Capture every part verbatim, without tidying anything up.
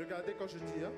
Regardez quand je dis, hein.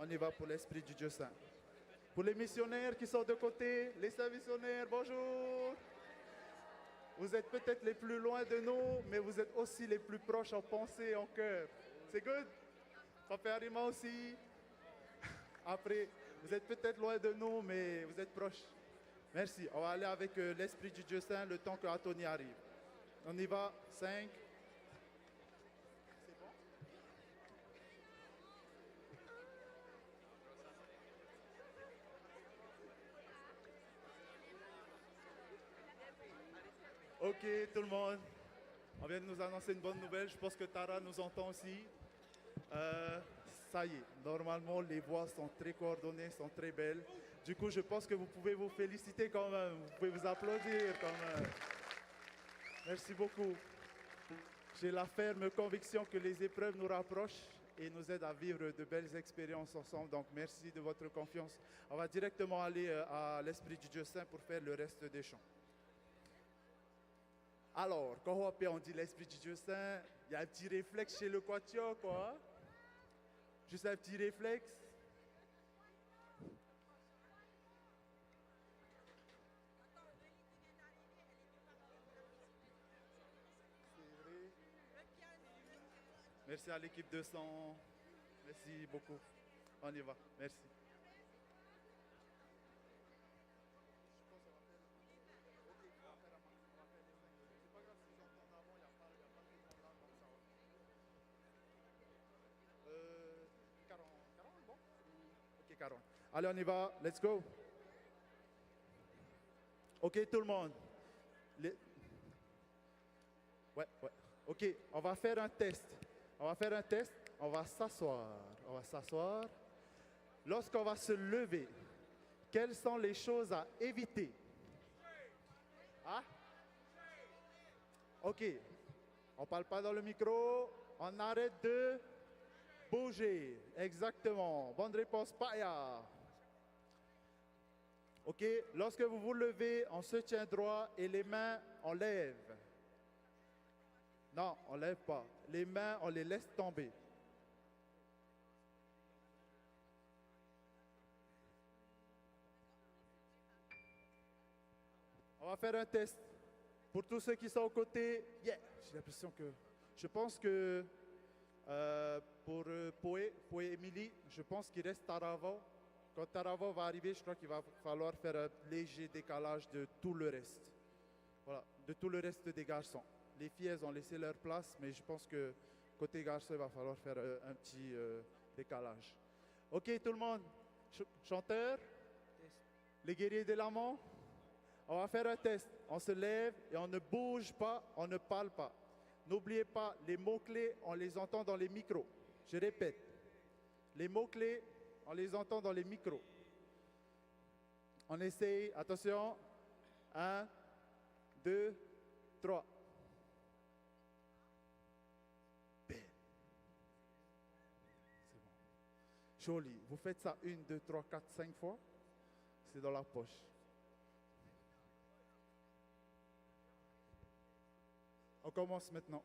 On y va pour l'Esprit du Dieu Saint. Pour les missionnaires qui sont de côté, les saints missionnaires, bonjour. Vous êtes peut-être les plus loin de nous, mais vous êtes aussi les plus proches en pensée et en cœur. C'est good? Papa Arima aussi. Après, vous êtes peut-être loin de nous, mais vous êtes proches. Merci. On va aller avec, euh, l'Esprit du Dieu Saint le temps que Anthony arrive. On y va. Cinq. C'est bon? Ok, tout le monde. On vient de nous annoncer une bonne nouvelle. Je pense que Tara nous entend aussi. Euh, ça y est, normalement, les voix sont très coordonnées, sont très belles. Du coup, je pense que vous pouvez vous féliciter quand même. Vous pouvez vous applaudir quand même. Merci beaucoup. J'ai la ferme conviction que les épreuves nous rapprochent et nous aident à vivre de belles expériences ensemble. Donc, merci de votre confiance. On va directement aller, euh, à l'Esprit du Dieu Saint pour faire le reste des chants. Alors, quand on dit l'Esprit du Dieu Saint, il y a un petit réflexe chez le quatuor, quoi. Juste un petit réflexe. C'est vrai. Merci à l'équipe de son. Merci beaucoup. On y va. Merci. Euh, quarante, quarante, bon? Ok, quarante. Allez, on y va. Let's go. Ok, tout le monde. Les- Ouais, ouais. Ok, on va faire un test. On va faire un test. On va s'asseoir. On va s'asseoir. Lorsqu'on va se lever, quelles sont les choses à éviter? Hein? Ok. On parle pas dans le micro. On arrête de bouger. Exactement. Bonne réponse, paʻia. Ok. Lorsque vous vous levez, on se tient droit et les mains, on lève. Non, on lève pas. Les mains, on les laisse tomber. On va faire un test. Pour tous ceux qui sont aux côtés, yeah, j'ai l'impression que, je pense que, euh, pour, euh, Poé, Poé Émilie, je pense qu'il reste Tarava. Quand Tarava va arriver, je crois qu'il va falloir faire un léger décalage de tout le reste. Voilà, de tout le reste des garçons. Les filles, elles ont laissé leur place, mais je pense que côté garçon, il va falloir faire, euh, un petit, euh, décalage. Ok, tout le monde. Ch- chanteur? Les guerriers de l'amour? On va faire un test. On se lève et on ne bouge pas, on ne parle pas. N'oubliez pas, les mots-clés, on les entend dans les micros. Je répète, les mots-clés, on les entend dans les micros. On essaye, attention. Un, deux, trois. Belle. C'est bon. Joli. Vous faites ça une, deux, trois, quatre, cinq fois. C'est dans la poche. On commence maintenant.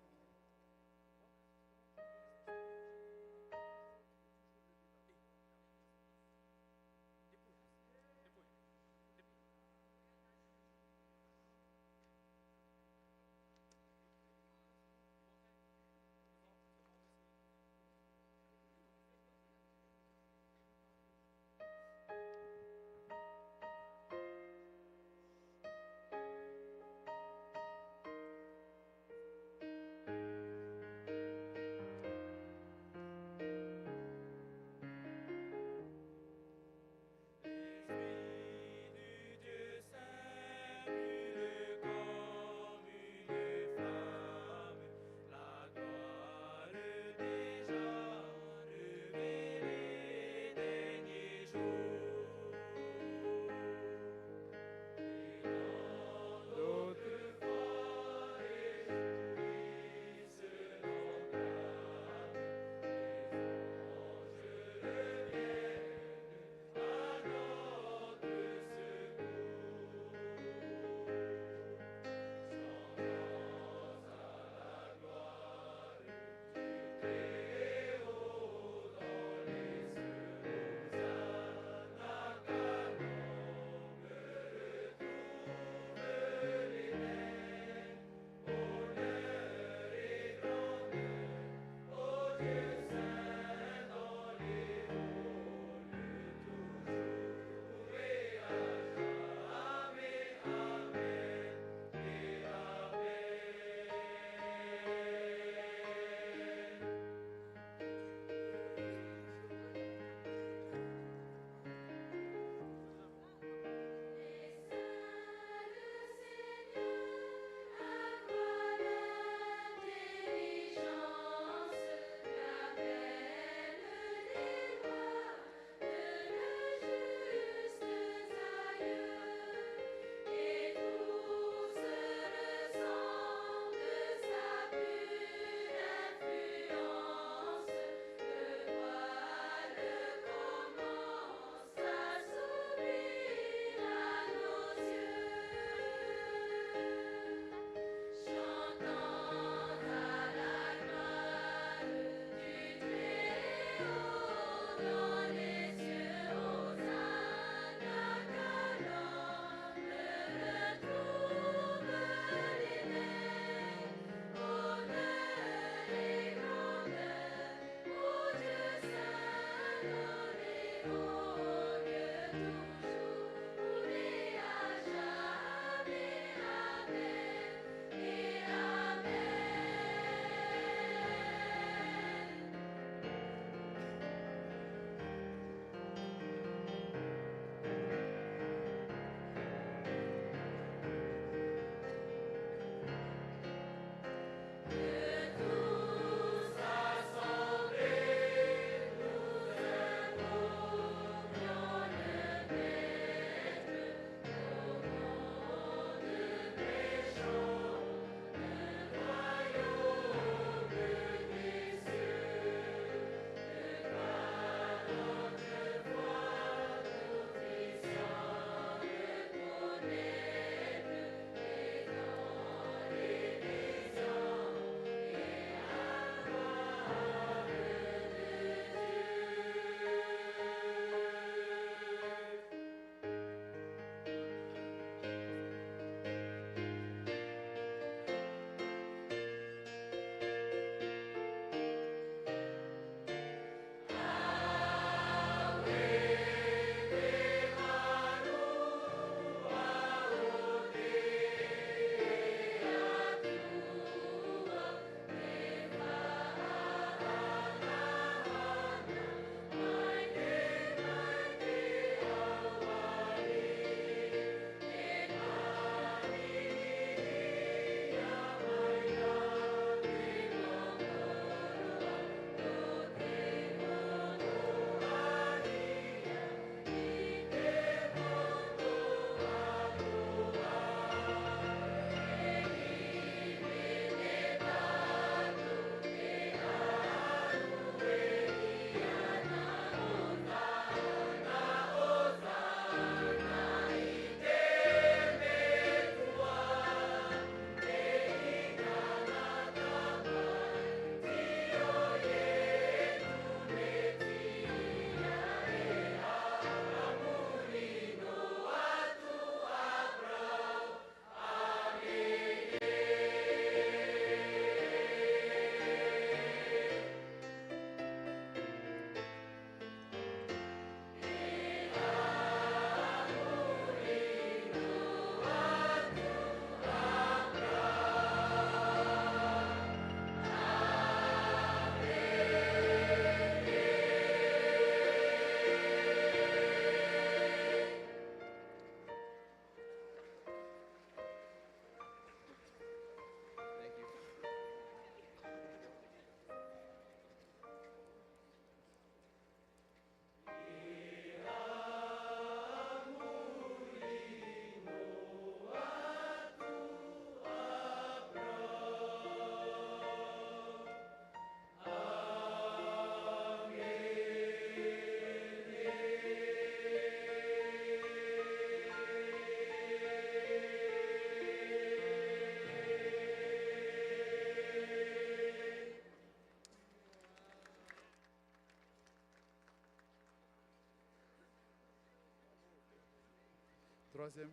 Troisième.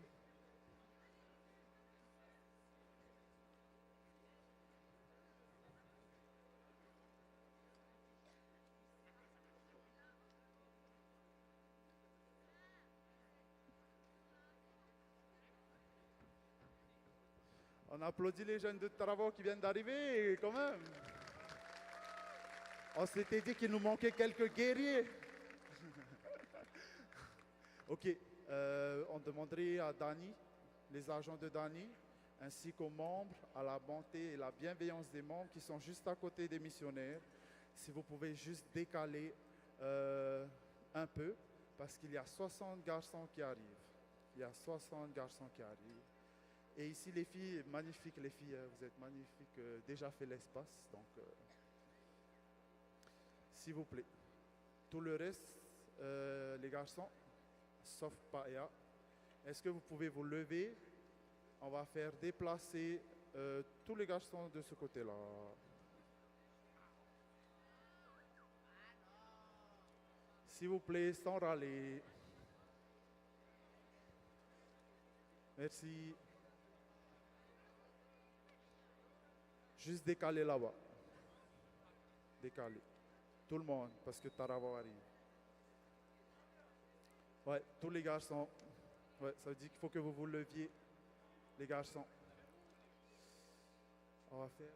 On applaudit les jeunes de Taravao qui viennent d'arriver, quand même. On s'était dit qu'il nous manquait quelques guerriers. Ok, euh, on demanderait à Dani, les agents de Dani, ainsi qu'aux membres, à la bonté et la bienveillance des membres qui sont juste à côté des missionnaires, si vous pouvez juste décaler, euh, un peu, parce qu'il y a soixante garçons qui arrivent. Il y a soixante garçons qui arrivent. Et ici, les filles, magnifiques les filles, hein, vous êtes magnifiques, euh, déjà fait l'espace, donc, euh, s'il vous plaît. Tout le reste, euh, les garçons, sauf Paea. Est-ce que vous pouvez vous lever ? On va faire déplacer, euh, tous les garçons de ce côté-là. S'il vous plaît, sans râler. Merci. Juste décaler là-bas. Décaler. Tout le monde, parce que Taravao arrive. Ouais, tous les garçons. Ouais, ça veut dire qu'il faut que vous vous leviez, les garçons. On va faire.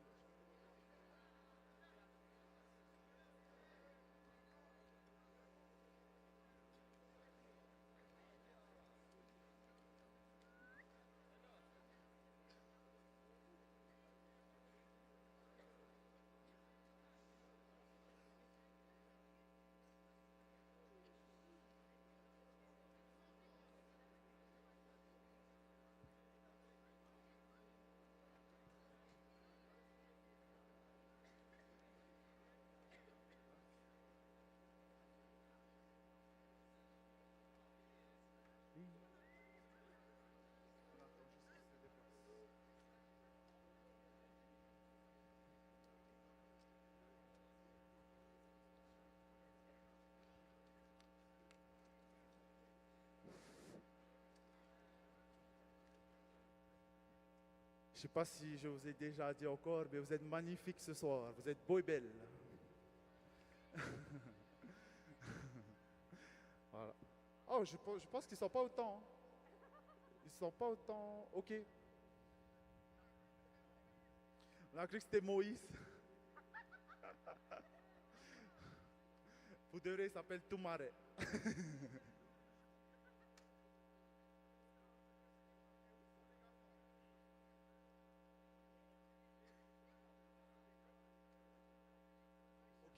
Je sais pas si je vous ai déjà dit encore, mais vous êtes magnifiques ce soir. Vous êtes beaux et belles. Voilà. Oh, je, pe- je pense qu'ils sont pas autant. Ils sont pas autant. Ok. On a cru que c'était Moïse. Pour de vrai, il s'appelle Toumare.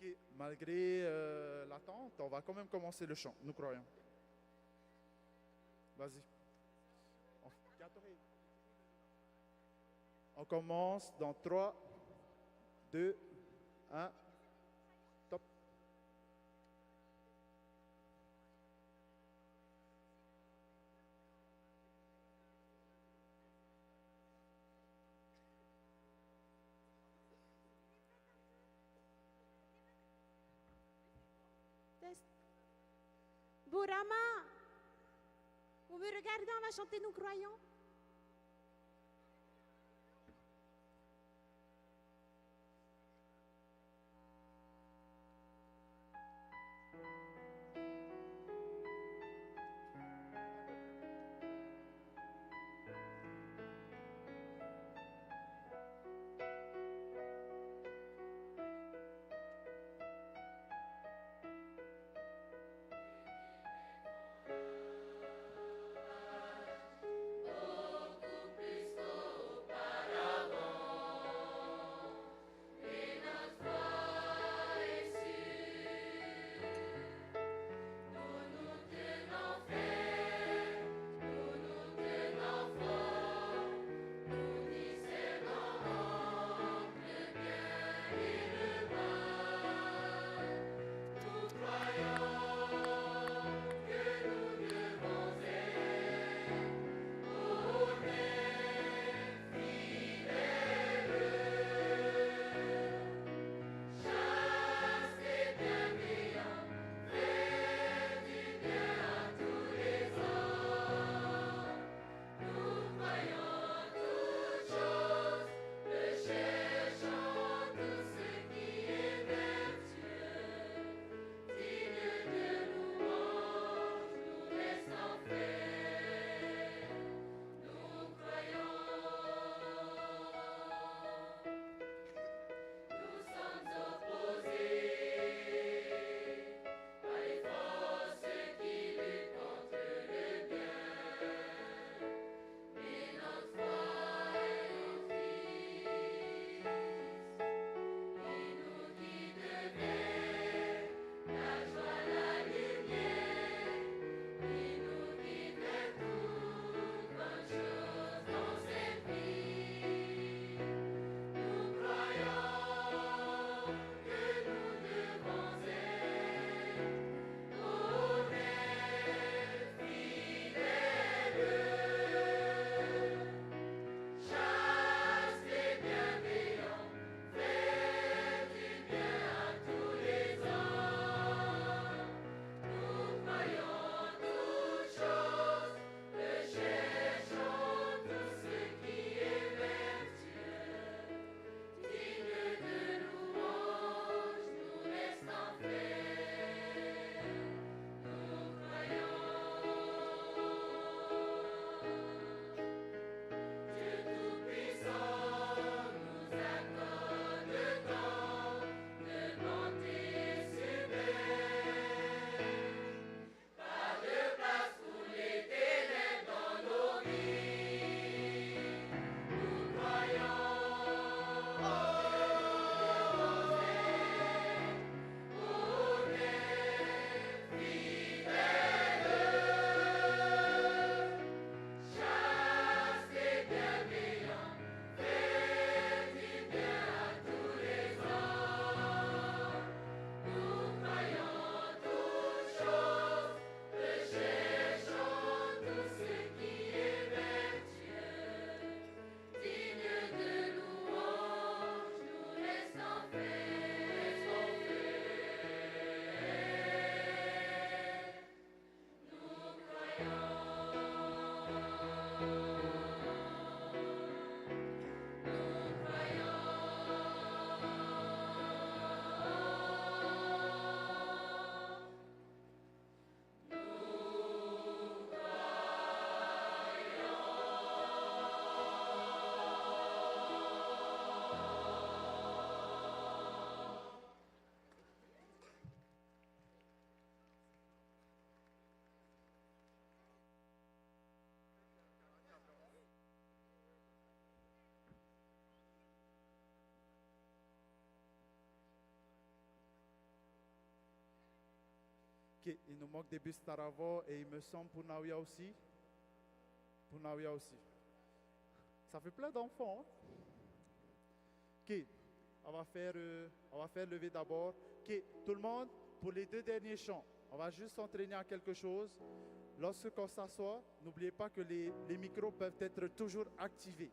Ok, malgré, euh, l'attente, on va quand même commencer le chant, nous croyons. Vas-y. On, on commence dans trois, deux, un, top. Test. Borama. Vous me regardez, on va chanter Nous croyons. Il nous manque des bus Taravo et il me semble Punaauia aussi. Punaauia aussi. Ça fait plein d'enfants, hein? Ok, on va faire, euh, on va faire lever d'abord. Ok, tout le monde, pour les deux derniers chants, on va juste s'entraîner à quelque chose. Lorsque on s'assoit, n'oubliez pas que les, les micros peuvent être toujours activés.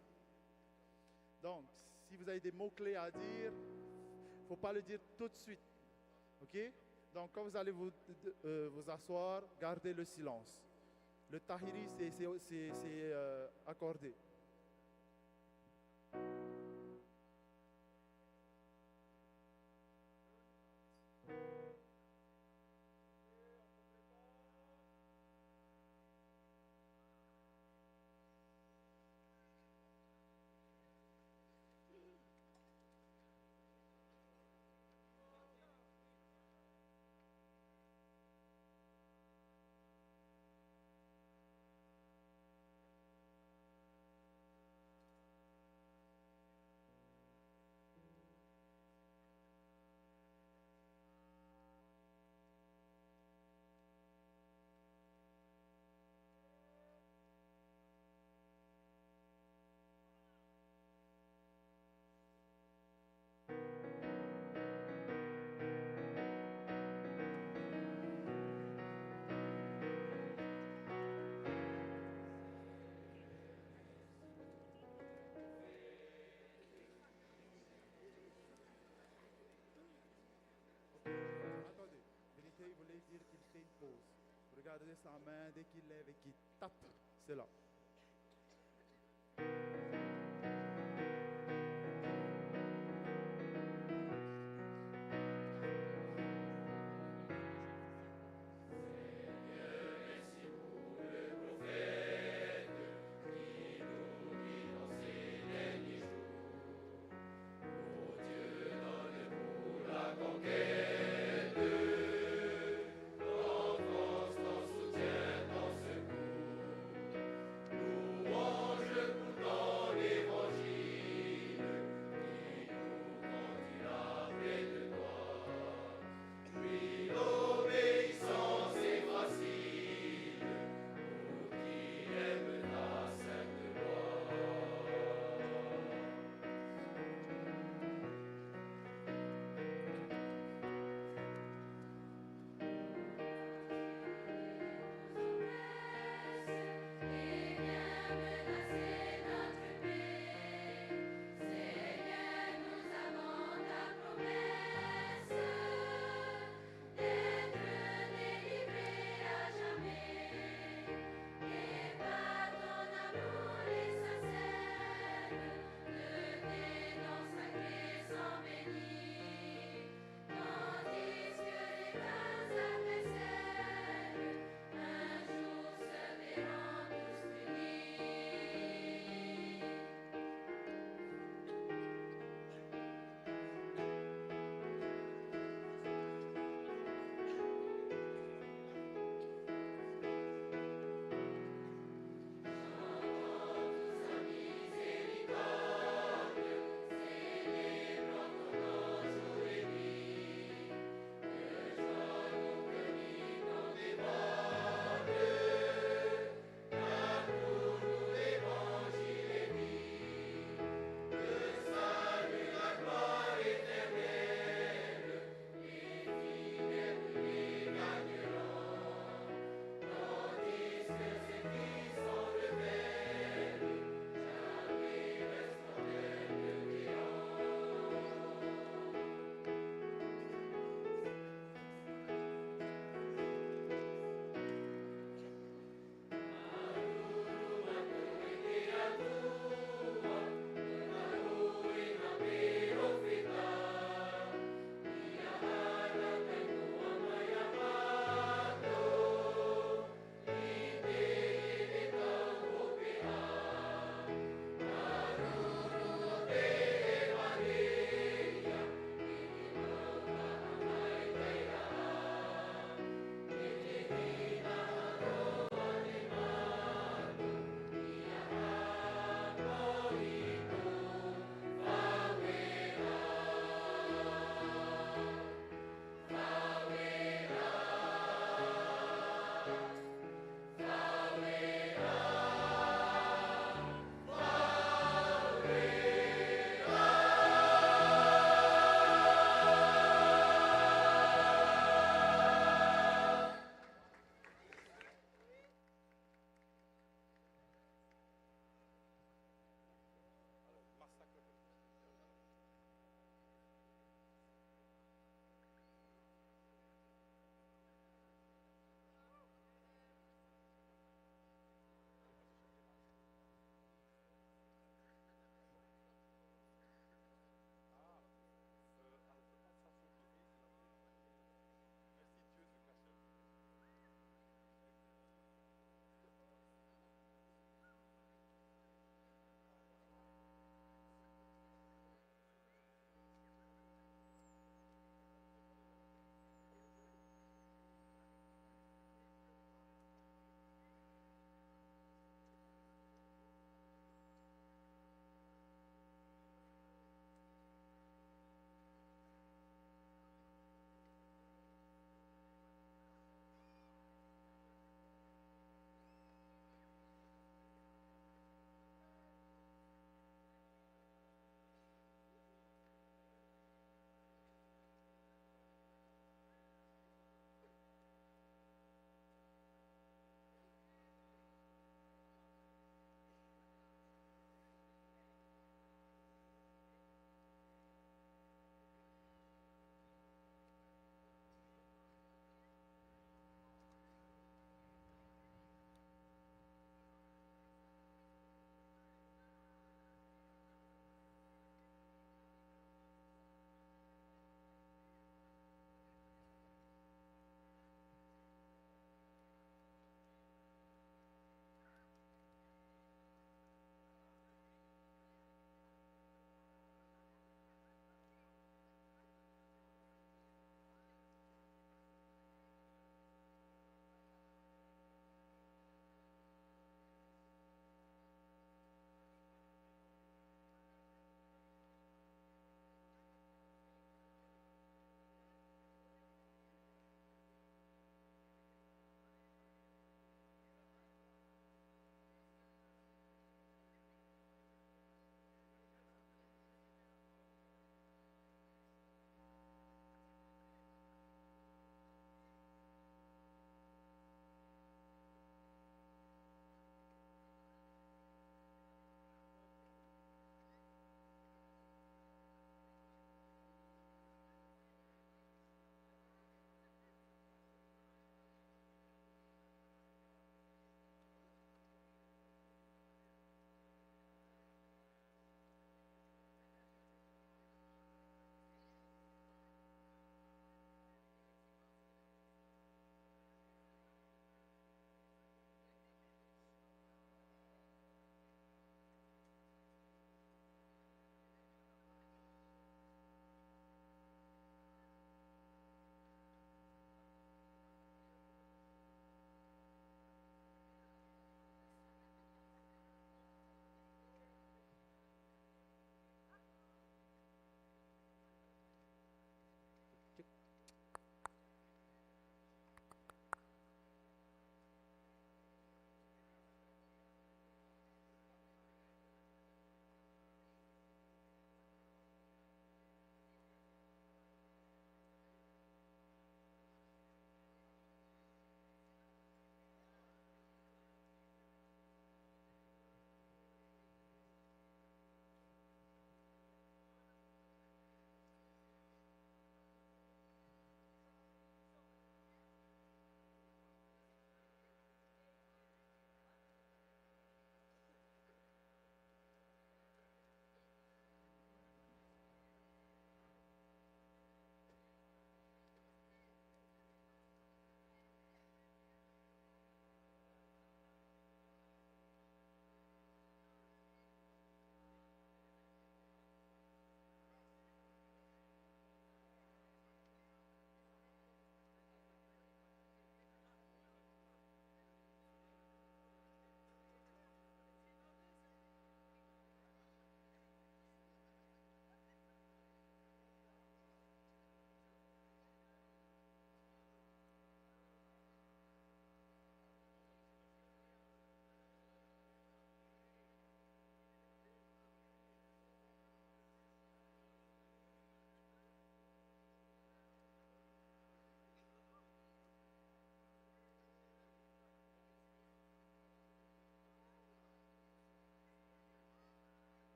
Donc, si vous avez des mots-clés à dire, faut pas le dire tout de suite. Ok? Donc, quand vous allez vous, euh, vous asseoir, gardez le silence. Le tahiri, c'est, c'est, c'est, c'est, euh, accordé. Attendez, Benitez voulait dire qu'il fait une pause. Regardez sa main, dès qu'il lève et qu'il tape, c'est là.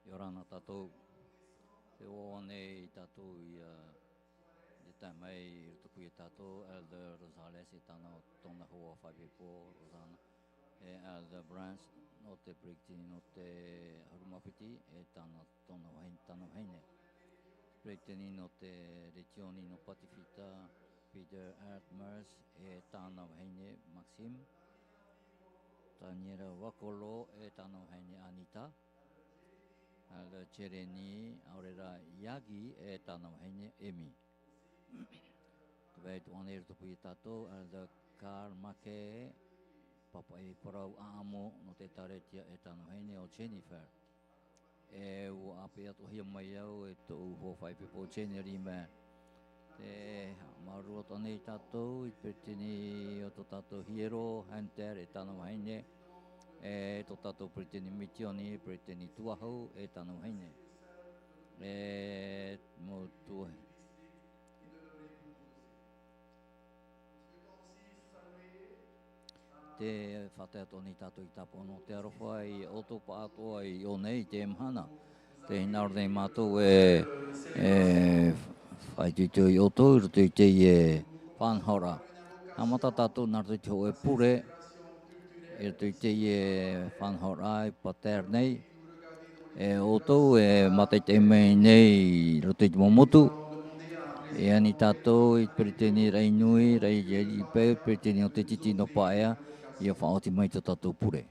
ʻIa ora na tātou. Tē ʻoaʻoa nei tātou ia, ʻia tae mai i rotopū ia tātou, Elder Rosales e tāna, tōna hoa faʻaipoipo, Rosanna, e Elder Branch, nō te peretiteni nō te ʻahuru mā piti, e tāna, tōna vahine, tāna vahine. Peretiteni nō te retioni nō Patifita, Peter Erdmers, e tāna vahine, Maxime. Taniera Wakolo, e tāna vahine, Anita. Elder Jeremy, ʻaore rā Yagi, e tāna vahine, Emi. Tē vai atoʻa nei i rotopū ia tātou, Elder Karl Make, pāpaʻi parau ʻāʻamo nō te ʻĒtārētia, e tāna vahine ʻo Jennifer. E ʻua ʻāpeʻe atoʻahia mai au e tōʻu hoa faʻaipoipo Jenny Riemer. Tē haʻamāuruuru atoʻa nei tātou i te peretiteni o tō tātou hiero, Hunter, e tāna vahine, e tō tātou peretiteni misioni, peretiteni Tuahu, e tāna vahine. E mau tuahi. Tē faʻatae atoʻa nei tātou i te tāpaʻo nō te aroha ia ʻoutou pāʻatoʻa i ʻō nei i teie mahana. Tē hinaʻaro nei mātou e, e faʻaitoito ia ʻoutou i roto i teie faʻanahoraʻa. Haʻamata tātou nā roto i te hōʻē pure, i roto i teie faʻanahoraʻa i Paterre nei. E ʻoutou e mātaʻitaʻi mai nei i roto i te mau motu. E ani tātou i te peretiteni raʻi nui, raʻi, raʻi peu, peretiteni o te tītī nō Paea, ʻia faʻaoti mai tō tātou pure.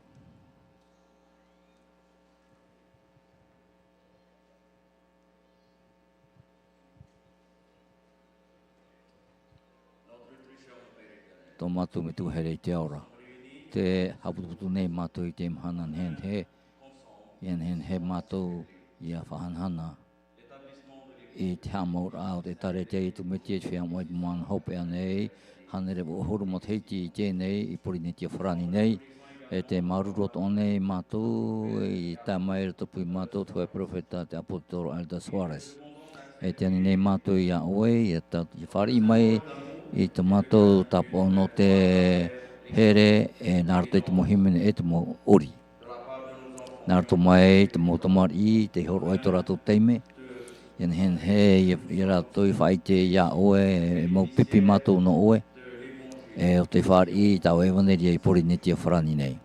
Tō mātou Metua here i te ao ra. Tē haʻaputuputu nei mātou i teie mahana nehenehe. ʻIa nehenehe mātou ʻia faʻahanahana i te haʻamauraʻa o te ʻĒtārētia a Iesu Mesia i te feiā moʻa i te moana hopeʻa nei, hānere vaʻu ʻahuru matahiti i teie nei, i Porinetia Farāni nei. E tē māuruuru atoʻa nei mātou i tae mai i rotopū ia mātou te hōʻē peropheta, te ʻāpōsetolo Elder Soares. E tē ani nei mātou ia ʻoe, ʻia ta-, ʻia fāriʻi mai i tō mātou tāpaʻo nō te here, e nā roto i te mau hīmene e te mau ʻori. Nā roto mai te mau tamariʻi, tei hōroʻa i tō rātou taime. ʻIa nehenehe ia, ia rātou i faʻaʻite ia ʻoe, e mau pipi mātou nō ʻoe. E ʻo tē fāriʻi i tāʻu ʻevaneria i Porinetia Farāni nei.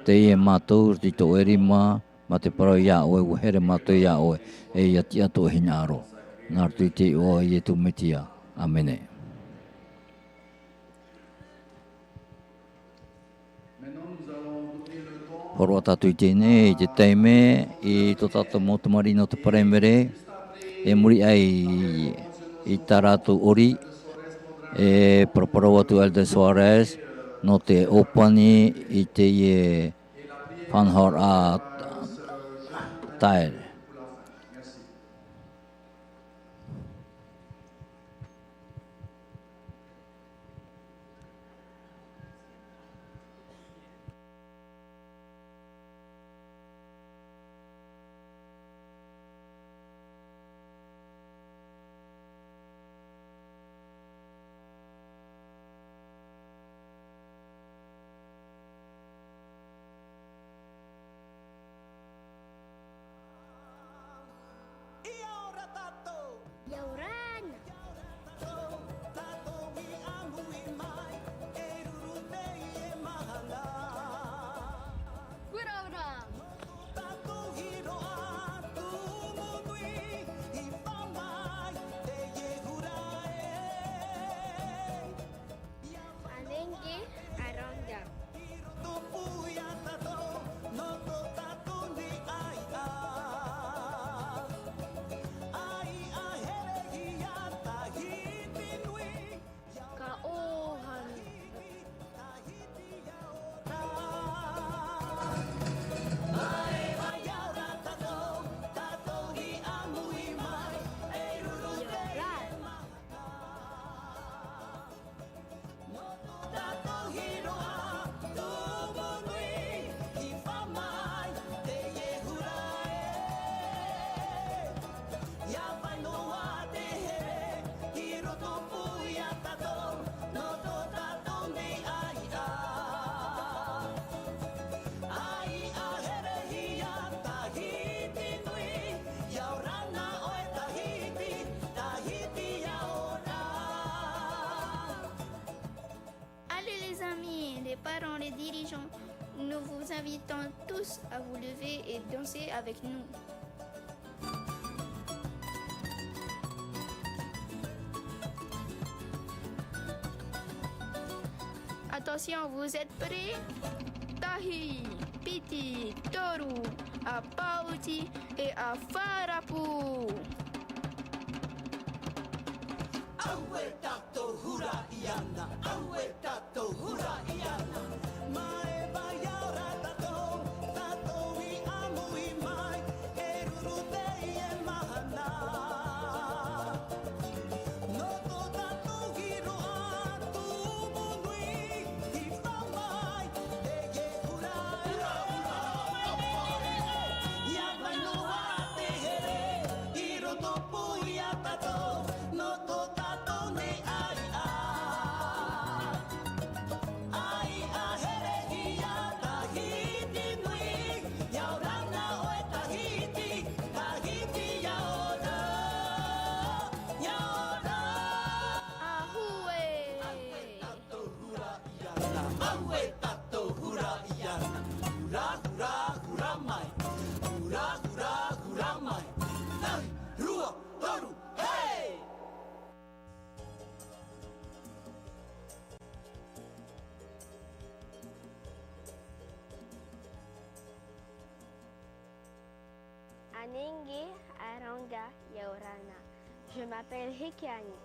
Teie mātou, i roto i tō ʻoe rima, mā te parau ia ʻoe, ʻua here mātou ia ʻoe, e ʻia tiʻa tō ʻoe hinaʻaro. Nā roto i te iʻoa o Iesu Mesia. ʻĀmene. Hōroʻa tātou i teie nei, i te taime, i tō tātou mau tamariʻi nō te Paraimere, e muri aʻe i, i tā rātou ʻori, e paraparau atu Elder Soares, nō te ʻōpani i teie faʻanahoraʻa taere. Invitons tous à vous lever et danser avec nous. Attention, vous êtes prêts? Tahi, piti, toru, a pauti e a farapu. Aue tātou hura iāna, aue tātou hura iāna. Mai vai ora tātou, tātou i ʻāmui mai, e ruru teie mahana. Nō tō tātou hiroʻa tumu nui, i pā mai, teie hura, hura, hura, ia vai noa te here, i roto pū ia tātou, nō tō tātou nei ʻāiʻa. ʻAiʻa herehia Tahiti nui, ia ora na ʻoe Tahiti, Tahiti ia ora, ia ora. Ahue. Tātou hura iāna, aue tātou hura iāna. Hura, hura, hura mai. Hura, hura, hura mai. Tahi, rua, toru, hei! Anenge, aranga, ia ora na. Je m'appelle Hikiani.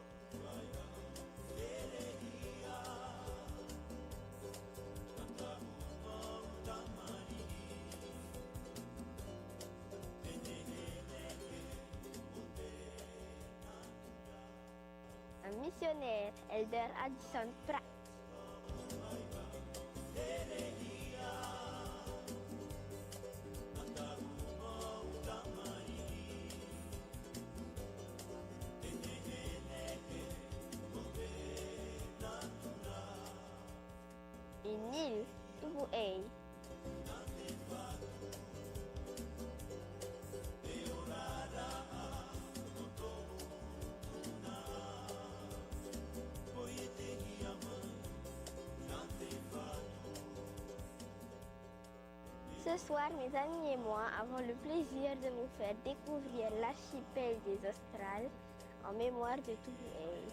Un missionnaire, Elder Addison Pratt. Une île, Tubuʻei. Ce soir, mes amis et moi avons le plaisir de vous faire découvrir l'archipel des Australes en mémoire de Tubuʻei.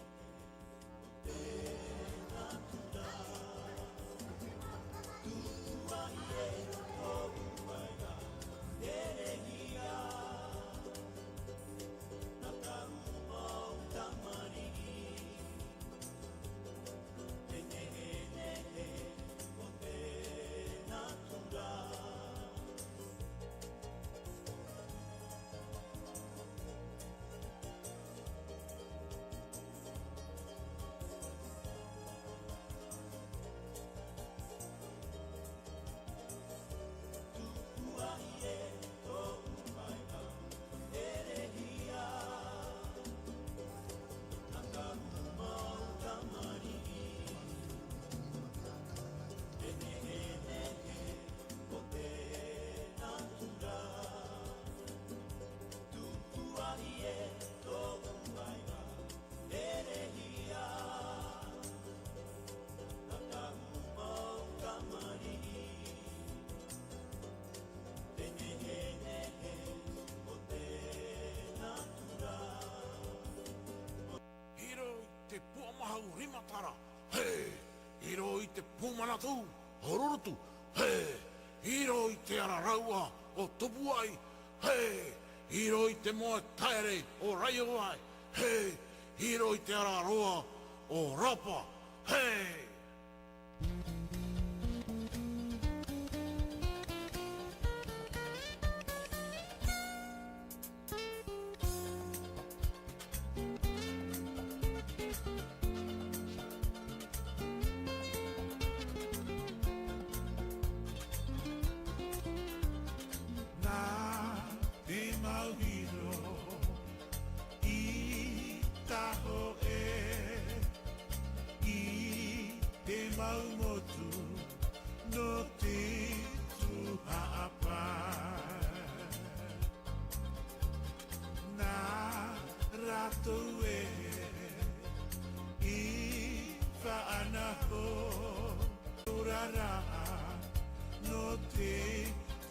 Hiro i te puamahu rimatara, hē! Hiro i te pūmanatu o Rurutu, hē! Hiro i te ara rāua o Tupuaʻi, hē! Hiro i te moe taere o Raiovae, hē! Hiro i te ara roa o Rapa, hē! Nā te mau hiro i tahoʻe i te mau motu nō te tuhaʻa pae. Nā rātou ē i faʻanaho, ora rā nō te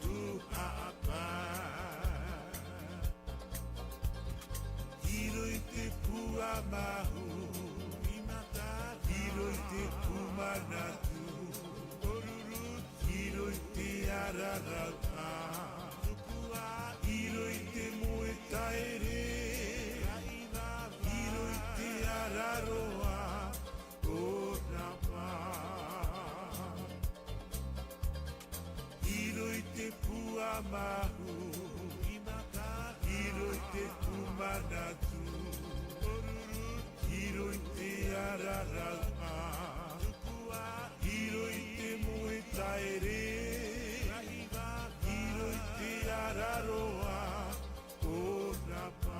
tū haʻapaʻo. I roto i te pū a Mahu, i roto i te pū Manatu, i roto i te ara rauʻa, i roto i te moe taere, i roto i te ara roa, ʻo Napa. I roto i te pū a Mahu, i roto i te pū Manatu, i roto i te ara rauʻa, i roto i te moe taere, i roto i te ara roa, ʻo Napa.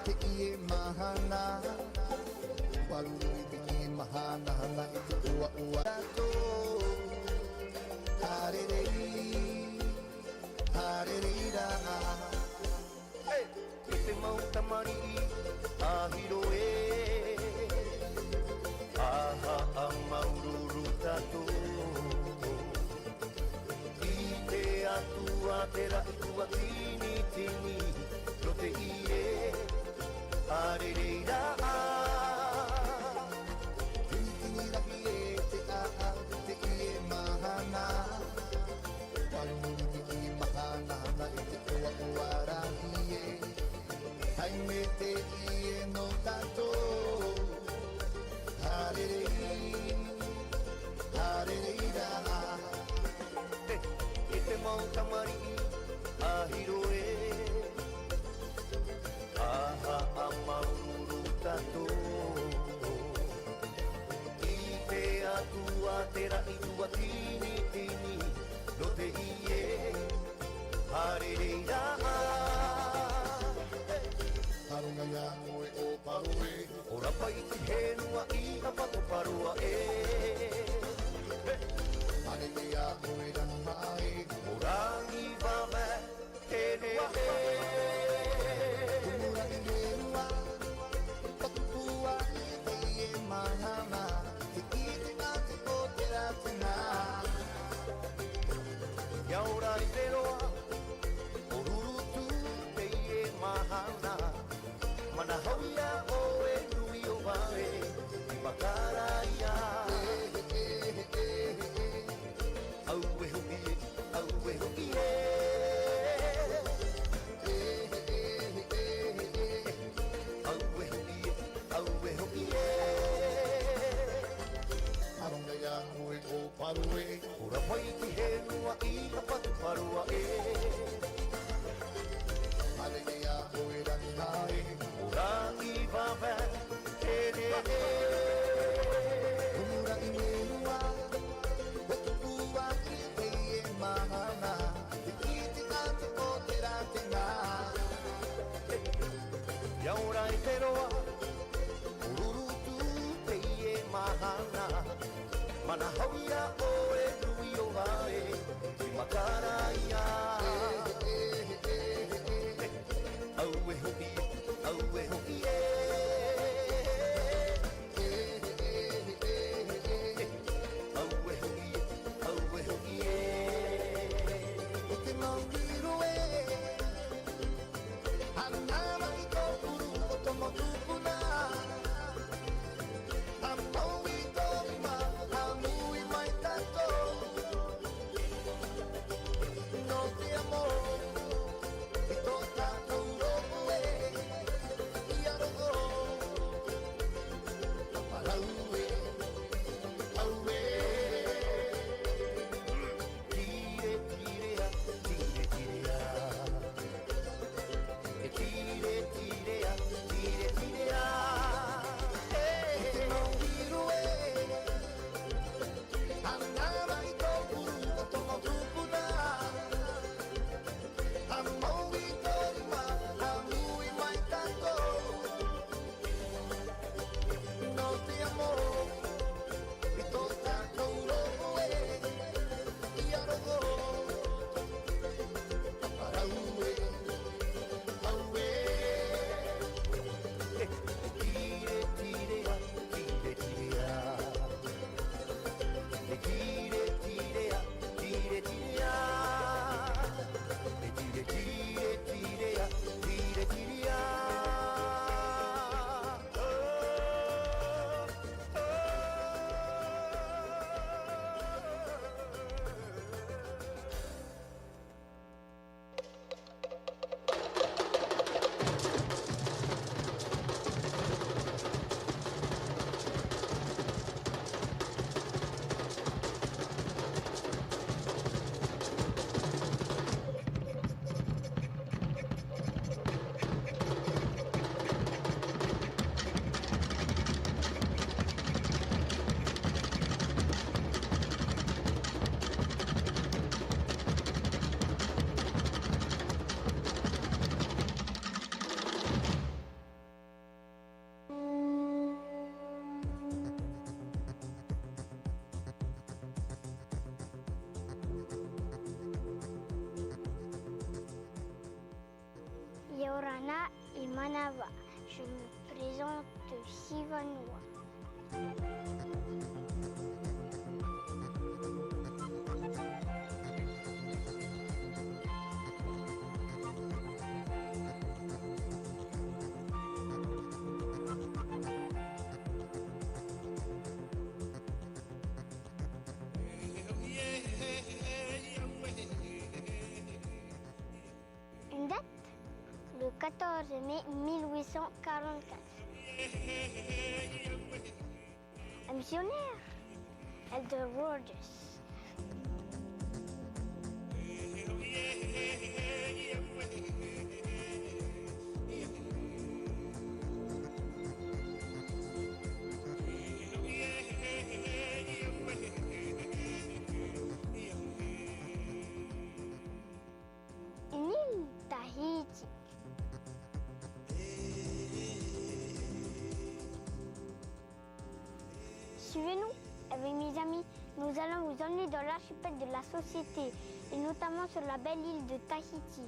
Teie mahana, ʻua ruru i teie mahana, hana i te ʻoaʻoa. Tātou, haere rei, haere rei rā. Hey! I te mau tamariʻi a Hiro ē, ʻa haʻamāuruuru tātou. I te Atua te raʻi tuatinitini, nō teie, haere rei rā. Tinitini rahi e te ʻāʻau, teie mahana. ʻUa ruru i teie mahana, hana i te ʻoaʻoa rahi e. Haere mai teie nō tātou. Haere rei, haere rei rā. Hey, i te mau tamariʻi a Hiro ē, ʻa haʻamāuruuru tātou. I te Atua te raʻi tuatinitini, nō teie, haere rei rā. Haere mai ʻoe ʻo Paro ē. ʻO rapa i te henua i ʻApatoparoa ē. Haere mai ʻoe Raha ē. ʻO Rangi Vave. Te rua e. Tumu rangi e rua, paku pūai i teie mahana, te ʻite atu o te rātana. ʻIa ora i te roa, ʻo Rurutu teie mahana, manahau ia ʻoe nui o vare, i Makaraia. Au e hui e, au Aue, ora mai te fenua i Haparuparu ē. Haere nei a koe rangi haere, ora i vave, e re e. Ora i fenua, o tupu atu i teie mahana, te iti atu o te rā tenā. ʻIa ora e te roa, ʻōruru atu teie mahana. Manahau ia ʻoe, nui ʻō ē, i matara ia. Auē hoʻi, auē hoʻi ē. Auē hoʻi, auē hoʻi ē. ʻO te mau riro ē. Hana mai tō ʻuru o tō mau tupuna. Haʻamau i tō rima, haʻamui mai tātou. Nō te amo, i tō tātou roʻo ē, ʻia roʻo. Parau ē, parau ē. Tire, tirea, tire, tirea. E tire, tirea, tire, tirea. E te mau riro ē. Hana mai tō ʻuru o tō mau tupuna. Haʻamau i tō rima, haʻamui mai tātou. Nō te amo, i tō tātou roʻo ē, ʻia roʻo. Parau ē, parau ē. Tire, tirea, tire, tirea. E tire, tirea, tire, tirea. E tire, tire, tirea, tire, tirea. Oh, oh. ʻIa ora na e mānava, je me présente Sivanoa. Une date, le quatorze mai mille huit cent quarante-quatre. Un missionnaire, Elder Rogers. Une île, Tahiti. Suivez-nous, avec mes amis, nous allons vous emmener dans l'archipel de la Société, et notamment sur la belle île de Tahiti.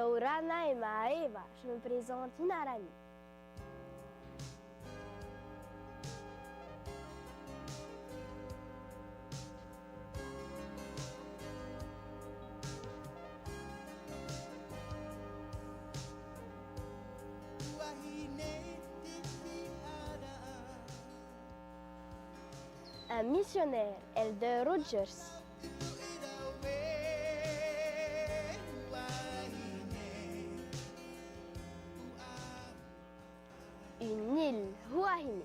ʻIa ora na e mā Eva, je me présente Inarani. Un missionnaire, Elder Rogers. Une île, Huahine.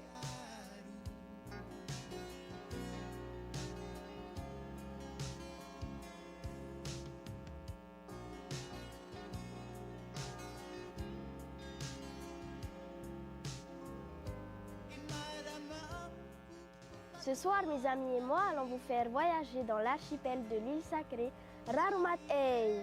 Ce soir, mes amis et moi allons vous faire voyager dans l'archipel de l'île sacrée, Raromat'ei.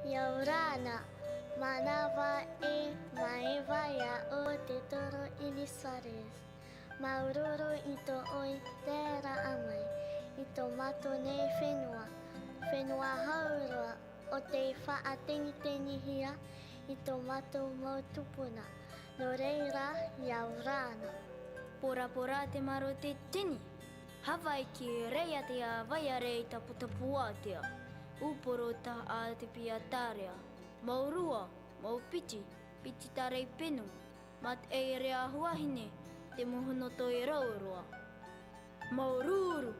ʻIa ora na, manaʻo e mā Eva ia ʻo te toro Inisares. Māuruuru i tō ʻoe terā mai, i tō mātou nei fenua, fenua hau roa, ʻo tei faʻatenitenihia i tō mātou mau tupuna. Nō reira, ʻia ora na. Porapora te maro te tini. Havaiki reia te vaiare i Taputapuātea. Uporo taha te piatarea. Mau rua, mau piti, piti tarei penu. Mataʻi reira Huahine, te mohono toi rau roa. Māuruuru.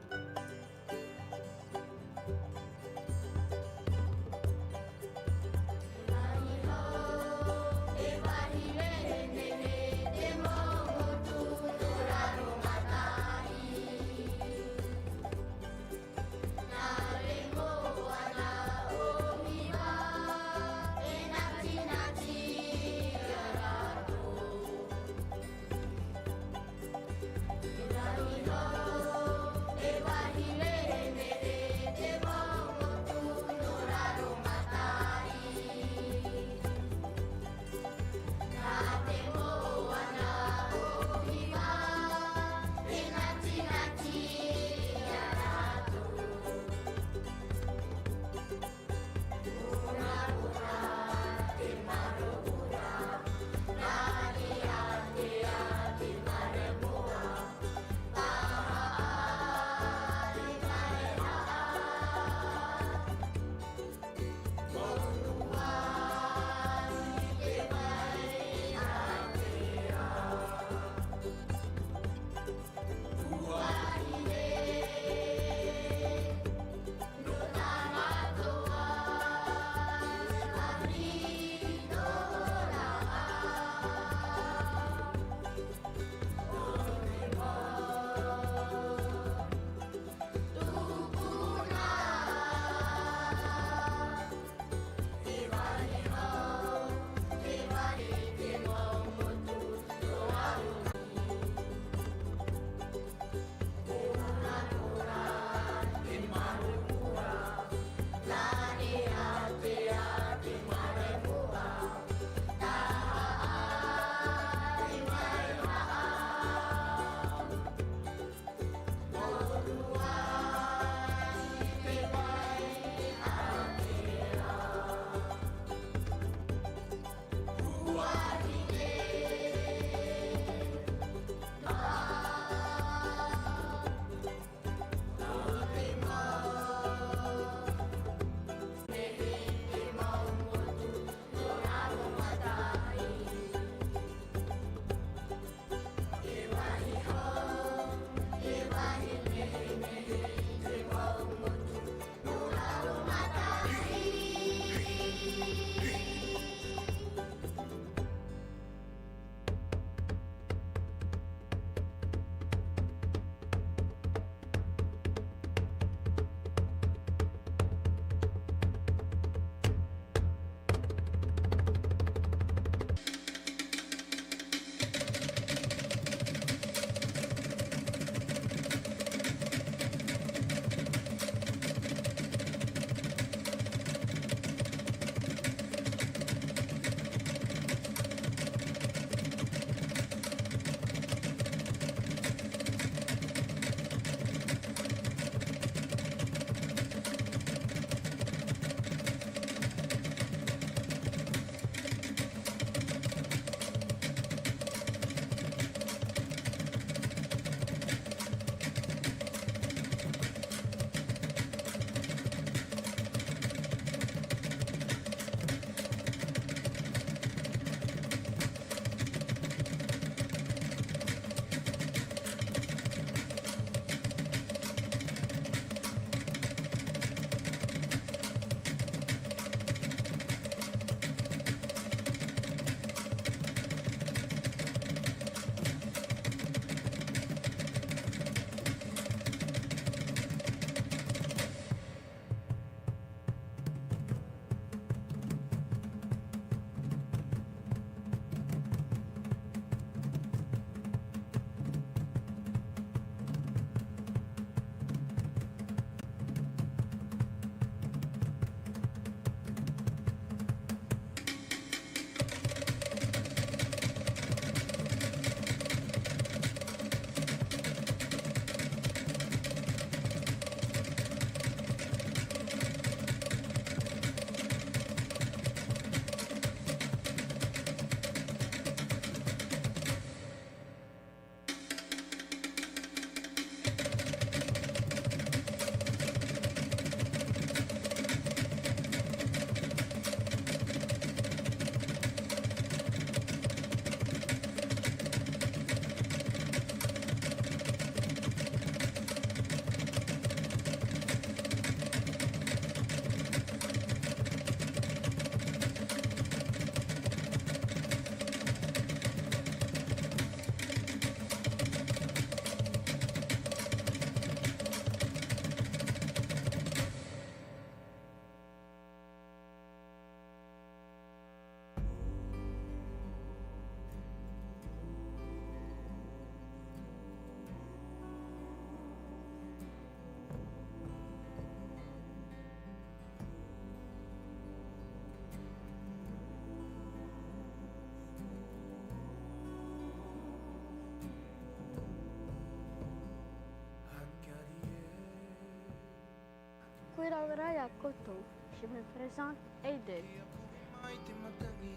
Ora ora iā koutou, je me présente Aiden. Kia puhi mai te matangi,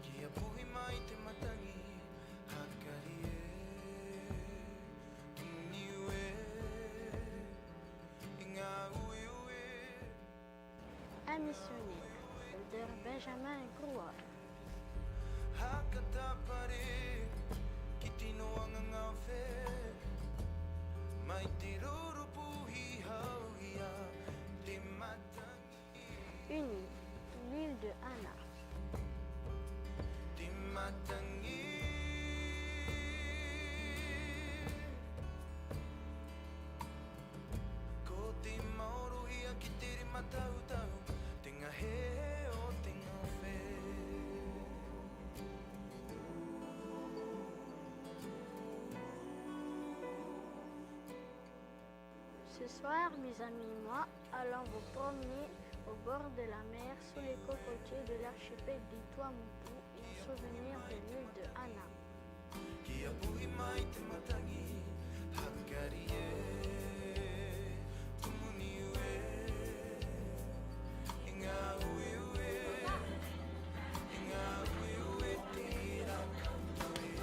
kia puhi mai te matangi, hakari e, tumu niu e, i ngā ueue. Un missionnaire, Elder Benjamin Grua. Haka tāpare, ki te noa ngangawhe, mai te roro puhi hauhia, te matangi. Uni, l'île de Hana. Te matangi. Ko te maorohia ki te rima tautau, te ngahehē o te ngawhe. Ce soir, mes amis et moi allons vous promener au bord de la mer sous les cocotiers de l'archipel de Tuamotu et en souvenir de l'île de Hana. Kia puhi mai te matangi, hakari e, tumu niu e, i ngā ueue, i ngā ueue te rākau e.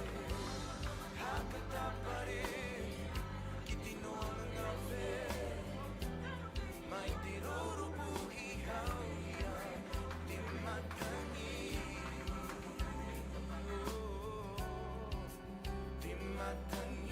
Haka tāpare, ki te noa ngangawhe, mai te roro puhi hauhia, te matangi. Te matangi.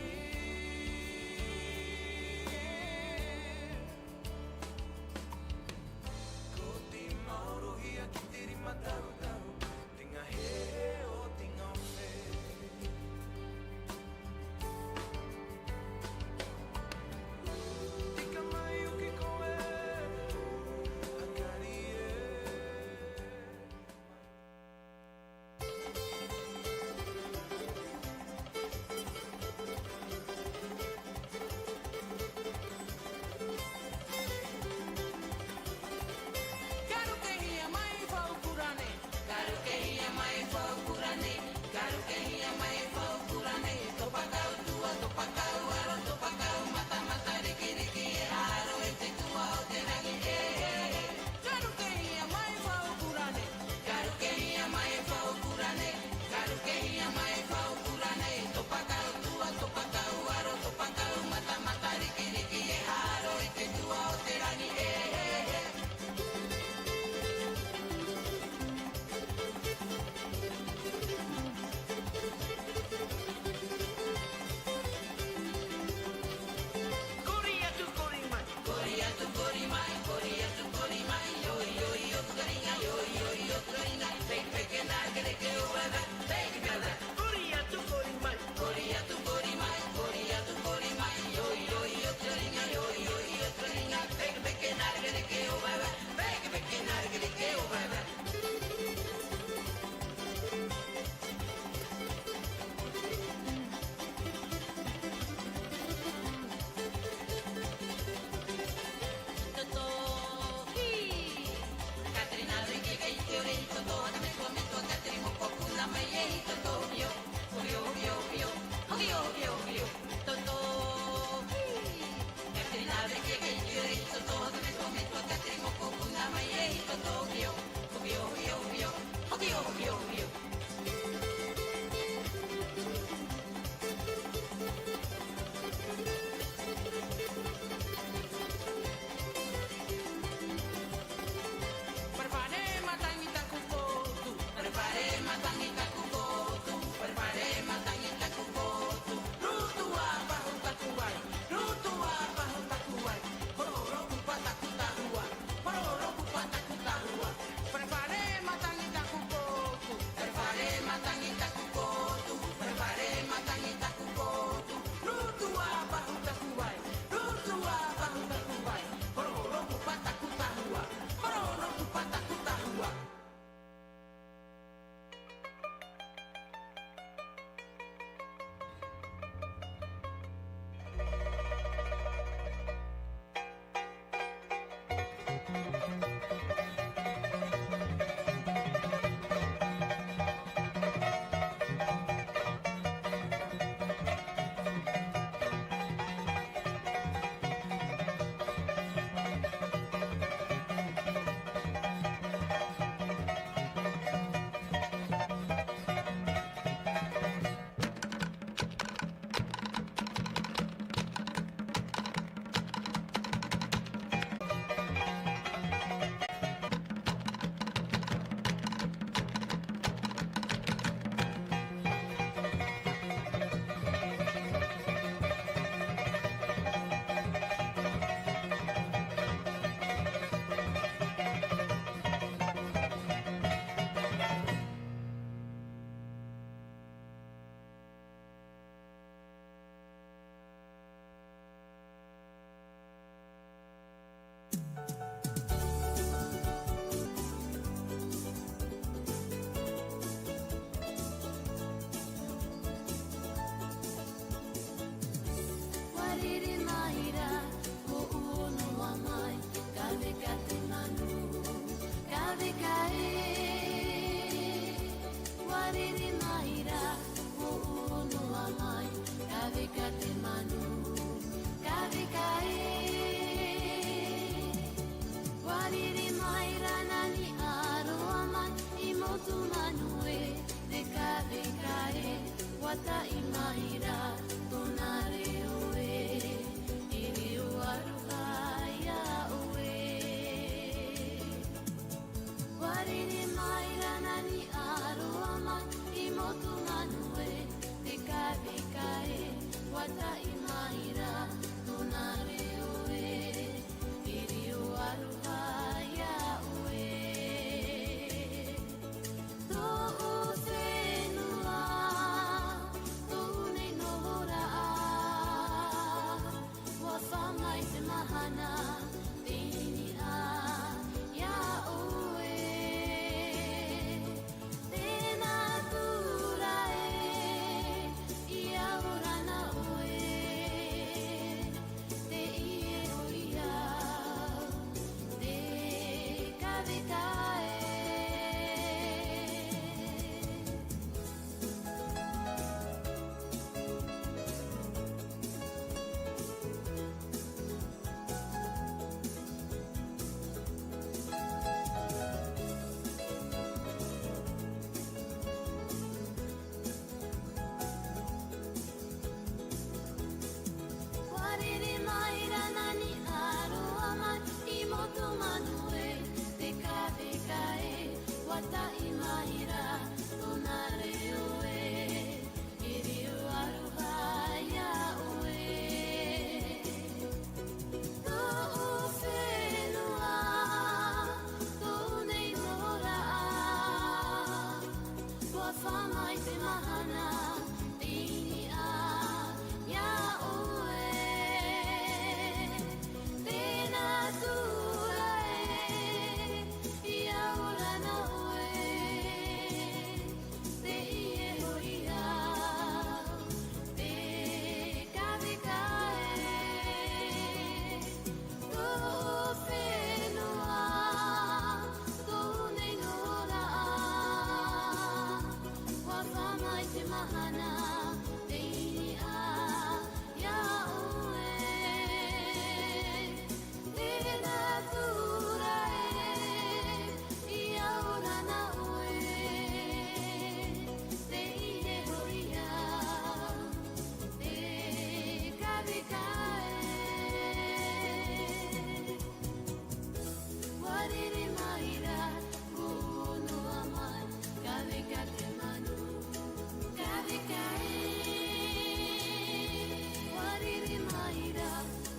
Taʻi mai ra tōna reo e, i riro aroha iā ʻoe. ʻUa rere mai ra nā niʻa roa mai i Motu Manu e, te kaveka e, ʻua taʻi mai ra tōna reo e, i riro aroha iā ʻoe. Tōʻu fenua, tōʻu nei nohoraʻa, ʻua fā mai te mahana, te niʻa iā ʻoe. Tēnā atu ra e, ʻia ora na ʻoe, tei hoʻi au, te kaveka e. ʻUa rere mai ra nā niʻa roa mai i Motu Manu e, te kaveka e, ʻua taʻi mai ra tōna reo e, i riro aroha iā ʻoe. Tōʻu fenua, tōʻu nei nohoraʻa, ʻua fā mai te mahana, te niʻa iā ʻoe. Tēnā atu ra e, ʻia ora na ʻoe, tei hoʻi au, te kaveka e. Tōʻu fenua, tōʻu nei nohoraʻa, ʻua fā mai te mahana, te niʻa iā ʻoe. Tēnā atu ra e, ʻia ora na ʻoe, tei hoʻi au, te kaveka e. ʻUa rere mai ra, ʻua noa mai, kaveka te manu, kaveka e. ʻUa rere mai ra,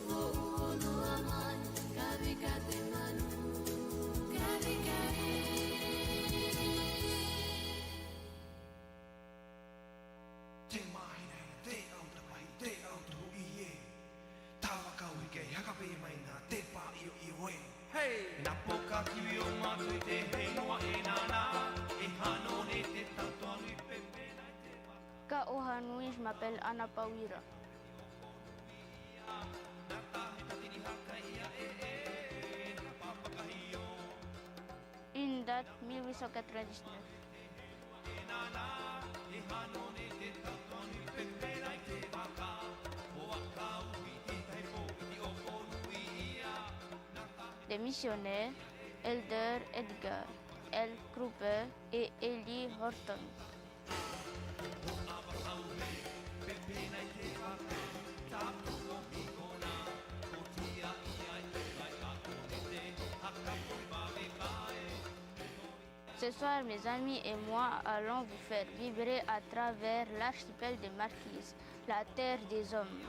ʻua noa mai, kaveka te manu, kaveka e. Te mahina e, te au tapahi, te au tuhu ʻē. Tāvakau hiki haka pē mai nā te pāʻioʻio e. Hei! Nā pō ka kiwi o mātou i te hei noa e nāna, e hano nei te tautoa nui pepe nā te vaka. Ka ʻoha nui, je m'appelle Anna Paulina. Nā tahi tatini haka ia e, e, nā pāpakahi o. Une date, mille huit cent quatre-vingt-dix-neuf. Des missionnaires, Elder Edgar L. Kruger et Ellie Horton. Ce soir, mes amis et moi allons vous faire vibrer à travers l'archipel des Marquises, la terre des hommes.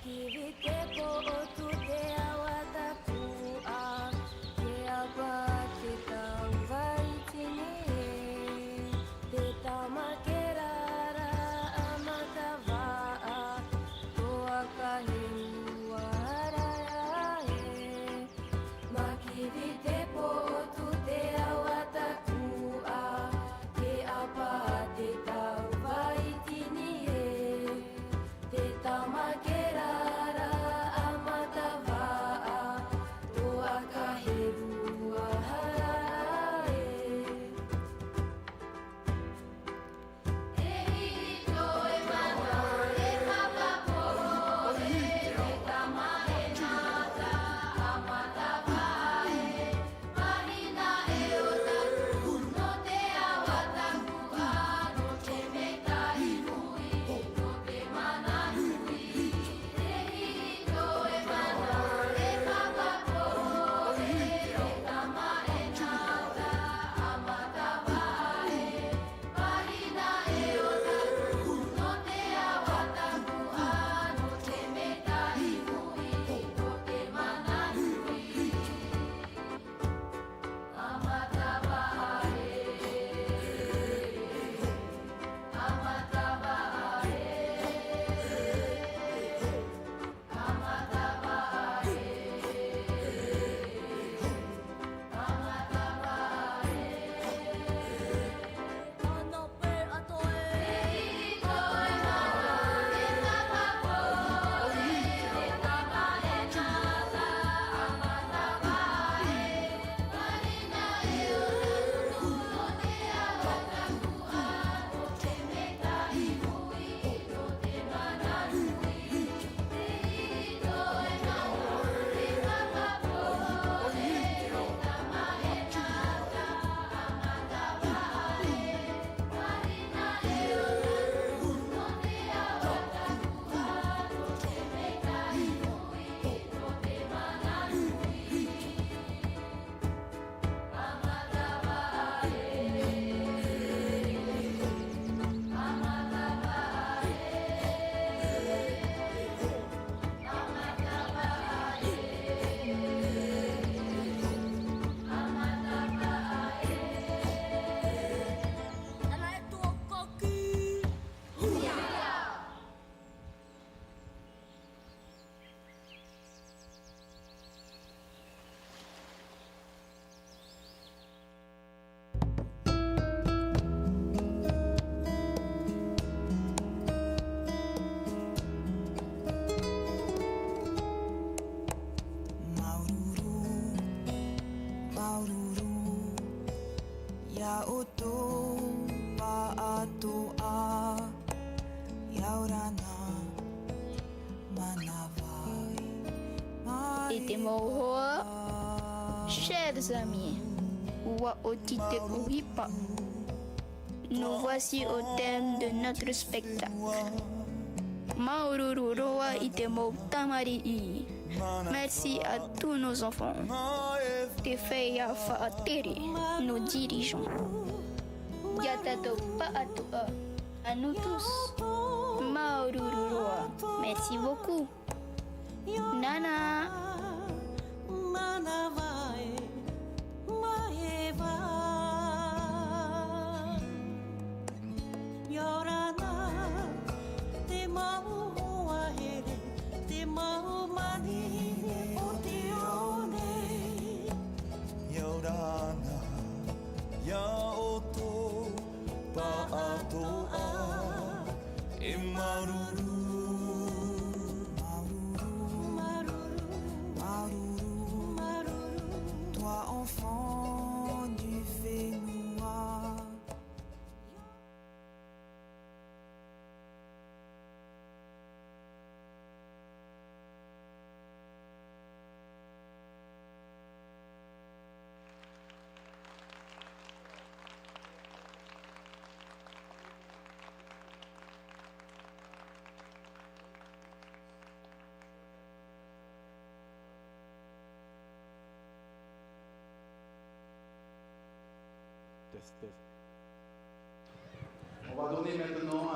Ki Vitepo o Tū te awa tatuʻa, te ʻāpa te tauvaitini ē, te tama kē rā a Matavaʻa, toa ka heua hara ē. Mā ki Vitepo o Tū te awa tatuʻa, te ʻāpa te tauvaitini ē, te tama kē rā a Matavaʻa, toa ka heua hara ē. Māuruuru, māuruuru, ia ʻoutou pāʻatoʻa, ia ora na. E te mau hoa, chers amis, ʻua oti te ʻohipa. Nous voici au terme de notre spectacle. Māuruuru roa i te mau tamariʻi. Merci à tous nos enfants. Te feiā faʻatere, nos dirigeants. Ia tātou pāʻatoʻa, à nous tous. Māuruuru roa. Merci beaucoup. Nana. Manava e, maeva. Ia ora na, te mau hoa here, te mau manihini o te ao nei. Ia ora na, ia ʻoutou pāʻatoʻa, e māuruuru. Māuruuru, māuruuru, māuruuru, māuruuru. Toi enfant du fenua.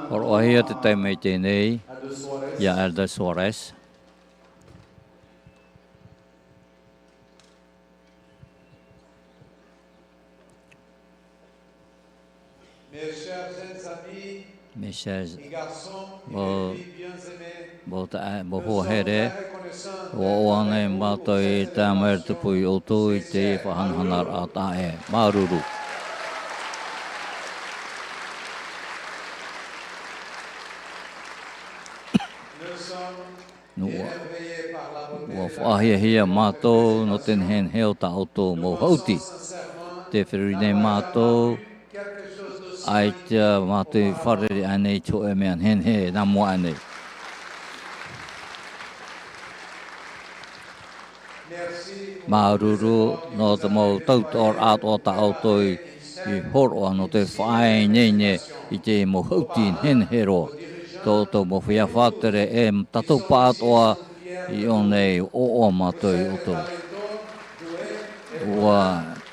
Hōroʻahia te taime i teie nei, iā Elder Soares. Mes chers, vau, vau taeaʻe, vau hoa here, ʻua ʻoaʻoa nei mātou i te mau mea tupu ia ʻoutou i te faʻahanahanaraʻa taeaʻe. Māuruuru. Nō ʻua, ʻua faʻahiahia mātou nō te nehenehe o tā ʻoutou mau hauti. Tē feruri nei mātou, ʻaita mātou i fārerei aʻe nei i te hōʻē mea nehenehe nā mua aʻe nei. Māuruuru nō te mau tautoʻoraʻa atoʻa tā ʻoutou i, i hōroʻa nō te faʻaineine i te mau hauti nehenehe roa. Tō ʻoutou mau feiā faʻatere e tātou pāʻatoʻa i ʻō nei, ʻoaʻoa mātou ia ʻoutou. ʻUa,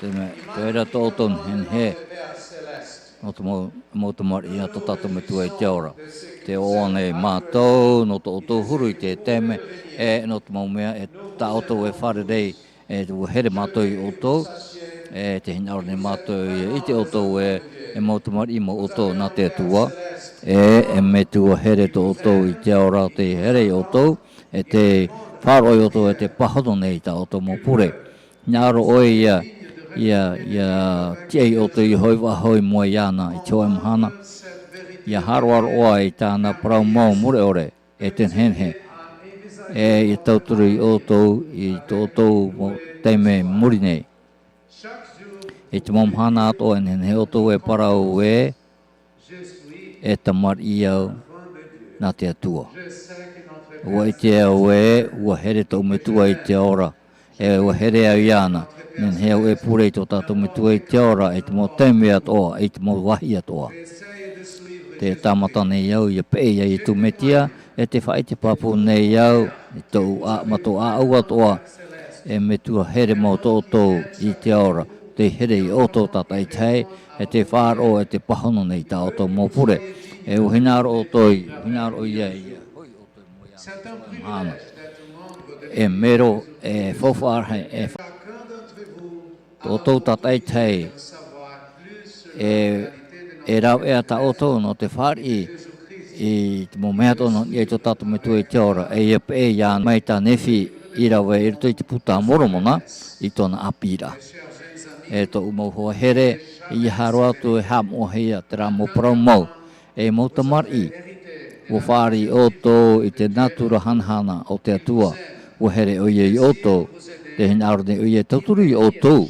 te mea, te reira tō ʻoutou nehenehe nō te mau, mau tamariʻi a tō tātou Metua i te ao ra. Tē ʻoaʻoa nei mātou nō tō ʻoutou huru i teie taime, e nō te mau mea e tā ʻoutou e fārerei, e ʻua here mātou ia ʻoutou, e tē hinaʻaro nei mātou ia ʻite ʻoutou e, e mau tamariʻi mau ʻoutou nā te Atua, e, e metua here tō ʻoutou i te ao ra, tē here ia ʻoutou, e tē faʻaroʻo ia ʻoutou, e tē pāhono nei i tā ʻoutou mau pure. Hinaʻaro ʻoe ia, ia, ia tiʻa ia ʻoutou ia hoʻi faʻahou i mua iāna i te hōʻē mahana. Ia haʻaroʻaroʻa i tāna parau mau mure ʻore, e te nehenehe. E ia tauturu ia ʻoutou, i tō ʻoutou mau taime i muri nei. I te mau mahana atoʻa e nehenehe ʻoutou e parau ē, e tamariʻi au nā te Atua. ʻUa ʻite au ē, ʻua here tōʻu Metua i te ao ra. E ʻua here au iāna, nehenehe au e pure i tō tātou Metua i te ao ra, i te mau taime atoʻa, i te mau vāhi atoʻa. Tē tāmata nei au ia peʻe ia Iesu Mesia, e tē faʻaʻite pāpū nei au, i tōʻu ʻā, mā tōʻu ʻāʻau atoʻa, e Metua here mau tō ʻoutou i te ao ra, tē here ia ʻoutou tātaʻitahi, e tē faʻaroʻo, e tē pāhono nei i tā ʻoutou mau pure. E ʻua hinaʻaro ʻoutou, hinaʻaro ia, ia hoʻi ʻoutou i mua iāna. E mero, e faufaʻa rahi, e fa-, tō ʻoutou tātaʻitahi, e, e rāveʻa tā ʻoutou nō te fāriʻi i te mau mea atoʻa nō niʻa i tō tātou Metua i te ao ra, e ia peʻe iāna mai tā Nephi i rave i roto i te Puta a Moromona, i tōna ʻāpīraʻa. E tōʻu mau hoa here, ʻeiaha roa atu e haʻamoʻahia terā mau parau mau, e mau tamariʻi, ʻua fāriʻi ʻoutou i te nātura hanahana o te Atua, ʻua here ʻoia ia ʻoutou, tē hinaʻaro nei ʻoia e tauturu ia ʻoutou,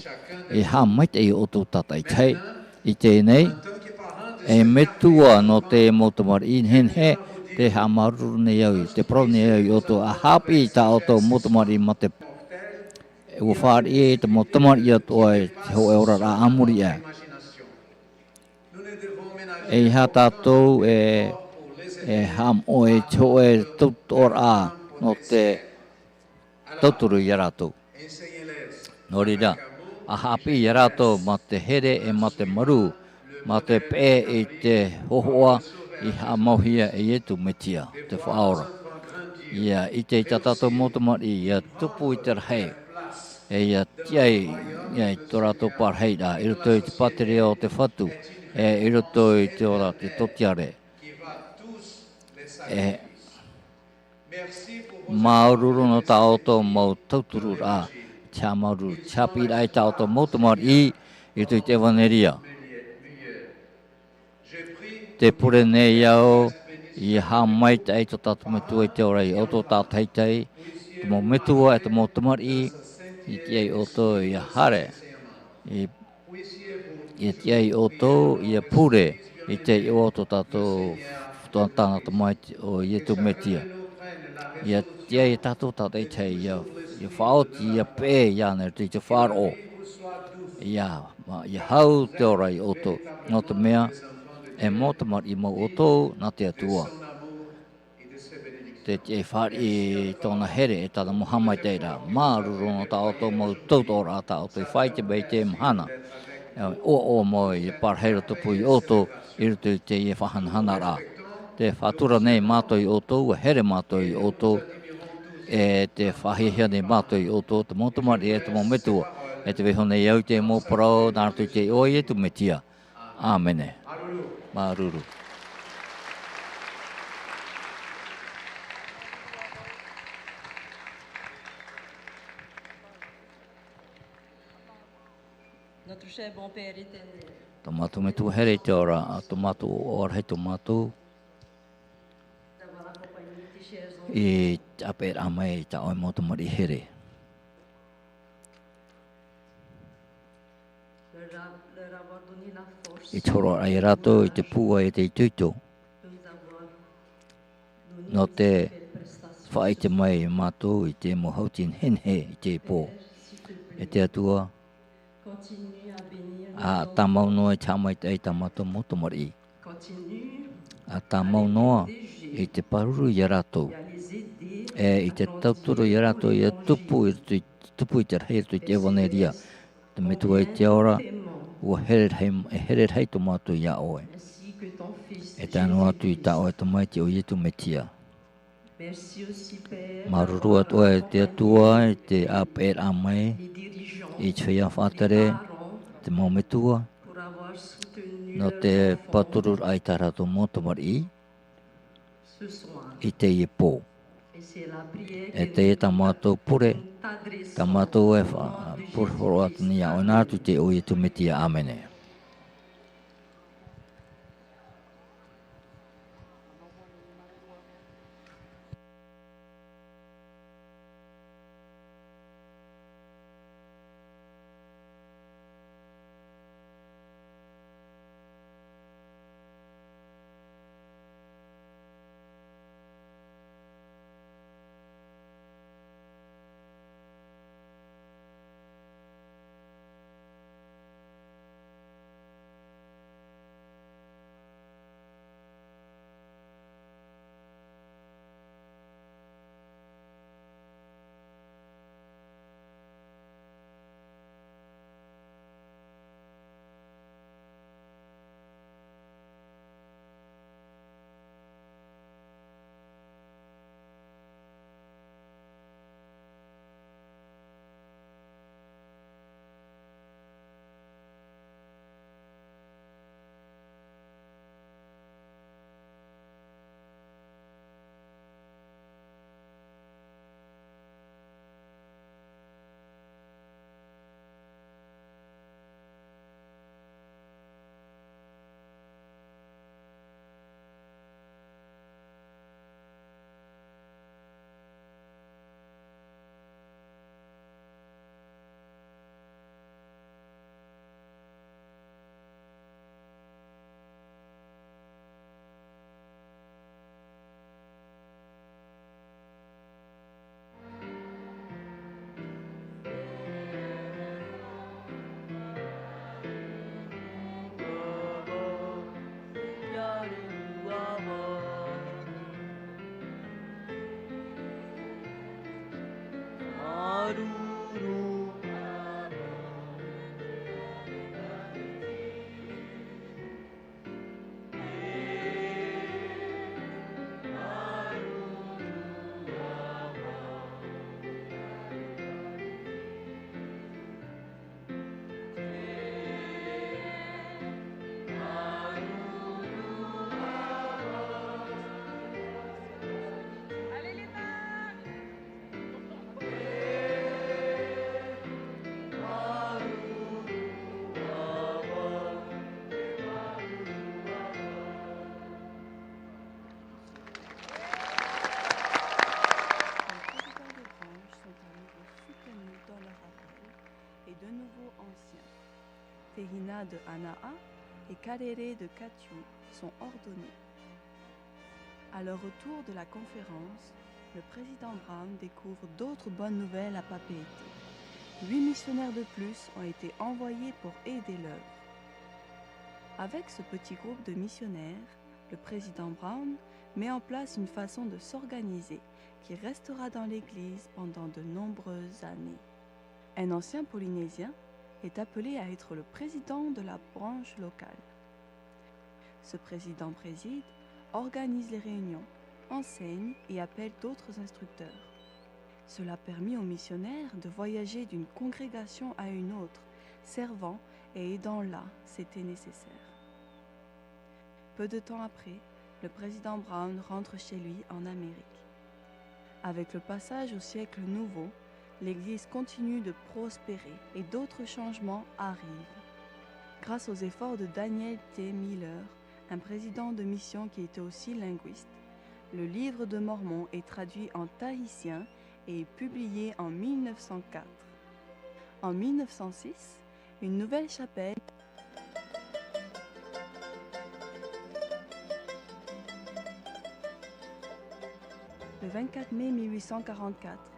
e haʻamaitaʻi ia ʻoutou tātaʻitahi. I teie nei, e Metua nō te mau tamariʻi nehenehe, tē haʻamāuruuru nei au, tē parau nei au ia ʻoutou, ʻa haʻapiʻi i tā ʻoutou mau tamariʻi mā te, ʻua fāriʻi te mau tamariʻi atoʻa i te hōʻē oraraʻa a muri aʻe. ʻEiaha tātou e, e haʻamoʻe i te hōʻē tautoʻoraʻa nō te tauturu ia rātou. Nō reira, ʻa haʻapiʻi ia rātou mā te here e mā te marū, mā te peʻe i te hōhoʻa i haʻamauhia e Iesu Mesia, te Faʻaora. ʻIa ʻite i tā tātou mau tamariʻi, ʻia tupu i te rahi, e ʻia tiʻa i, ʻia i tō rātou parahiraʻa, i roto i te pātireia o te Fatu, e i roto i te ora, te tōtiare. E māuruuru nō tā ʻoutou mau tautururaʻa, te haʻamāuruuru, te haʻapiʻiraʻa i tā ʻoutou mau tamariʻi, i roto i te ʻevanelia. Tē pure nei au, ʻia haʻamaitaʻi tō tātou Metua i te ao ra ia ʻoutou tātaʻitahi, te mau metua e te mau tamariʻi, i tiʻa ia ʻoutou ʻia haere, i, ʻia tiʻa ia ʻoutou, ʻia pure, i te iʻoa o tō tātou, tō tāna Tamaiti ʻo Iesu Mesia. ʻIa tiʻa ia tātou tātaʻitahi, ʻia, ʻia faʻaoti, ʻia peʻe iāna i roto i te faʻaroʻo. ʻIa, mā, ʻia hau te ora ia ʻoutou, nō te mea, e mau tamariʻi mau ʻoutou nā te Atua. Te tiʻa e fāriʻi i tōna here e tāna mau haʻamaitaʻiraʻa. Māuruuru nō tā ʻoutou mau tautoʻoraʻa tā ʻoutou i faʻaʻite mai i teie mahana. E ʻoaʻoa mau ʻia parahiraʻa tupu ia ʻoutou i roto i teie faʻahanahanaraʻa. Tē faʻatura nei mātou ia ʻoutou, ʻua here mātou ia ʻoutou, e tē faʻahiahia nei mātou ia ʻoutou, te mau tamariʻi e te mau metua, e tē vaiiho nei au i te mau parau, nā roto i te iʻoa o Iesu Mesia. Āmene. Māuruuru. Notre cher bon Père éternel. Tō mātou Metua here i te ora, ā, tō mātou ʻoaʻoa rahi tō mātou i te ʻāpeʻeraʻa mai i tā ʻoe mau tamariʻi here. I te hōroʻaraʻa ia rātou i te pūai e te itoito. Nō te faʻaʻite mai iā mātou i te mau hauti nehenehe i teie pō. E te Atua, ā, tāmau noa i te haʻamaitaʻi i tā mātou mau tamariʻi. Ā, tāmau noa i te pāruru iā rātou. E i te tauturu iā rātou ʻia tupu i roto i, tupu i te rahi i roto i te ʻevanelia. Te Metua i te ora, ʻua here rahi, e here rahi tō mātou iā ʻoe. E tae noa atu i tā ʻoe Tamaiti ʻo Ietu Metia. Māuruuru atu ʻoe te Atua i te ʻāpeʻeraʻa mai i te feiā faʻatere, te mau metua, nō te pātururaʻa i tā rātou mau tamariʻi i teie pō. E teie tā mātou pure, tā mātou e faʻa-, pure hōroʻa atu nei iā ʻoe nā roto i te iʻoa o Ietu Metia. Āmene. Les présidents de branche sont à nouveau soutenus dans leur appel et de nouveaux anciens. Tehina de Anaa et Karere de Katiou sont ordonnés. À leur retour de la conférence, le président Brown découvre d'autres bonnes nouvelles à Papeete. Huit missionnaires de plus ont été envoyés pour aider l'œuvre. Avec ce petit groupe de missionnaires, le président Brown met en place une façon de s'organiser qui restera dans l'Église pendant de nombreuses années. Un ancien Polynésien est appelé à être le président de la branche locale. Ce président préside, organise les réunions, enseigne et appelle d'autres instructeurs. Cela permit aux missionnaires de voyager d'une congrégation à une autre, servant et aidant là, c'était nécessaire. Peu de temps après, le président Brown rentre chez lui en Amérique. Avec le passage au siècle nouveau, l'Église continue de prospérer et d'autres changements arrivent. Grâce aux efforts de Daniel T. Miller, un président de mission qui était aussi linguiste, le Livre de Mormon est traduit en tahitien et est publié en mille neuf cent quatre. En mille neuf cent six, une nouvelle chapelle. Le vingt-quatre mai mille huit cent quarante-quatre,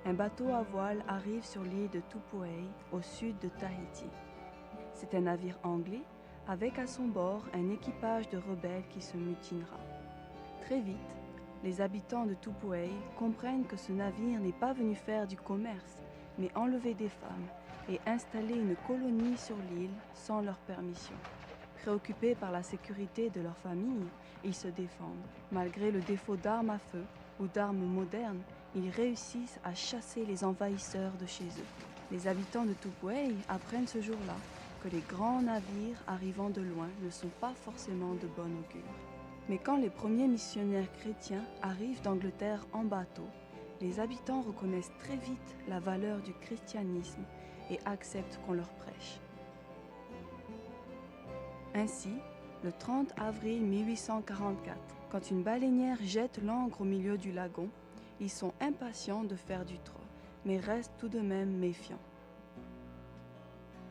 un bateau à voile arrive sur l'île de Tupuai, au sud de Tahiti. C'est un navire anglais, avec à son bord un équipage de rebelles qui se mutinera. Très vite, les habitants de Tupuai comprennent que ce navire n'est pas venu faire du commerce, mais enlever des femmes et installer une colonie sur l'île sans leur permission. Préoccupés par la sécurité de leur famille, ils se défendent. Malgré le défaut d'armes à feu ou d'armes modernes, ils réussissent à chasser les envahisseurs de chez eux. Les habitants de Tupuai apprennent ce jour-là que les grands navires arrivant de loin ne sont pas forcément de bon augure. Mais quand les premiers missionnaires chrétiens arrivent d'Angleterre en bateau, les habitants reconnaissent très vite la valeur du christianisme et acceptent qu'on leur prêche. Ainsi, le trente avril mille huit cent quarante-quatre, quand une baleinière jette l'ancre au milieu du lagon, ils sont impatients de faire du troc, mais restent tout de même méfiants.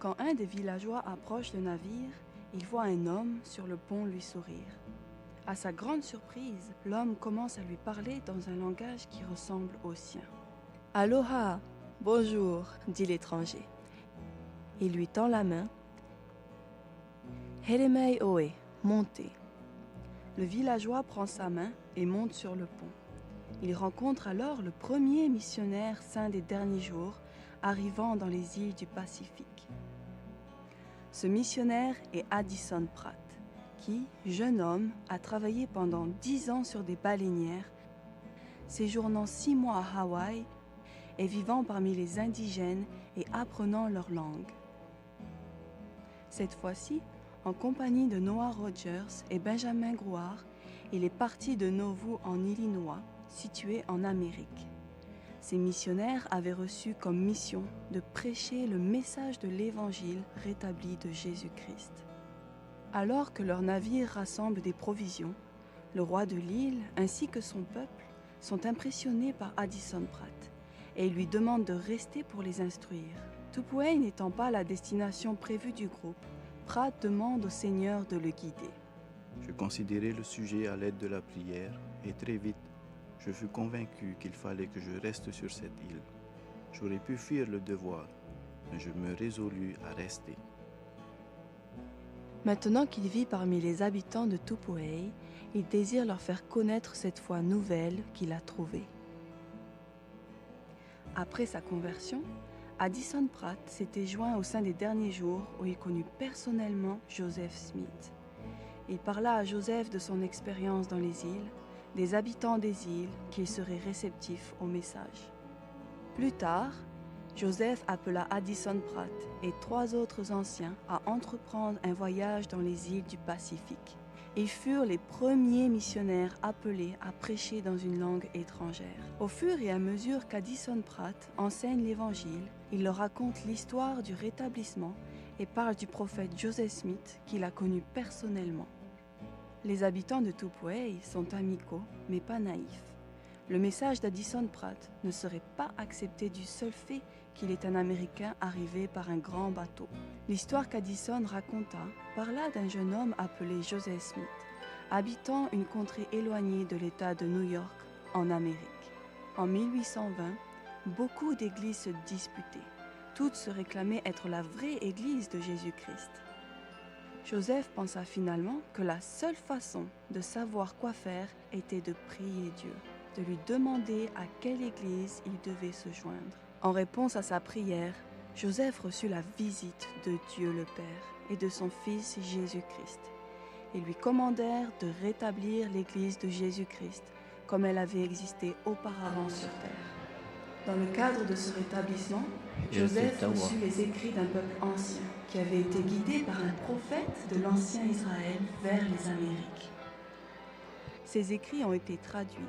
Quand un des villageois approche le navire, il voit un homme sur le pont lui sourire. À sa grande surprise, l'homme commence à lui parler dans un langage qui ressemble au sien. « Aloha, bonjour », dit l'étranger. Il lui tend la main. « Here mai ʻoe, montez. » Le villageois prend sa main et monte sur le pont. Il rencontre alors le premier missionnaire saint des derniers jours arrivant dans les îles du Pacifique. Ce missionnaire est Addison Pratt, qui, jeune homme, a travaillé pendant dix ans sur des baleinières, séjournant six mois à Hawaï et vivant parmi les indigènes et apprenant leur langue. Cette fois-ci, en compagnie de Noah Rogers et Benjamin Grouard, il est parti de Nauvoo en Illinois, situé en Amérique. Ces missionnaires avaient reçu comme mission de prêcher le message de l'Évangile rétabli de Jésus-Christ. Alors que leur navire rassemble des provisions, le roi de l'île ainsi que son peuple sont impressionnés par Addison Pratt et lui demandent de rester pour les instruire. Tupuai n'étant pas la destination prévue du groupe, Pratt demande au Seigneur de le guider. Je considérai le sujet à l'aide de la prière et très vite, je fus convaincu qu'il fallait que je reste sur cette île. J'aurais pu fuir le devoir, mais je me résolus à rester. Maintenant qu'il vit parmi les habitants de Tupuai, il désire leur faire connaître cette foi nouvelle qu'il a trouvée. Après sa conversion, Addison Pratt s'était joint au saint des derniers jours où il connut personnellement Joseph Smith. Il parla à Joseph de son expérience dans les îles, des habitants des îles, qu'il serait réceptif au message. Plus tard, Joseph appela Addison Pratt et trois autres anciens à entreprendre un voyage dans les îles du Pacifique. Ils furent les premiers missionnaires appelés à prêcher dans une langue étrangère. Au fur et à mesure qu'Addison Pratt enseigne l'Évangile, il leur raconte l'histoire du rétablissement et parle du prophète Joseph Smith, qu'il a connu personnellement. Les habitants de Tupuai sont amicaux, mais pas naïfs. Le message d'Addison Pratt ne serait pas accepté du seul fait qu'il est un Américain arrivé par un grand bateau. L'histoire qu'Addison raconta parla d'un jeune homme appelé Joseph Smith, habitant une contrée éloignée de l'État de New York, en Amérique. En mille huit cent vingt, beaucoup d'églises se disputaient. Toutes se réclamaient être la vraie Église de Jésus-Christ. Joseph pensa finalement que la seule façon de savoir quoi faire était de prier Dieu, de lui demander à quelle église il devait se joindre. En réponse à sa prière, Joseph reçut la visite de Dieu le Père et de son Fils Jésus-Christ. Ils lui commandèrent de rétablir l'Église de Jésus-Christ comme elle avait existé auparavant sur terre. Dans le cadre de ce rétablissement, Joseph reçut les écrits d'un peuple ancien qui avait été guidé par un prophète de l'ancien Israël vers les Amériques. Ces écrits ont été traduits,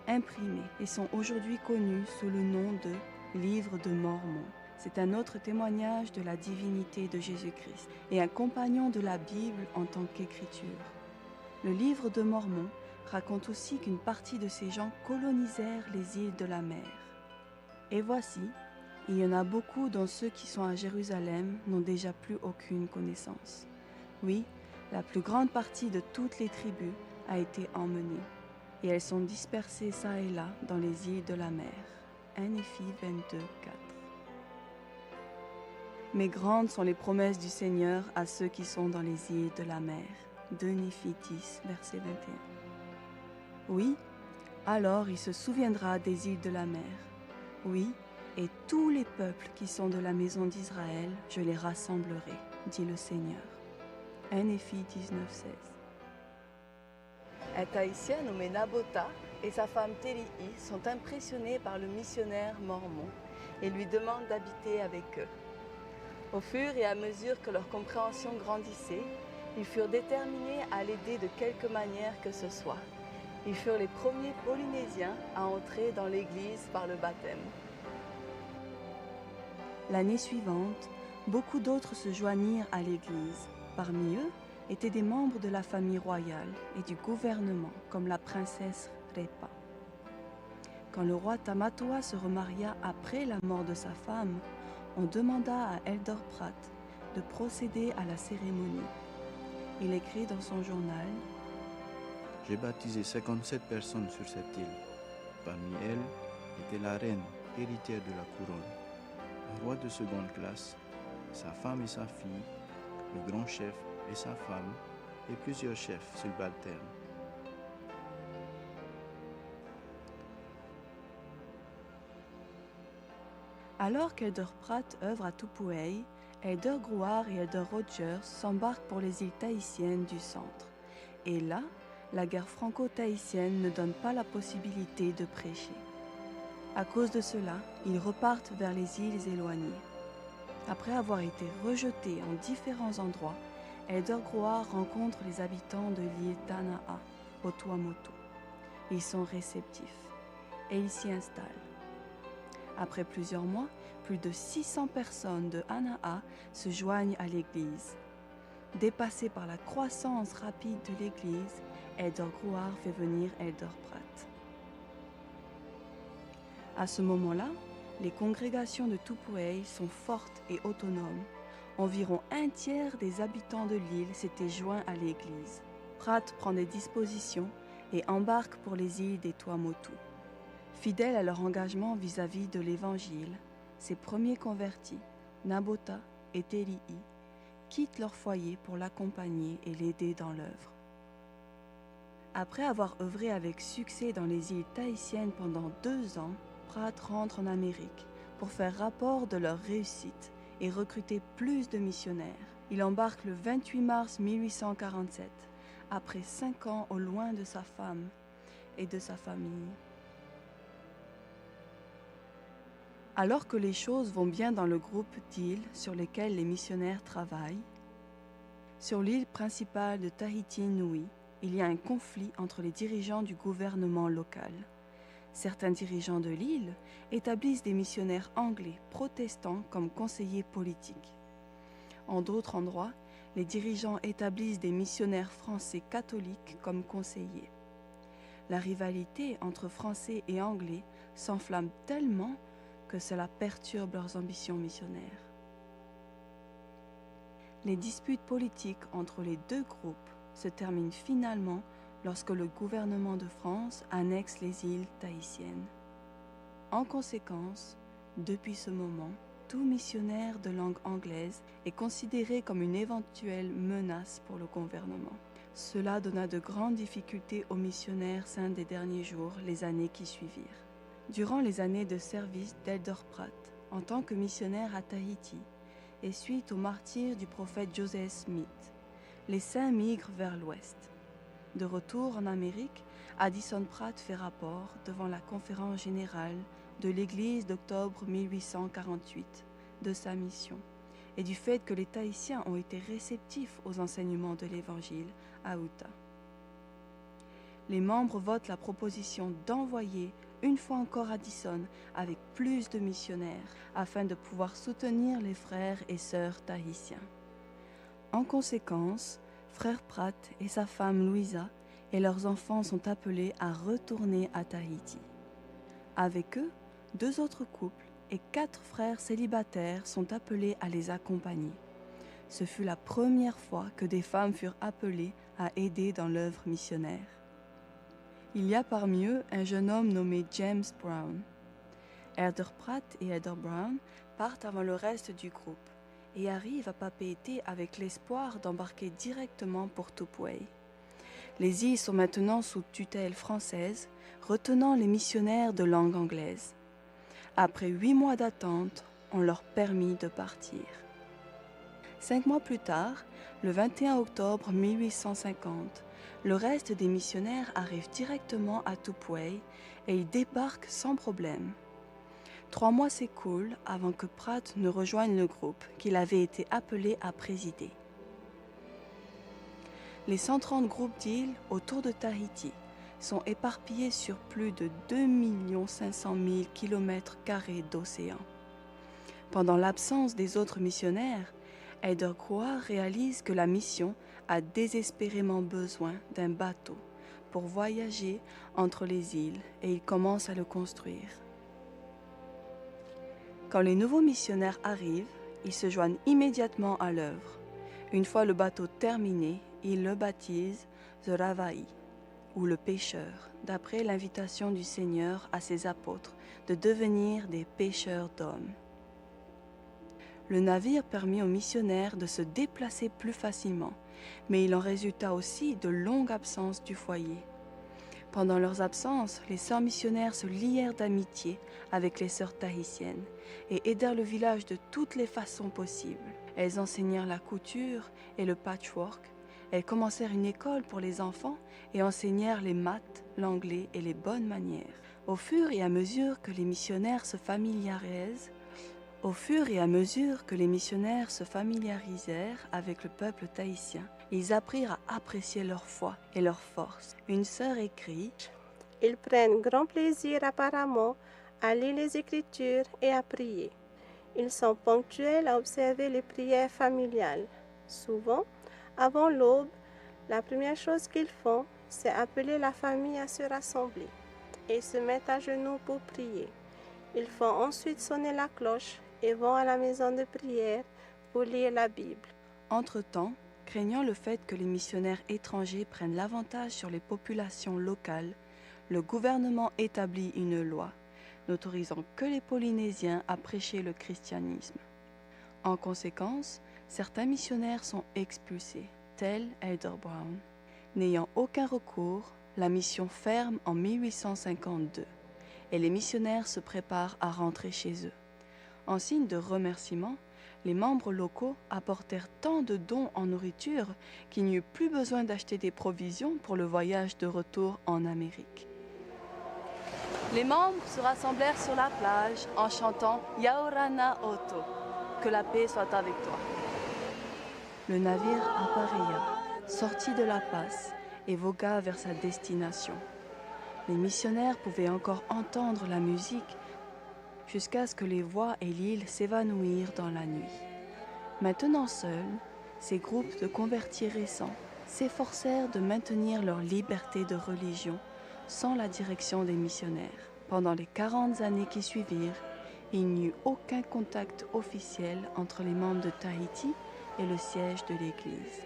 imprimés et sont aujourd'hui connus sous le nom de Livre de Mormon. C'est un autre témoignage de la divinité de Jésus-Christ et un compagnon de la Bible en tant qu'écriture. Le Livre de Mormon raconte aussi qu'une partie de ces gens colonisèrent les îles de la mer. Et voici, il y en a beaucoup dont ceux qui sont à Jérusalem n'ont déjà plus aucune connaissance. Oui, la plus grande partie de toutes les tribus a été emmenée, et elles sont dispersées çà et là dans les îles de la mer. Un Néphi vingt-deux, quatre. Mais grandes sont les promesses du Seigneur à ceux qui sont dans les îles de la mer. Deux Néphi dix, verset vingt et un. Oui, alors il se souviendra des îles de la mer. Oui, et tous les peuples qui sont de la maison d'Israël, je les rassemblerai, dit le Seigneur. Un Néphi dix-neuf, seize. Un Tahitien nommé Nabota et sa femme Teli'i sont impressionnés par le missionnaire Mormon et lui demandent d'habiter avec eux. Au fur et à mesure que leur compréhension grandissait, ils furent déterminés à l'aider de quelque manière que ce soit. Ils furent les premiers Polynésiens à entrer dans l'Église par le baptême. L'année suivante, beaucoup d'autres se joignirent à l'Église. Parmi eux étaient des membres de la famille royale et du gouvernement, comme la princesse Repa. Quand le roi Tamatoa se remaria après la mort de sa femme, on demanda à Elder Pratt de procéder à la cérémonie. Il écrit dans son journal : J'ai baptisé cinquante-sept personnes sur cette île. Parmi elles était la reine, héritière de la couronne, un roi de seconde classe, sa femme et sa fille, le grand chef et sa femme, et plusieurs chefs subalternes. Alors qu'Elder Pratt œuvre à Tupou Aʻi, Elder Grouard et Elder Rogers s'embarquent pour les îles tahitiennes du centre. Et là, la guerre franco-tahitienne ne donne pas la possibilité de prêcher. À cause de cela, ils repartent vers les îles éloignées. Après avoir été rejetés en différents endroits, Elder Grouard rencontre les habitants de l'île Tanaa, au Tuamotu. Ils sont réceptifs et ils s'y installent. Après plusieurs mois, plus de six cents personnes de Anaa se joignent à l'Église. Dépassé par la croissance rapide de l'Église, Elder Grouard fait venir Elder Pratt. À ce moment-là, les congrégations de Tupou Aʻi sont fortes et autonomes. Environ un tiers des habitants de l'île s'étaient joints à l'Église. Pratt prend des dispositions et embarque pour les îles des Tuamotu. Fidèles à leur engagement vis-à-vis de l'Évangile, ces premiers convertis, Nabota et Teli'i, quittent leur foyer pour l'accompagner et l'aider dans l'œuvre. Après avoir œuvré avec succès dans les îles tahitiennes pendant deux ans, Pratt rentre en Amérique pour faire rapport de leur réussite et recruter plus de missionnaires. Il embarque le vingt-huit mars mille huit cent quarante-sept, après cinq ans au loin de sa femme et de sa famille. Alors que les choses vont bien dans le groupe d'îles sur lesquelles les missionnaires travaillent, sur l'île principale de Tahiti Nui, il y a un conflit entre les dirigeants du gouvernement local. Certains dirigeants de l'île établissent des missionnaires anglais protestants comme conseillers politiques. En d'autres endroits, les dirigeants établissent des missionnaires français catholiques comme conseillers. La rivalité entre Français et Anglais s'enflamme tellement que cela perturbe leurs ambitions missionnaires. Les disputes politiques entre les deux groupes se terminent finalement lorsque le gouvernement de France annexe les îles tahitiennes. En conséquence, depuis ce moment, tout missionnaire de langue anglaise est considéré comme une éventuelle menace pour le gouvernement. Cela donna de grandes difficultés aux missionnaires saints des derniers jours, les années qui suivirent. Durant les années de service d'Elder Pratt, en tant que missionnaire à Tahiti, et suite au martyre du prophète Joseph Smith, les saints migrent vers l'ouest. De retour en Amérique, Addison Pratt fait rapport devant la conférence générale de l'Église d'octobre mille huit cent quarante-huit, de sa mission et du fait que les Tahitiens ont été réceptifs aux enseignements de l'Évangile à Uta. Les membres votent la proposition d'envoyer une fois encore Addison avec plus de missionnaires afin de pouvoir soutenir les frères et sœurs tahitiens. En conséquence, frère Pratt et sa femme Louisa et leurs enfants sont appelés à retourner à Tahiti. Avec eux, deux autres couples et quatre frères célibataires sont appelés à les accompagner. Ce fut la première fois que des femmes furent appelées à aider dans l'œuvre missionnaire. Il y a parmi eux un jeune homme nommé James Brown. Elder Pratt et Elder Brown partent avant le reste du groupe et arrivent à Papeete avec l'espoir d'embarquer directement pour Tupuai. Les îles sont maintenant sous tutelle française, retenant les missionnaires de langue anglaise. Après huit mois d'attente, on leur permit de partir. Cinq mois plus tard, le vingt et un octobre mille huit cent cinquante, le reste des missionnaires arrivent directement à Tupuai et ils débarquent sans problème. Trois mois s'écoulent avant que Pratt ne rejoigne le groupe qu'il avait été appelé à présider. Les cent trente groupes d'îles autour de Tahiti sont éparpillés sur plus de deux millions cinq cent mille kilomètres carrés d'océan. Pendant l'absence des autres missionnaires, Elder Croar réalise que la mission a désespérément besoin d'un bateau pour voyager entre les îles et il commence à le construire. Quand les nouveaux missionnaires arrivent, ils se joignent immédiatement à l'œuvre. Une fois le bateau terminé, ils le baptisent The Ravai, ou le pêcheur, d'après l'invitation du Seigneur à ses apôtres de devenir des pêcheurs d'hommes. Le navire permit aux missionnaires de se déplacer plus facilement, mais il en résulta aussi de longues absences du foyer. Pendant leurs absences, les sœurs missionnaires se lièrent d'amitié avec les sœurs tahitiennes et aidèrent le village de toutes les façons possibles. Elles enseignèrent la couture et le patchwork, elles commencèrent une école pour les enfants et enseignèrent les maths, l'anglais et les bonnes manières. Au fur et à mesure que les missionnaires se familiarisèrent, au fur et à mesure que les missionnaires se familiarisèrent avec le peuple tahitien, ils apprirent à apprécier leur foi et leur force. Une sœur écrit : Ils prennent grand plaisir apparemment à lire les Écritures et à prier. Ils sont ponctuels à observer les prières familiales. Souvent, avant l'aube, la première chose qu'ils font, c'est appeler la famille à se rassembler et se mettre à genoux pour prier. Ils font ensuite sonner la cloche et vont à la maison de prière pour lire la Bible. Entre-temps, craignant le fait que les missionnaires étrangers prennent l'avantage sur les populations locales, le gouvernement établit une loi n'autorisant que les Polynésiens à prêcher le christianisme. En conséquence, certains missionnaires sont expulsés, tel Elder Brown. N'ayant aucun recours, la mission ferme en mille huit cent cinquante-deux et les missionnaires se préparent à rentrer chez eux. En signe de remerciement, les membres locaux apportèrent tant de dons en nourriture qu'il n'y eut plus besoin d'acheter des provisions pour le voyage de retour en Amérique. Les membres se rassemblèrent sur la plage en chantant Ia ora na outou, que la paix soit avec toi. Le navire appareilla, sortit de la passe et vogua vers sa destination. Les missionnaires pouvaient encore entendre la musique jusqu'à ce que les voix et l'île s'évanouirent dans la nuit. Maintenant seuls, ces groupes de convertis récents s'efforcèrent de maintenir leur liberté de religion sans la direction des missionnaires. Pendant les quarante années qui suivirent, il n'y eut aucun contact officiel entre les membres de Tahiti et le siège de l'Église.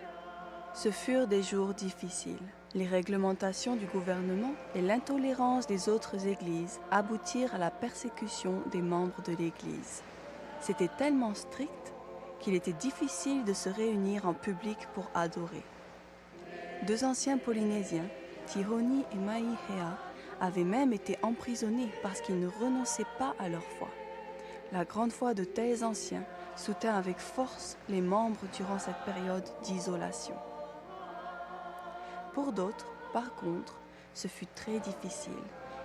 Ce furent des jours difficiles. Les réglementations du gouvernement et l'intolérance des autres églises aboutirent à la persécution des membres de l'Église. C'était tellement strict qu'il était difficile de se réunir en public pour adorer. Deux anciens Polynésiens, Tihoni et Maihea, avaient même été emprisonnés parce qu'ils ne renonçaient pas à leur foi. La grande foi de tels anciens soutint avec force les membres durant cette période d'isolation. Pour d'autres, par contre, ce fut très difficile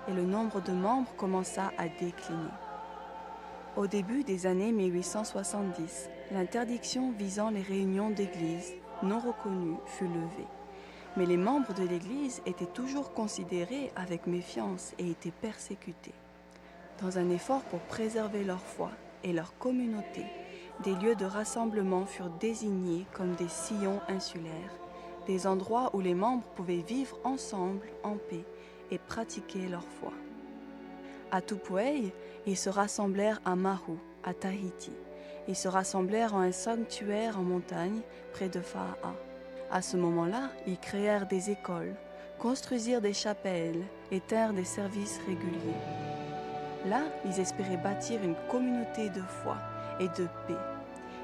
et le nombre de membres commença à décliner. Au début des années mille huit cent soixante-dix, l'interdiction visant les réunions d'église non reconnues fut levée. Mais les membres de l'Église étaient toujours considérés avec méfiance et étaient persécutés. Dans un effort pour préserver leur foi et leur communauté, des lieux de rassemblement furent désignés comme des sillons insulaires, des endroits où les membres pouvaient vivre ensemble en paix et pratiquer leur foi. À Tupou, ils se rassemblèrent à Mahu, à Tahiti. Ils se rassemblèrent en un sanctuaire en montagne, près de Faa'a. À ce moment-là, ils créèrent des écoles, construisirent des chapelles et tinrent des services réguliers. Là, ils espéraient bâtir une communauté de foi et de paix.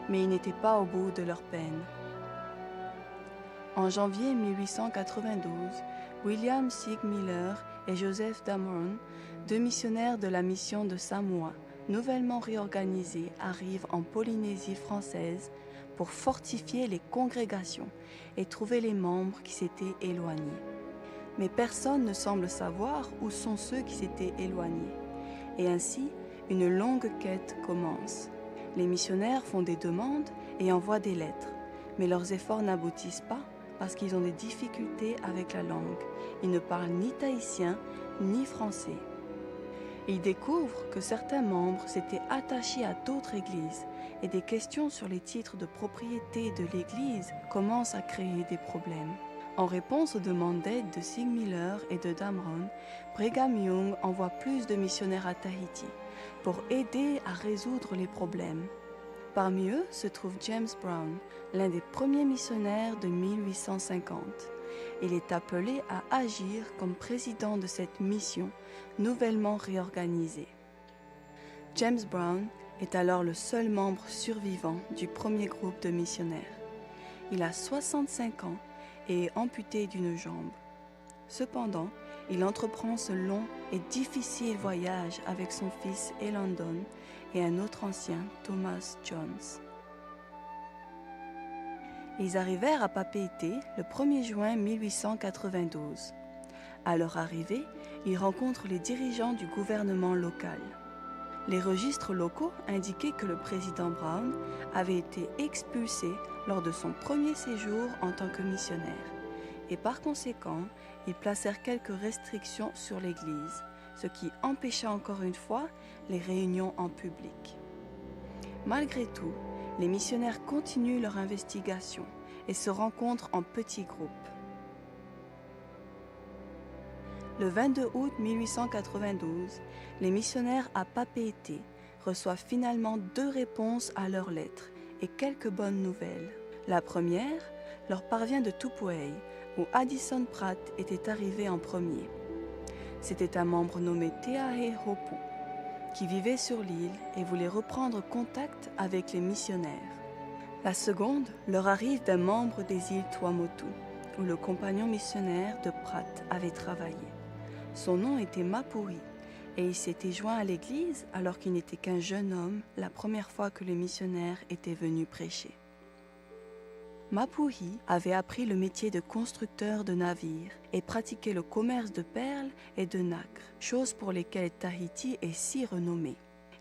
Mais ils n'étaient pas au bout de leur peine. En janvier mille huit cent quatre-vingt-douze, William Sigmiller et Joseph Damron, deux missionnaires de la mission de Samoa, nouvellement réorganisée, arrive en Polynésie française pour fortifier les congrégations et trouver les membres qui s'étaient éloignés. Mais personne ne semble savoir où sont ceux qui s'étaient éloignés. Et ainsi, une longue quête commence. Les missionnaires font des demandes et envoient des lettres, mais leurs efforts n'aboutissent pas parce qu'ils ont des difficultés avec la langue. Ils ne parlent ni tahitien, ni français. Ils découvrent que certains membres s'étaient attachés à d'autres églises et des questions sur les titres de propriété de l'église commencent à créer des problèmes. En réponse aux demandes d'aide de Sigmiller et de Damron, Brigham Young envoie plus de missionnaires à Tahiti pour aider à résoudre les problèmes. Parmi eux se trouve James Brown, l'un des premiers missionnaires de mille huit cent cinquante. Il est appelé à agir comme président de cette mission nouvellement réorganisée. James Brown est alors le seul membre survivant du premier groupe de missionnaires. Il a soixante-cinq ans et est amputé d'une jambe. Cependant, il entreprend ce long et difficile voyage avec son fils Elandon et un autre ancien, Thomas Jones. Ils arrivèrent à Papeete le premier juin mille huit cent quatre-vingt-douze. À leur arrivée, ils rencontrent les dirigeants du gouvernement local. Les registres locaux indiquaient que le président Brown avait été expulsé lors de son premier séjour en tant que missionnaire, et par conséquent, ils placèrent quelques restrictions sur l'Église, ce qui empêcha encore une fois les réunions en public. Malgré tout, les missionnaires continuent leur investigation et se rencontrent en petits groupes. Le vingt-deux août mille huit cent quatre-vingt-douze, les missionnaires à Papeete reçoivent finalement deux réponses à leurs lettres et quelques bonnes nouvelles. La première leur parvient de Tupou, où Addison Pratt était arrivé en premier. C'était un membre nommé Te Ahe Hopu, qui vivait sur l'île et voulait reprendre contact avec les missionnaires. La seconde leur arrive d'un membre des îles Tuamotu, où le compagnon missionnaire de Pratt avait travaillé. Son nom était Mapuhi, et il s'était joint à l'Église alors qu'il n'était qu'un jeune homme la première fois que les missionnaires étaient venus prêcher. Mapuhi avait appris le métier de constructeur de navires et pratiquait le commerce de perles et de nacre, choses pour lesquelles Tahiti est si renommé.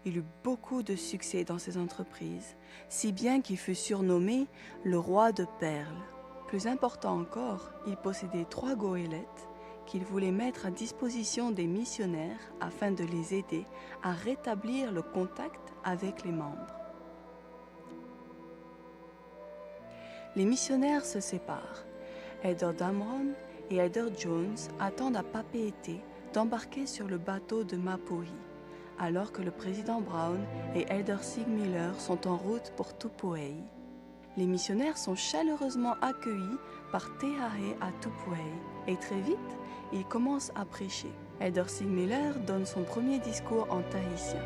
Il eut beaucoup de succès dans ses entreprises, si bien qu'il fut surnommé le roi de perles. Plus important encore, il possédait trois goélettes qu'il voulait mettre à disposition des missionnaires afin de les aider à rétablir le contact avec les membres. Les missionnaires se séparent. Elder Damron et Elder Jones attendent à Papeete d'embarquer sur le bateau de Mapuhi, alors que le président Brown et Elder Sigmiller sont en route pour Tupou. Les missionnaires sont chaleureusement accueillis par Te Ahe à Tupou, et très vite, ils commencent à prêcher. Elder Sigmiller donne son premier discours en tahitien.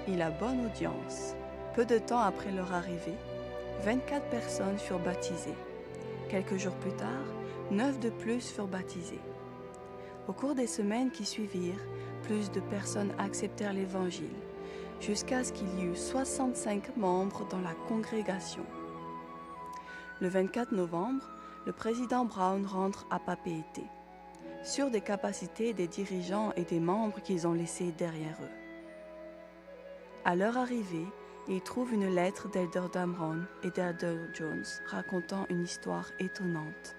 Il a bonne audience. Peu de temps après leur arrivée, vingt-quatre personnes furent baptisées. Quelques jours plus tard, neuf de plus furent baptisées. Au cours des semaines qui suivirent, plus de personnes acceptèrent l'Évangile, jusqu'à ce qu'il y eut soixante-cinq membres dans la congrégation. Le vingt-quatre novembre, le président Brown rentre à Papeete, sûr des capacités des dirigeants et des membres qu'ils ont laissés derrière eux. À leur arrivée, ils trouvent une lettre d'Elder Dan Brown et d'Elder Jones racontant une histoire étonnante.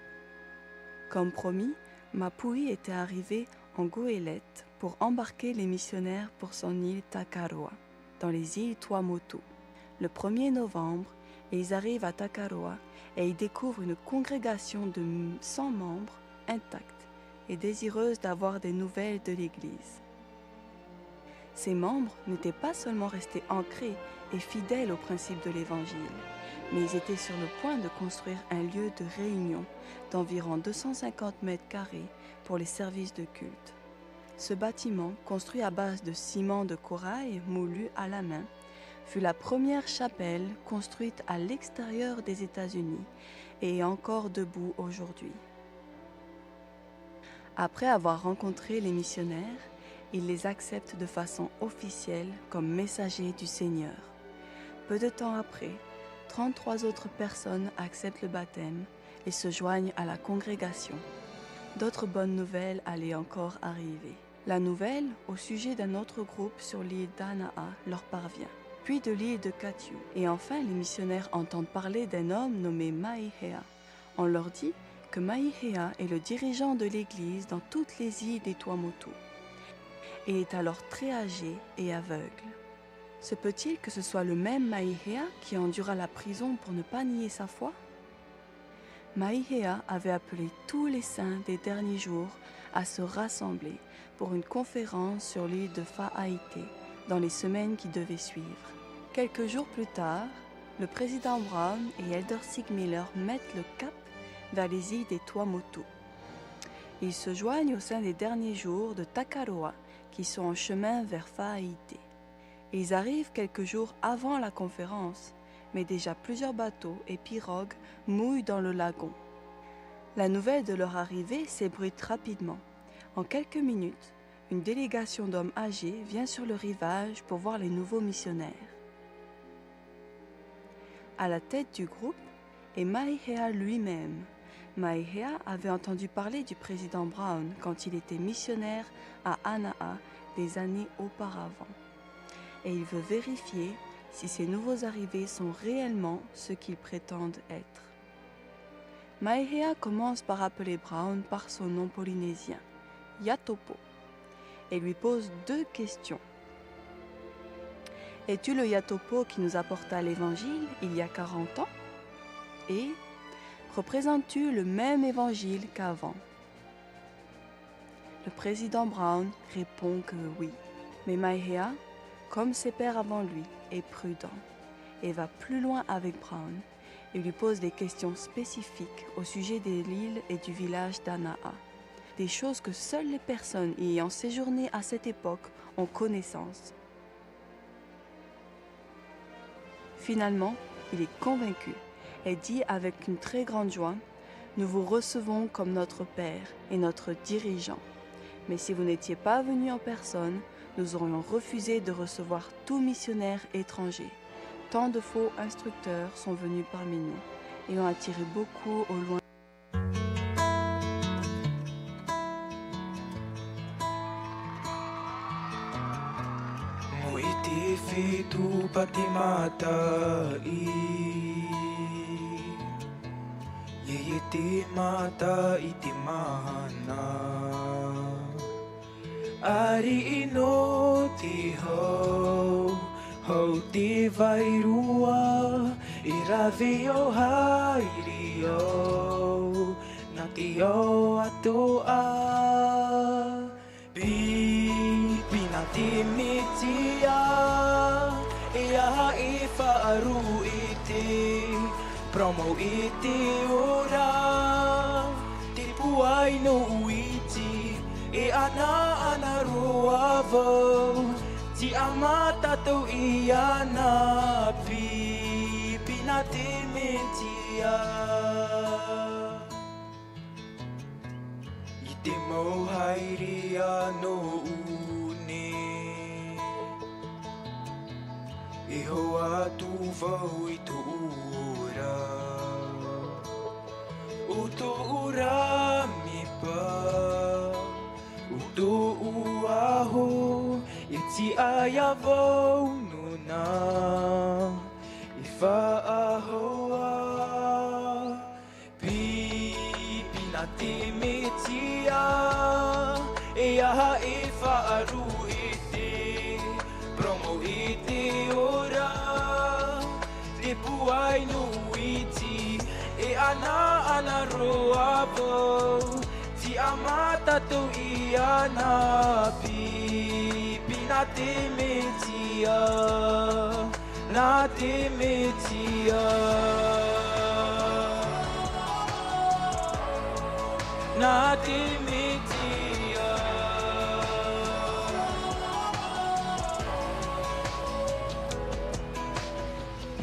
Comme promis, Mapuhi était arrivé en goélette pour embarquer les missionnaires pour son île Takaroa, dans les îles Tuamotu. Le premier novembre, ils arrivent à Takaroa et ils découvrent une congrégation de cent membres intacte et désireuse d'avoir des nouvelles de l'Église. Ces membres n'étaient pas seulement restés ancrés et fidèles aux principes de l'Évangile, mais ils étaient sur le point de construire un lieu de réunion d'environ deux cent cinquante mètres carrés pour les services de culte. Ce bâtiment, construit à base de ciment de corail moulu à la main, fut la première chapelle construite à l'extérieur des États-Unis et est encore debout aujourd'hui. Après avoir rencontré les missionnaires, ils les acceptent de façon officielle comme messagers du Seigneur. Peu de temps après, trente-trois autres personnes acceptent le baptême et se joignent à la congrégation. D'autres bonnes nouvelles allaient encore arriver. La nouvelle au sujet d'un autre groupe sur l'île d'Anaa leur parvient, puis de l'île de Kathiou. Et enfin, les missionnaires entendent parler d'un homme nommé Maihea. On leur dit que Maihea est le dirigeant de l'Église dans toutes les îles des Tuamotu et est alors très âgé et aveugle. Se peut-il que ce soit le même Maihea qui endura la prison pour ne pas nier sa foi ? Maihea avait appelé tous les saints des derniers jours à se rassembler pour une conférence sur l'île de Faaite dans les semaines qui devaient suivre. Quelques jours plus tard, le président Brown et Elder Sigmiller mettent le cap vers les îles des Tuamotu. Ils se joignent au sein des derniers jours de Takaroa, qui sont en chemin vers Faaite. Ils arrivent quelques jours avant la conférence, mais déjà plusieurs bateaux et pirogues mouillent dans le lagon. La nouvelle de leur arrivée s'ébruite rapidement. En quelques minutes, une délégation d'hommes âgés vient sur le rivage pour voir les nouveaux missionnaires. À la tête du groupe est Maihea lui-même. Maihea avait entendu parler du président Brown quand il était missionnaire à Anaa des années auparavant. Et il veut vérifier si ces nouveaux arrivés sont réellement ceux qu'ils prétendent être. Maihea commence par appeler Brown par son nom polynésien, Yatopo, et lui pose deux questions. Es-tu le Yatopo qui nous apporta l'Évangile il y a quarante ans ? Et représentes-tu le même Évangile qu'avant ? Le président Brown répond que oui. Mais Maihea, comme ses pères avant lui, est prudent et va plus loin avec Brown et lui pose des questions spécifiques au sujet de l'île et du village d'Anaa, des choses que seules les personnes y ayant séjourné à cette époque ont connaissance. Finalement, il est convaincu et dit avec une très grande joie : « Nous vous recevons comme notre père et notre dirigeant. Mais si vous n'étiez pas venu en personne, nous aurions refusé de recevoir tout missionnaire étranger. Tant de faux instructeurs sont venus parmi nous et ont attiré beaucoup au loin. » Nō i te fitu pāti mataʻi, e, e te mataʻi te mahana. Ariʻi nō te hau, hau te vairua, e rave ʻo haere au, nā te ao atoʻa. Pīpī nā te Mesia, e aha e faʻaruʻe i te parau mau i te ora, te pūai nō iti, e ʻanaʻana roa vau, tiʻa mā tātou iāna. Pīpī nā te Mesia. I te mau haere anō nei, e hau atu vau i tōʻu ora, ʻo tōʻu rā mepa, ʻo tōʻu aho, e tiʻa iā vau nō I faʻahoa, pīpī nā te Mesia, e aha e faʻaruʻe te parau mau i te ora, te pūai nō iti, e ʻanaʻana roa vau, tiʻamā tātou iāna, pīpī nā te Mesia, nā te Mesia, nā te Mesia.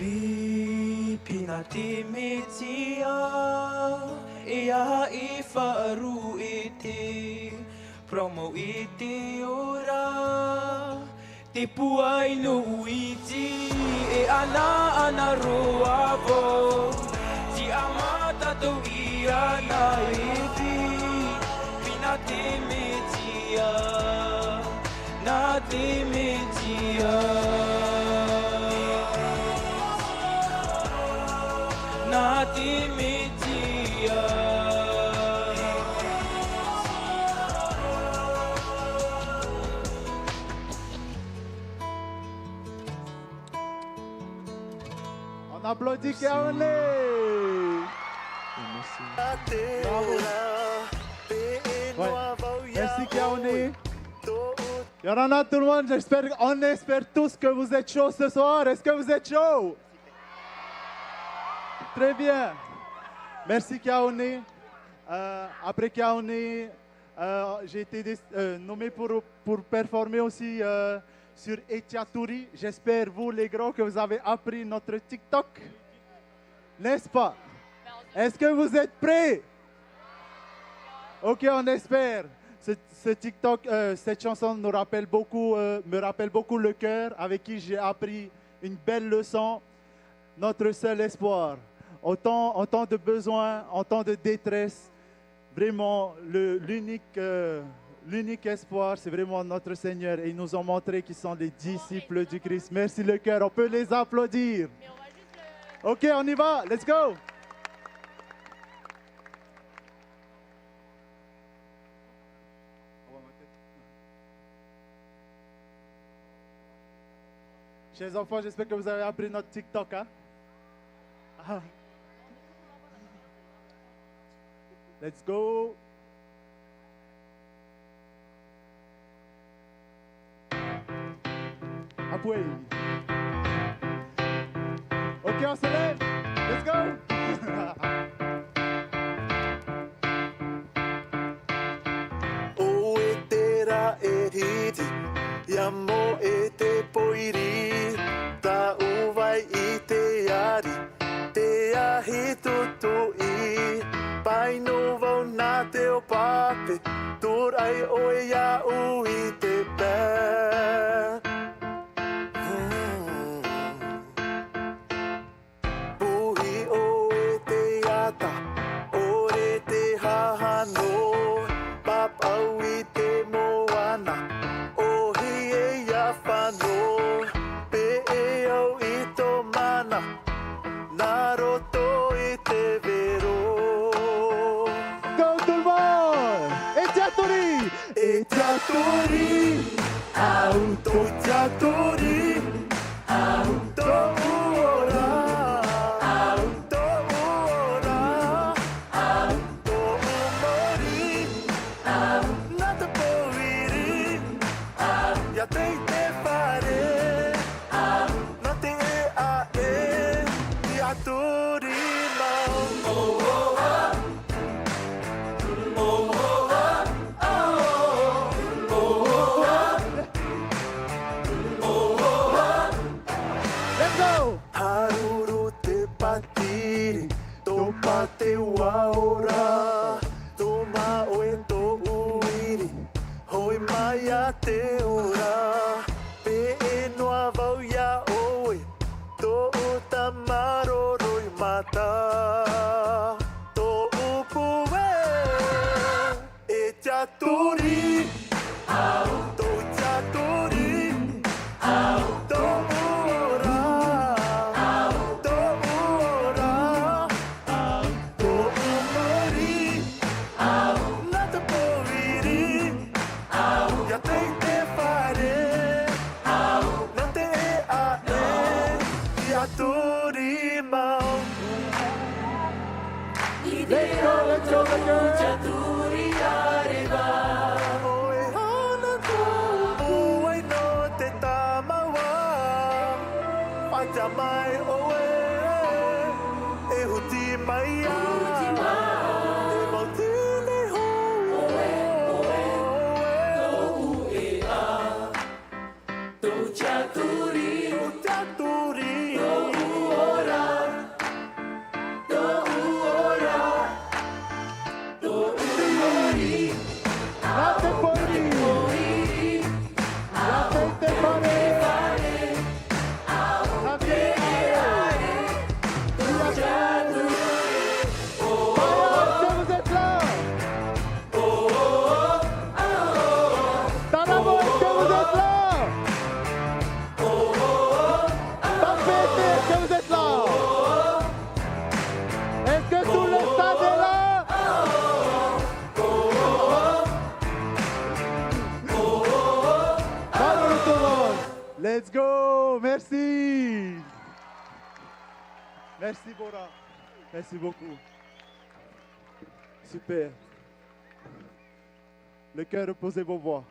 Pīpī nā te Mesia, e aha e faʻaruʻe te parau mau i te ora, te pūai nō iti, e ʻanaʻana roa vau, tiʻamā tātou iāna, e pīpī nā te Mesia, nā te Mesia, nā te Mesia. On applaudit Keauni. Merci. Bravo. Ouais. Merci Keauni. Yorana tout le monde, j'espère, on espère tous que vous êtes chaud ce soir. Est-ce que vous êtes chaud ? Très bien. Merci Keauni. Euh, après Keauni, euh, j'ai été dé-, euh, nommé pour, pour performer aussi, euh, sur Etiaturi. J'espère, vous les grands, que vous avez appris notre TikTok. N'est-ce pas ? Est-ce que vous êtes prêts ? Ok, on espère. Ce, ce TikTok, euh, cette chanson nous rappelle beaucoup, euh, me rappelle beaucoup le chœur avec qui j'ai appris une belle leçon. Notre seul espoir. Au temps, en temps de besoin, en temps de détresse, vraiment, le, l'unique, euh, l'unique espoir, c'est vraiment notre Seigneur. Et ils nous ont montré qu'ils sont les disciples du Christ. Merci le chœur, on peut les applaudir. Ok, on y va, let's go. Chers enfants, j'espère que vous avez appris notre TikTok, hein ? Ah. Let's go. Apui. Ok, on se lève. Let's go. ʻOe te rā e hiti, ʻia moʻe te pōiri, taʻu vai i te ari, te ahi tutuʻi, pae noa vau nā te ʻōpape, tūraʻi ʻoe iāʻu i te pae. Puhi ʻoe te ata, ʻore te hahano, pāpaʻu i te moana, ʻōhie ʻia fano, peʻe au i tō mana, nā roto i te vero. Go, tout le monde! Etiaturi! Etiaturi! Au tō Etiaturi! Au tōʻu ora! Au tōʻu ora! Au tōʻu mōrī! Au nā te pōiri! Au ʻia tei te fare! Au nā te ʻē aʻe, Etiaturi mau. Let's go! Haruru te pātiri, topa te ua ora, tōmā ʻoe tōʻu iri, hoʻi mai ā te ora, peʻe noa vau iā ʻoe, tōʻu tamaroa roimata, tōʻu puē. Etiaturi, au tō Etiaturi, au tōʻu Let's go, let's go, let's go. ʻOe hana tumu ai nō te tāmau. Faʻaʻite mai ʻoe, e huti mai ā. E mau tini hou. Tōʻu tiʻaturi. Tōʻu tiʻaturi. Tōʻu ora. Tōʻu ora. Tōʻu pori. Nā te pori. Nā te, te fare. Nā te fare. Tōʻu tiʻaturi. Est-ce que vous êtes là ? Taramo, est-ce que vous êtes là ? Papeete, est-ce que vous êtes là ? Est-ce que tout le stade est là ? Bravo tout le monde. Let's go. Merci. Merci Bora. Merci beaucoup. Super. Le chœur, posez vos voix.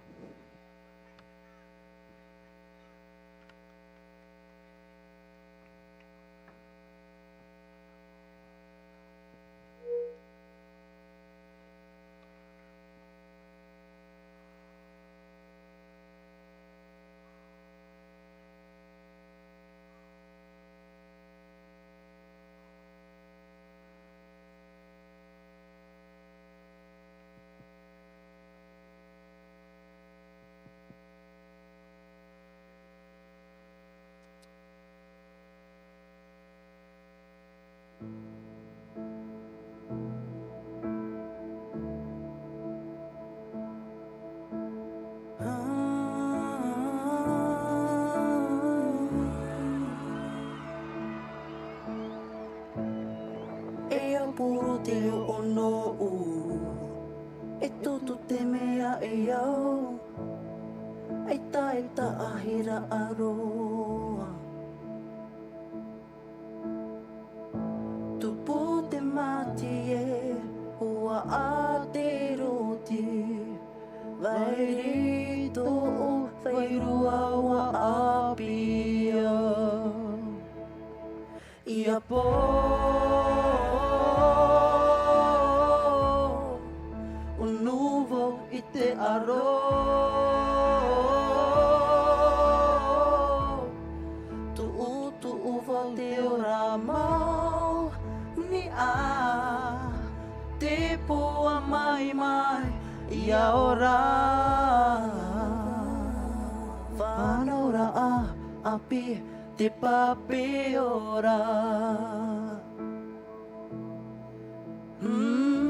E au poro te oʻo nōʻu, e toto te mea e au, ʻaita e taʻahiraʻa roa. Tupu te mātie, ua ʻā te roti, vai rito o whairua ua ʻāpī. ʻIa pō, unu vau i te aro. Tuʻutuʻu vau te ora mau, niʻa te pō a maimai, ʻia ora. Fānauraʻa ʻāpī, te pape ora. Mm.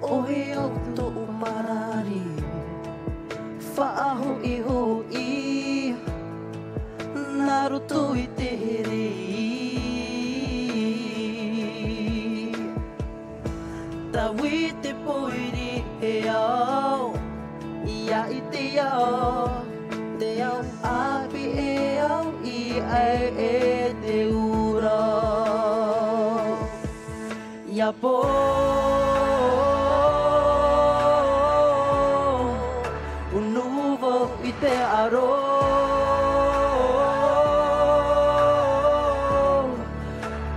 ʻOhie o tōʻu parari, faʻahoʻihoʻi, nā roto i te here. Taui te pōiri e au, ʻia ʻite au, te au ʻāpī e au i ʻae e te ura. ʻIa pō, unu vau i te aro.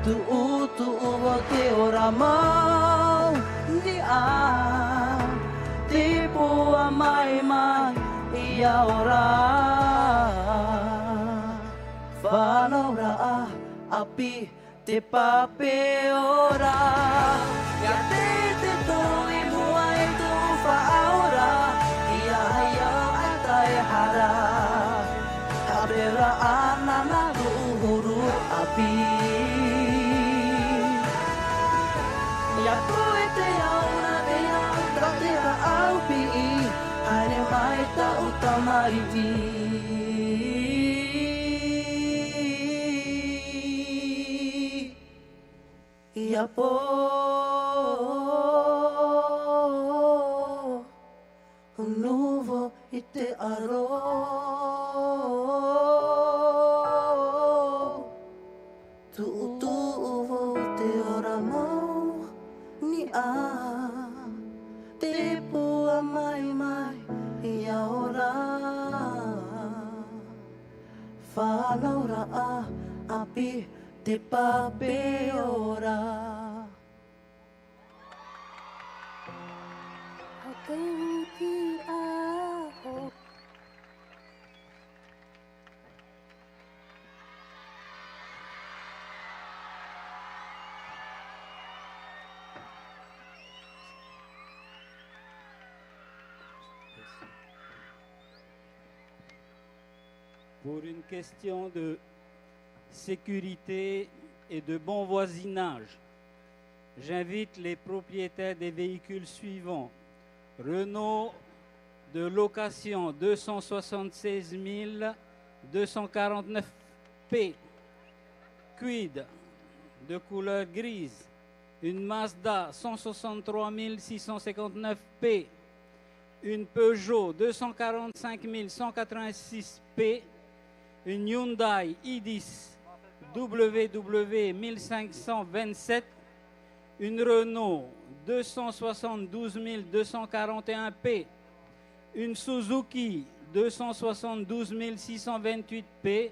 Tuʻutuʻu vau te ora mau, niʻa te pō a maimai, ʻia ora. Fānauraʻa ʻāpī, te pape ora. ʻIa tete tō i mua i tō faʻaora, ʻia haia ʻaita e hara. Haʻapiʻiraʻa nā nā tōʻu huru ʻāpī. ʻIa pō e te ao nā te ao, tā te rāʻau piʻi, haere mai tāʻu tamariʻi. ʻIa pō, unu vau i te aro. Tuʻutuʻu vau te ora mau niʻa, te pua mai mai ia ora. Fānau raʻa ʻāpī te pape ora. Hau te uti aho. Pour une question de sécurité et de bon voisinage, j'invite les propriétaires des véhicules suivants. Renault de location deux cent soixante-seize mille deux cent quarante-neuf P, Kwid de couleur grise, une Mazda cent soixante-trois mille six cent cinquante-neuf P, une Peugeot deux cent quarante-cinq mille cent quatre-vingt-six P, une Hyundai i dix W W mille cinq cent vingt-sept, une Renault deux cent soixante-douze mille deux cent quarante et un P, une Suzuki deux cent soixante-douze mille six cent vingt-huit P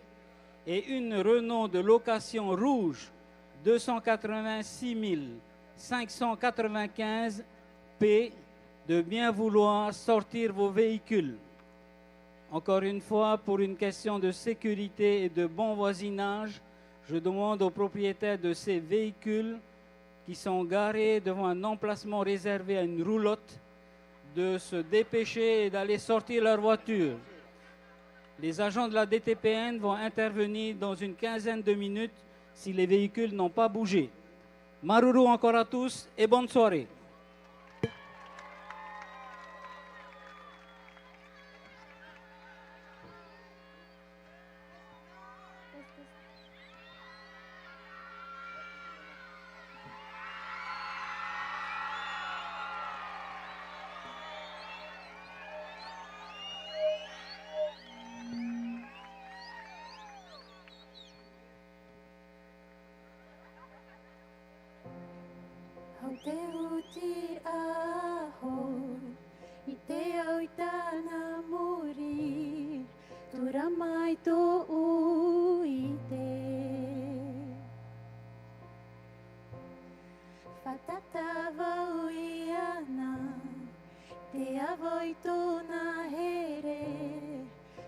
et une Renault de location rouge deux cent quatre-vingt-six mille cinq cent quatre-vingt-quinze P, de bien vouloir sortir vos véhicules. Encore une fois, pour une question de sécurité et de bon voisinage, je demande aux propriétaires de ces véhicules qui sont garés devant un emplacement réservé à une roulotte de se dépêcher et d'aller sortir leur voiture. Les agents de la D T P N vont intervenir dans une quinzaine de minutes si les véhicules n'ont pas bougé. Māuruuru encore à tous et bonne soirée. Hau te uti aho, ʻite au i tāna muri, tura mai tōʻu ʻite. Fātata vau iāna, te ava i tōna here,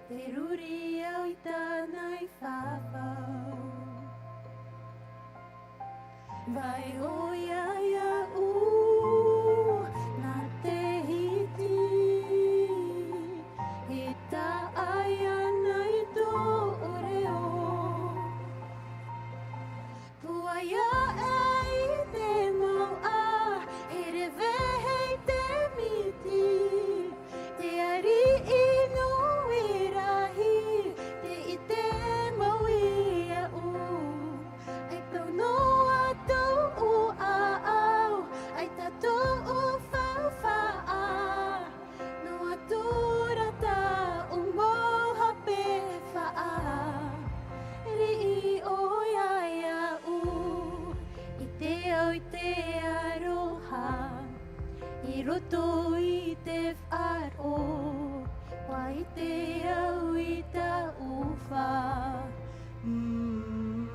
te ruri au i tāna i fafau. Vai ʻoia iāʻu nā te hiti, e taʻa iāna i tōʻu reo. Pūai aʻe i te mau ʻā, e rave hei te miti. Te ariʻi nui rahi, tē ʻite mau iāʻu. ʻAita noa tōʻu ʻāʻau, ʻaita tōʻu faufaʻa. Noa atu rā tāʻu mau hape faʻariʻi, ʻoia iāʻu, ʻite au i te aroha i roto i te faʻaroʻo, ʻua ʻite au i tāʻu fā. Mm.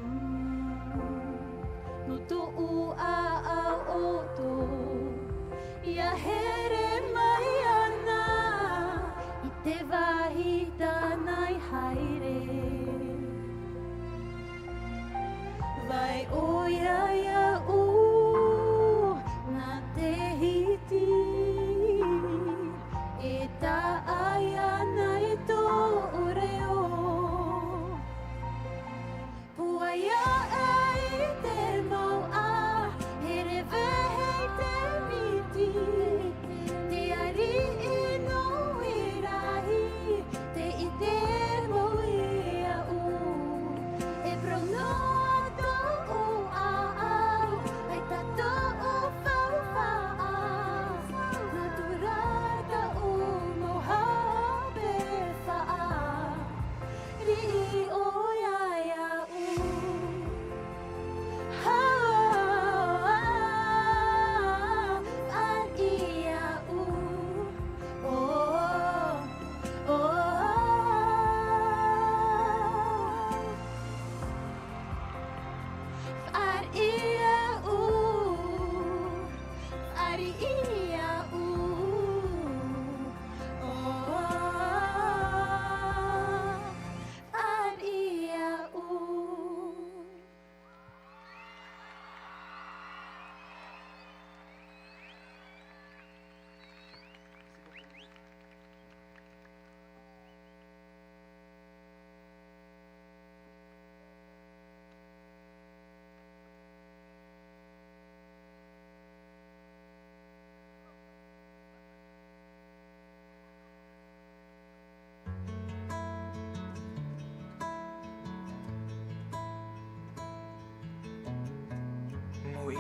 Nō tōʻu ʻāʻau ʻoto, ʻia here mai ana i te vāhi tāna i haere. Vai ʻoia iāʻu nā te hiti, e taʻa iāna i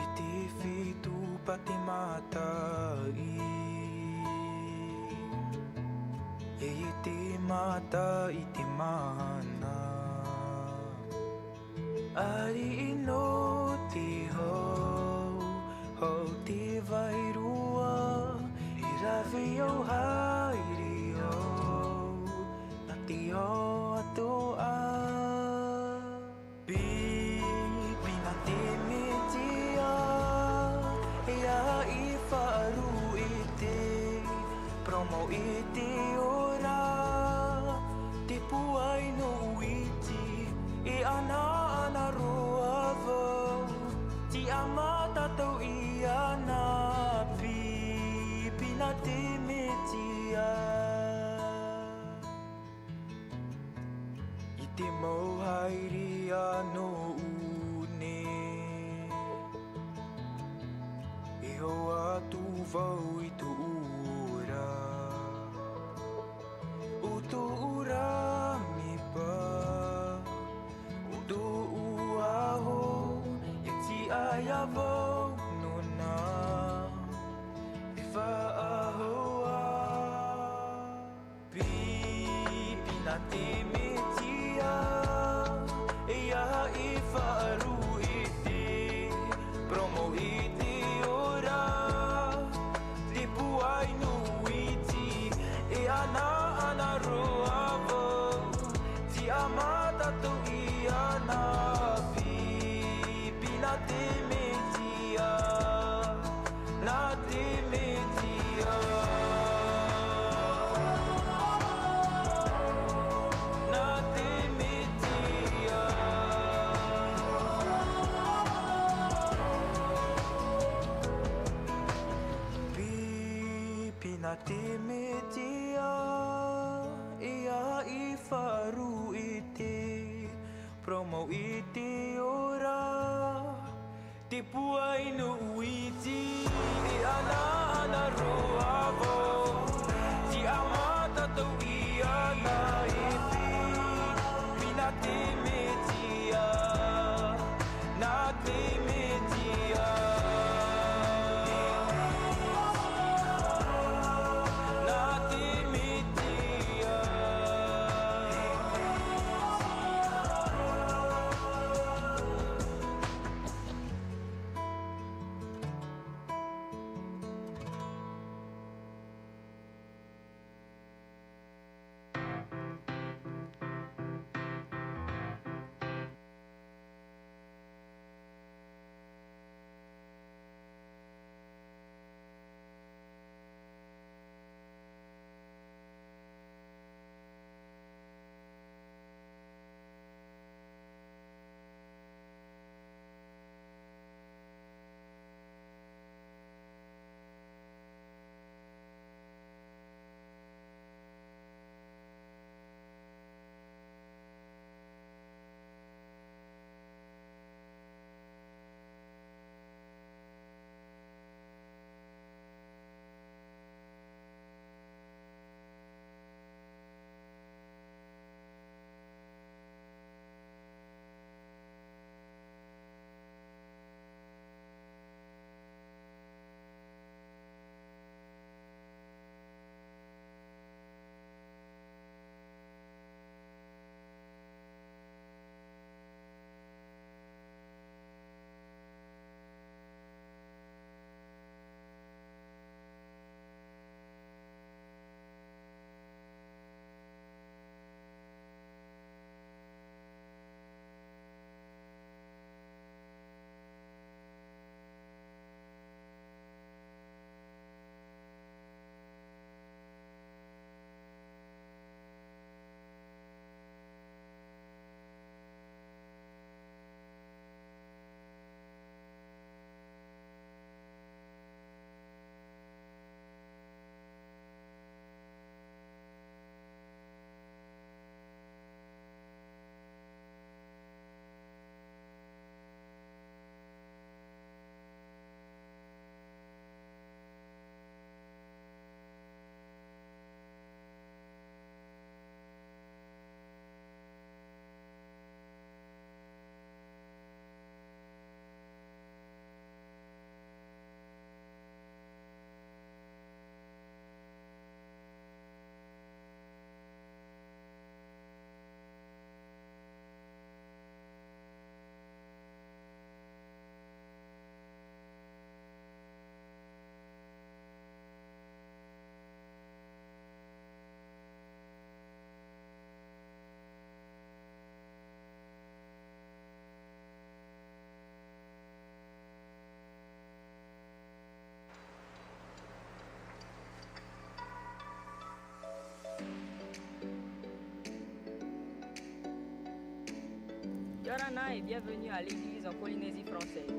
I te fitu pā te mataʻi, e i te mataʻi te mahana. Ariʻi nō te hau, hau te vairua, e rave au haere au, nā te ao atoʻa. Pīpī nā te Metia, e aha i faʻaruʻe i te parau mau i te ora, te pūai nō Uiti, e ʻanaʻana roa vau, tiʻa mā tātou iāna, pīpī nā te Metia. I te mau haere anō ʻu nei, e hau atu vau i tōʻu ora, ʻo tōʻu ra ʻāmepa, ʻo tōʻu aho, e tiʻa ia vau nōna, e faʻahoʻa. Pīpī nā te Metia, e aha i faʻaruʻe i te parau mau i te ora, te pūai nō Uiti, e ʻanaʻana roa vau, tiʻa mā tātou iāna, pīpī nā te Metia. Nā te Metia. Nā te Metia. Pīpī nā te Metia, e aha i faʻaruʻe i te parau mau i te ora, te pūai nō Uiti, e ʻanaʻana roa vau, tiʻa mā tātou iāna, e pīpī nā te Metia, nā te Metia, nā te Metia. Karana et bienvenue à l'église en Polynésie française.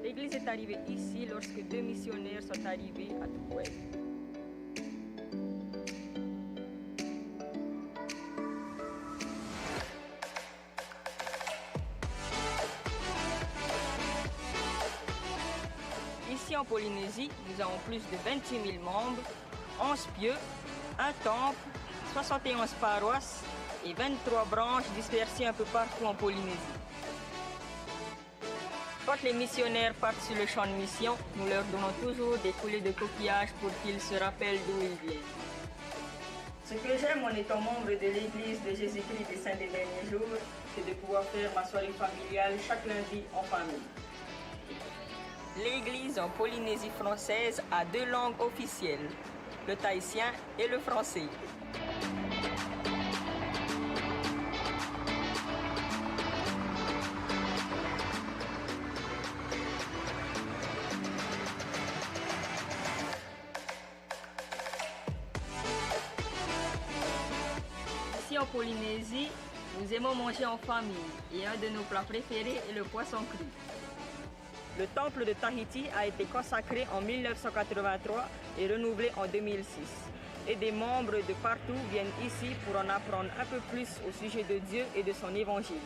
L'église est arrivée ici lorsque deux missionnaires sont arrivés à Tupuai. Ici en Polynésie, nous avons plus de vingt-huit mille membres, onze pieux, un temple, soixante et onze paroisses et vingt-trois branches dispersées un peu partout en Polynésie. Quand les missionnaires partent sur le champ de mission, nous leur donnons toujours des coulées de coquillages pour qu'ils se rappellent d'où ils viennent. Ce que j'aime en étant membre de l'Église de Jésus-Christ des Saints des Derniers Jours, c'est de pouvoir faire ma soirée familiale chaque lundi en famille. L'église en Polynésie française a deux langues officielles, le tahitien et le français. Ici en Polynésie, nous aimons manger en famille et un de nos plats préférés est le poisson cru. Le temple de Tahiti a été consacré en mille neuf cent quatre-vingt-trois et renouvelé en deux mille six. Et des membres de partout viennent ici pour en apprendre un peu plus au sujet de Dieu et de son évangile.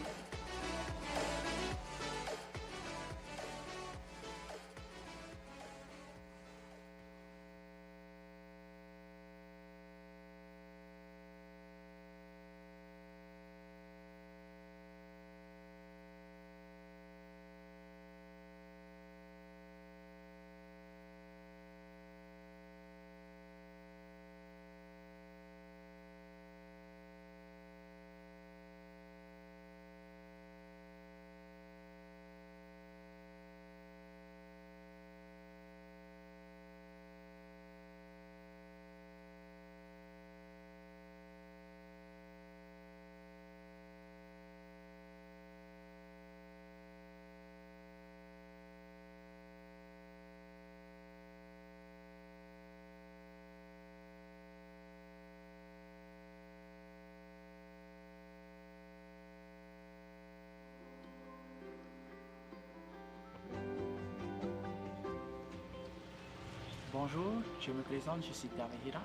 Bonjour, je me présente, je suis Tavehira.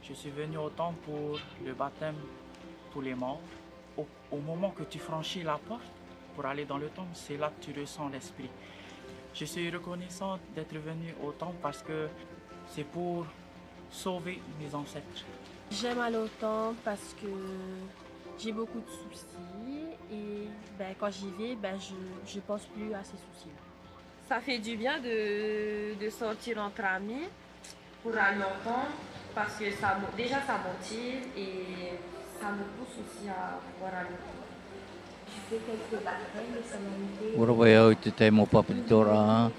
Je suis venu au temple pour le baptême pour les morts. Au, au moment que tu franchis la porte pour aller dans le temple, c'est là que tu ressens l'esprit. Je suis reconnaissant d'être venu au temple parce que c'est pour sauver mes ancêtres. J'aime aller au temple parce que j'ai beaucoup de soucis et ben, quand j'y vais, ben, je ne pense plus à ces soucis-là. Ça fait du bien de, de sortir entre amis pour aller au temple parce que ça, mo- déjà ça motive et ça me pousse aussi à pouvoir aller au temple. Ua rave au i te tahi mau pāpetitoraʻa,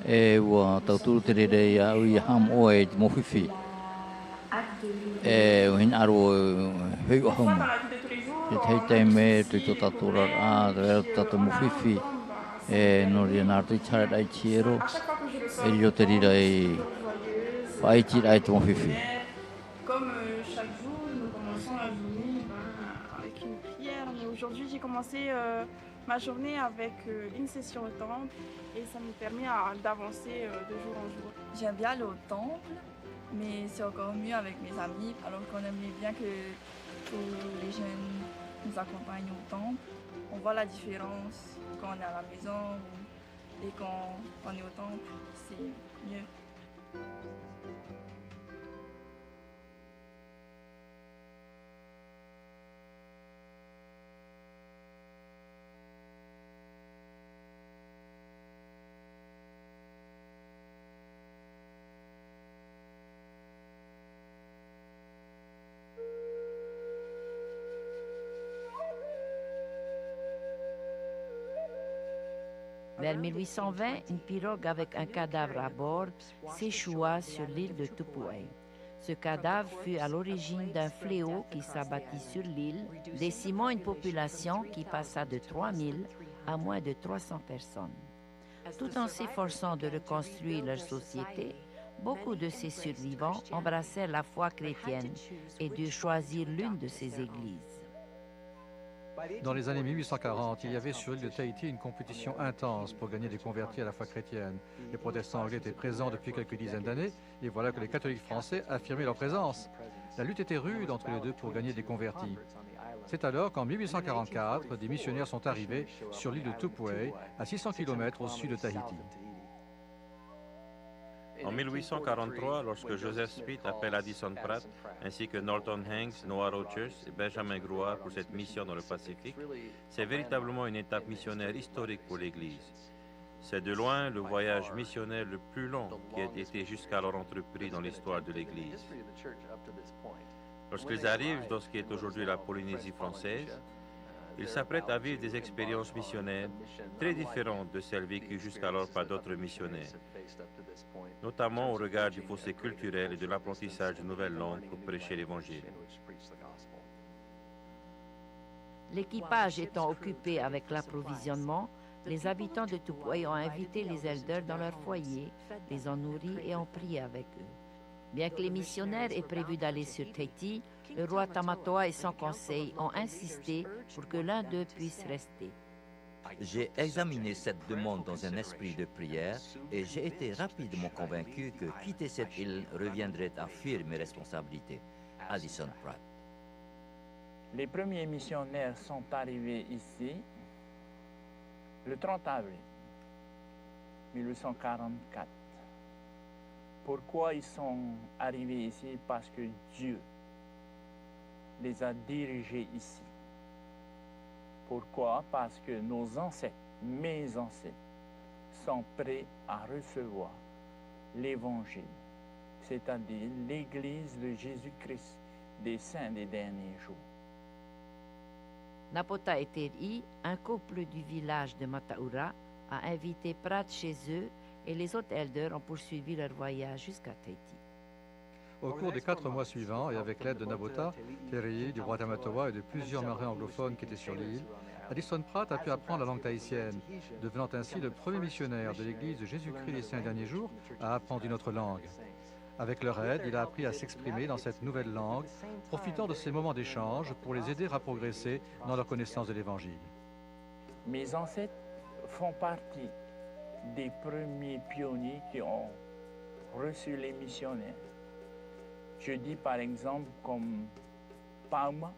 e ua tauturu te reira iāʻu ia haʻamoʻe i te mau fifi. E ua hinaʻaro e hoʻi ʻohuma. Te tahi taime, tō tātou oraraʻa, tō tātou mau fifi. E nō reira nā roto i te haereraʻa i te hiero, e riro te reira i faʻaitiraʻa i te mau fifi. Comme euh, chaque jour, nous commençons la journée ben, avec une prière. Mais aujourd'hui, j'ai commencé euh, ma journée avec euh, une session au temple et ça me permet à- d'avancer euh, de jour en jour. J'aime bien aller au temple, mais c'est encore mieux avec mes amis, alors qu'on aimerait bien que tous les jeunes nous accompagnent au temple. On voit la différence quand on est à la maison ou- et quand on est au temple, c'est mieux. Vers mille huit cent vingt, une pirogue avec un cadavre à bord s'échoua sur l'île de Tupuai. Ce cadavre fut à l'origine d'un fléau qui s'abattit sur l'île, décimant une population qui passa de trois mille à moins de trois cents personnes. Tout en s'efforçant de reconstruire leur société, beaucoup de ces survivants embrassèrent la foi chrétienne et durent choisir l'une de ces églises. Dans les années mille huit cent quarante, il y avait sur l'île de Tahiti une compétition intense pour gagner des convertis à la foi chrétienne. Les protestants anglais étaient présents depuis quelques dizaines d'années, et voilà que les catholiques français affirmaient leur présence. La lutte était rude entre les deux pour gagner des convertis. C'est alors qu'en mille huit cent quarante-quatre, des missionnaires sont arrivés sur l'île de Tupou, à six cents kilomètres au sud de Tahiti. En mille huit cent quarante-trois, lorsque Joseph Smith appelle Addison Pratt, ainsi que Norton Hanks, Noah Rogers et Benjamin Grouard pour cette mission dans le Pacifique, c'est véritablement une étape missionnaire historique pour l'Église. C'est de loin le voyage missionnaire le plus long qui ait été jusqu'alors entrepris dans l'histoire de l'Église. Lorsqu'ils arrivent dans ce qui est aujourd'hui la Polynésie française, ils s'apprêtent à vivre des expériences missionnaires très différentes de celles vécues jusqu'alors par d'autres missionnaires, notamment au regard du fossé culturel et de l'apprentissage de nouvelles langues pour prêcher l'Évangile. L'équipage étant occupé avec l'approvisionnement, les habitants de Tupou ont invité les elders dans leur foyer, les ont nourris et ont prié avec eux. Bien que les missionnaires aient prévu d'aller sur Tahiti, le roi Tamatoa et son conseil ont insisté pour que l'un d'eux puisse rester. J'ai examiné cette demande dans un esprit de prière et j'ai été rapidement convaincu que quitter cette île reviendrait à fuir mes responsabilités. Addison Pratt. Les premiers missionnaires sont arrivés ici le trente avril mille huit cent quarante-quatre. Pourquoi ils sont arrivés ici ? Parce que Dieu les a dirigés ici. Pourquoi ? Parce que nos ancêtres, mes ancêtres, sont prêts à recevoir l'Évangile, c'est-à-dire l'Église de Jésus-Christ des Saints des Derniers Jours. Nā Pota e Teriʻi, un couple du village de Mataʻura, a invité Pratt chez eux et les autres elders ont poursuivi leur voyage jusqu'à Tahiti. Au cours des quatre mois suivants, et avec l'aide de Nā Pota, Teriʻi, du roi Tamatoa et de plusieurs marins anglophones qui étaient sur l'île, Addison Pratt a pu apprendre la langue tahitienne, devenant ainsi le premier missionnaire de l'Église de Jésus-Christ des Saints Derniers Jours à apprendre une autre langue. Avec leur aide, il a appris à s'exprimer dans cette nouvelle langue, profitant de ces moments d'échange pour les aider à progresser dans leur connaissance de l'Évangile. Mes ancêtres font partie des premiers pionniers qui ont reçu les missionnaires. Je dis par exemple comme Pauma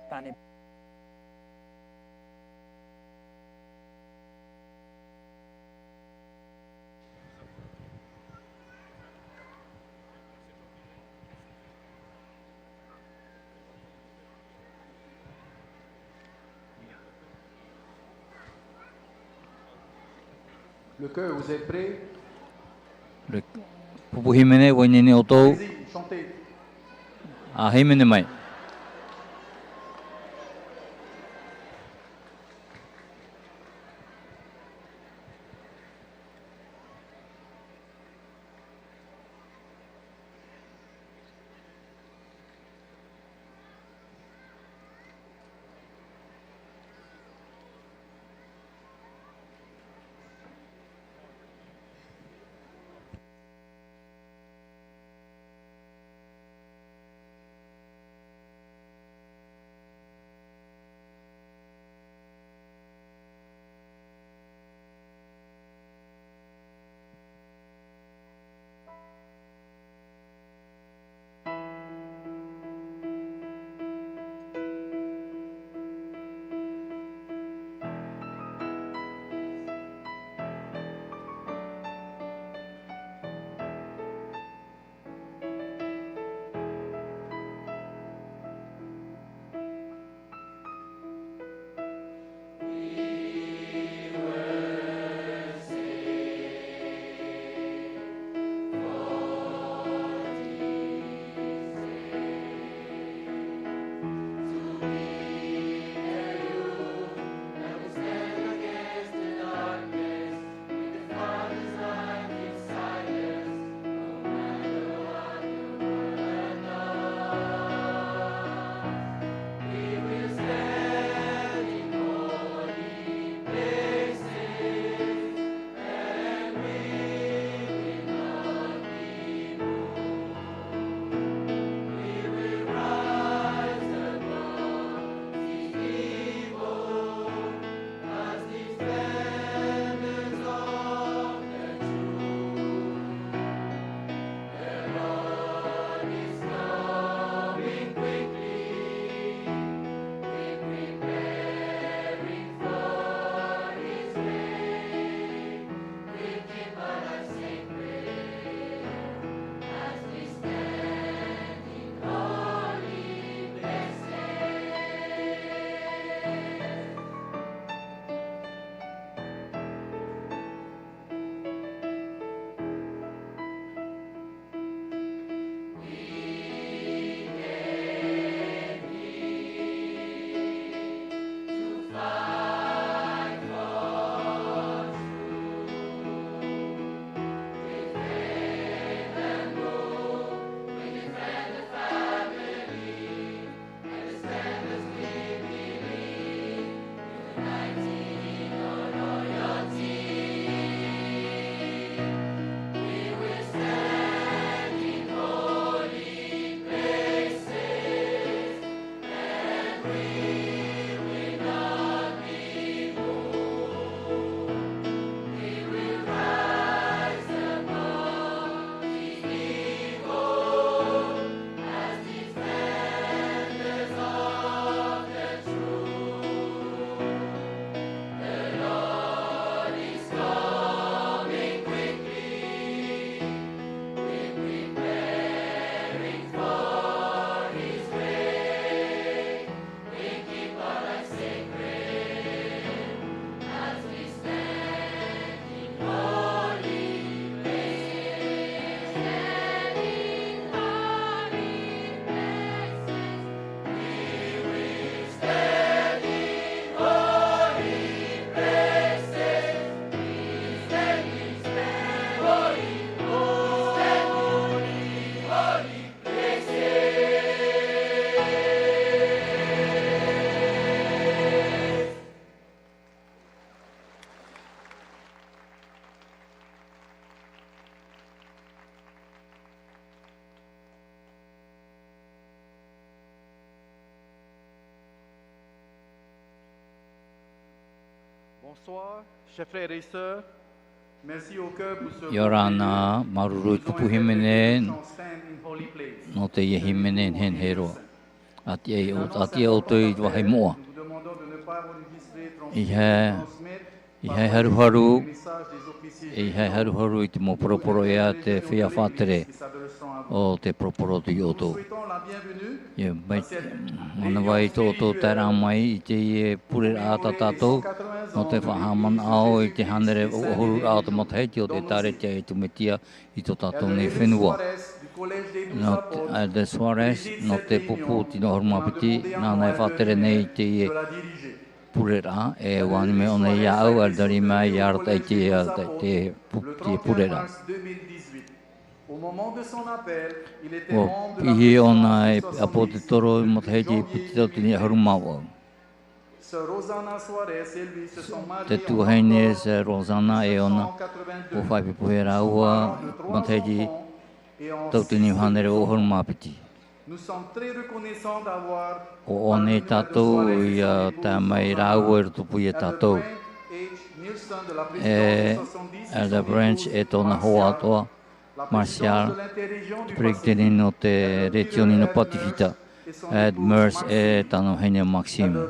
Tane. Le chœur, vous êtes prêts ? Le, pupu hīmene, ʻua ineine ʻoutou. Allez-y, chantez. ʻA hīmene mai. Bonsoir, chers frères et sœurs. Merci au chœur pour ce ʻIa ora na, māuruuru i te pupu hīmene nō teie hīmene nehenehe roa. ʻA tiʻa ʻoutou i te vāhi moʻa. ʻEiaha, ʻeiaha e haruharu, ʻeiaha e haruharu i te mau poroporo ʻe te feiā faʻatere o te poroporo atu iā ʻoutou. ʻIa, mai, mānava i tō ʻoutou taeraʻa mai i teie pureraʻa tā tātou, nō te faʻahaʻamanaʻo i te hānere ʻahuru raʻa o te matahiti o te ʻĒtārētia a Iesu Mesia i tō tātou nei fenua. Nō te, Elder Soares, nō te pupu tino ʻahuru mā piti, nāna e faʻatere nei i teie pureraʻa, e ʻua ani mai ʻōna iāʻu, Elder Lima, ʻia arataʻi i te, te, te pu-, te pureraʻa. ʻUa piʻi ʻōna e ʻāpōsetolo i te matahiti piti tauatini ʻahuru mā vaʻu. Te tuahine Sir Rosanna ʻe ʻōna, ʻua faʻaipoipo rāua i te matahiti tauatini hānere ʻahuru mā piti. ʻUa ʻō nei tātou ʻia tae mai rāua i rotopū iā tātou. E Elder Branch ʻe tōna hoa atoʻa, Marshall, te peretiteni nō te retiōni nō Patifika, Ed Murs ʻe tāna vahine Maxime.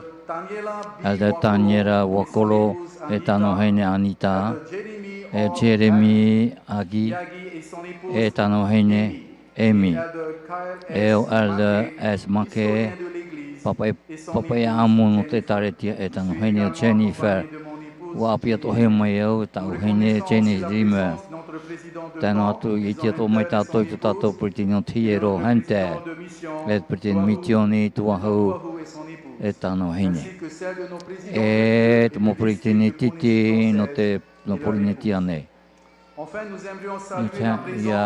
Elder Taniela Wakolo ʻe tāna vahine Anita, e Jeremy Agi ʻe tāna vahine Amy, e ʻo Elder S. Mackay, pāpaʻi, pāpaʻi ʻāʻamu nō te ʻĒtārētia ʻe tāna vahine ʻo Jennifer. ʻUa ʻāpī atoʻahia mai au e tāʻu vahine Jenny Dreamer. Tae noa atu, ʻia ʻite atoʻa mai tātou i tō tātou peretiteni nō te hiero Hunter, e te peretiteni misiōni Tuahu ʻe tāna vahine. E te mau peretiteni tītī nō te, nō Pōrīnetia nei. ʻIa, ʻia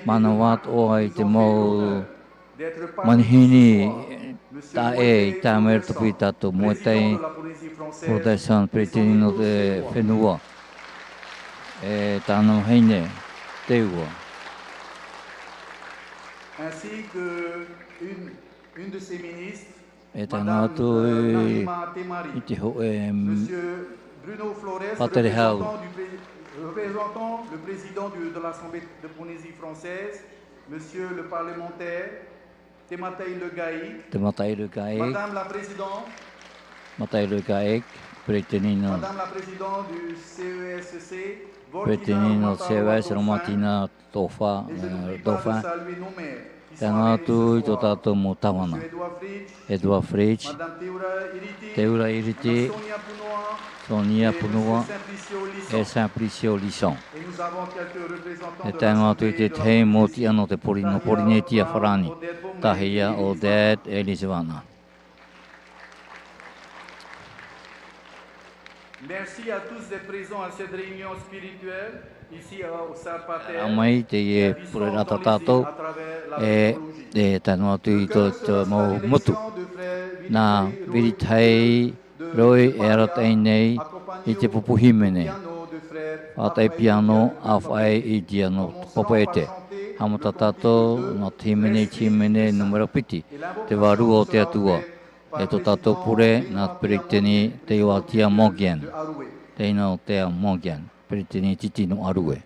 mānava atoʻa i te mau manihini taʻa ʻē i tae mai i rotopū iā tātou, Moetai Brotherson, peretiteni nō te fenua, e tāna vahine, Teua. Ainsi que une, une de ses ministres, e tae noa atu i, i te hōʻē pātere hau. Monsieur Bruno Flores, représentant du pré-, représentant le président du, de l'Assemblée de Polynésie française, monsieur le parlementaire Tematai Le Gahic, Tematai Le Gahic, madame la présidente, Tematai Le Gahic, peretiteni nō, madame la présidente du C E S C, peretiteni nō C E S C, Romatina Tofa, eh, Dauphin. Tae noa atu i tō tātou mau tāvana. Edouard Fritch, Teura Iriti, Sonia Punua, e Simplicio Lisson. E tae noa atu i te tahi mau tiʻa nō te Pōri-, nō Pōrīnetia farāni. Tahi ia Odette ʻe Lisvana. Merci à tous d'être présents à cette réunion spirituelle, ici, euh, au Salpater, mai teie pureraʻa tā tātou, e, e tae noa atu i tō, tō mau motu. Nā Viritai Roy e arataʻi nei i te pupu hīmene. Arataʻi piano, ʻāfaʻi i Diano Papaʻete. Haʻamata tātou nō te hīmene, te hīmene numero piti, Te Vārua o te Atua. E tō tātou pure, nā te peretiteni Teiatia Morgan. Teie nō Tea Morgan, peretiteni tītī nō ʻArue.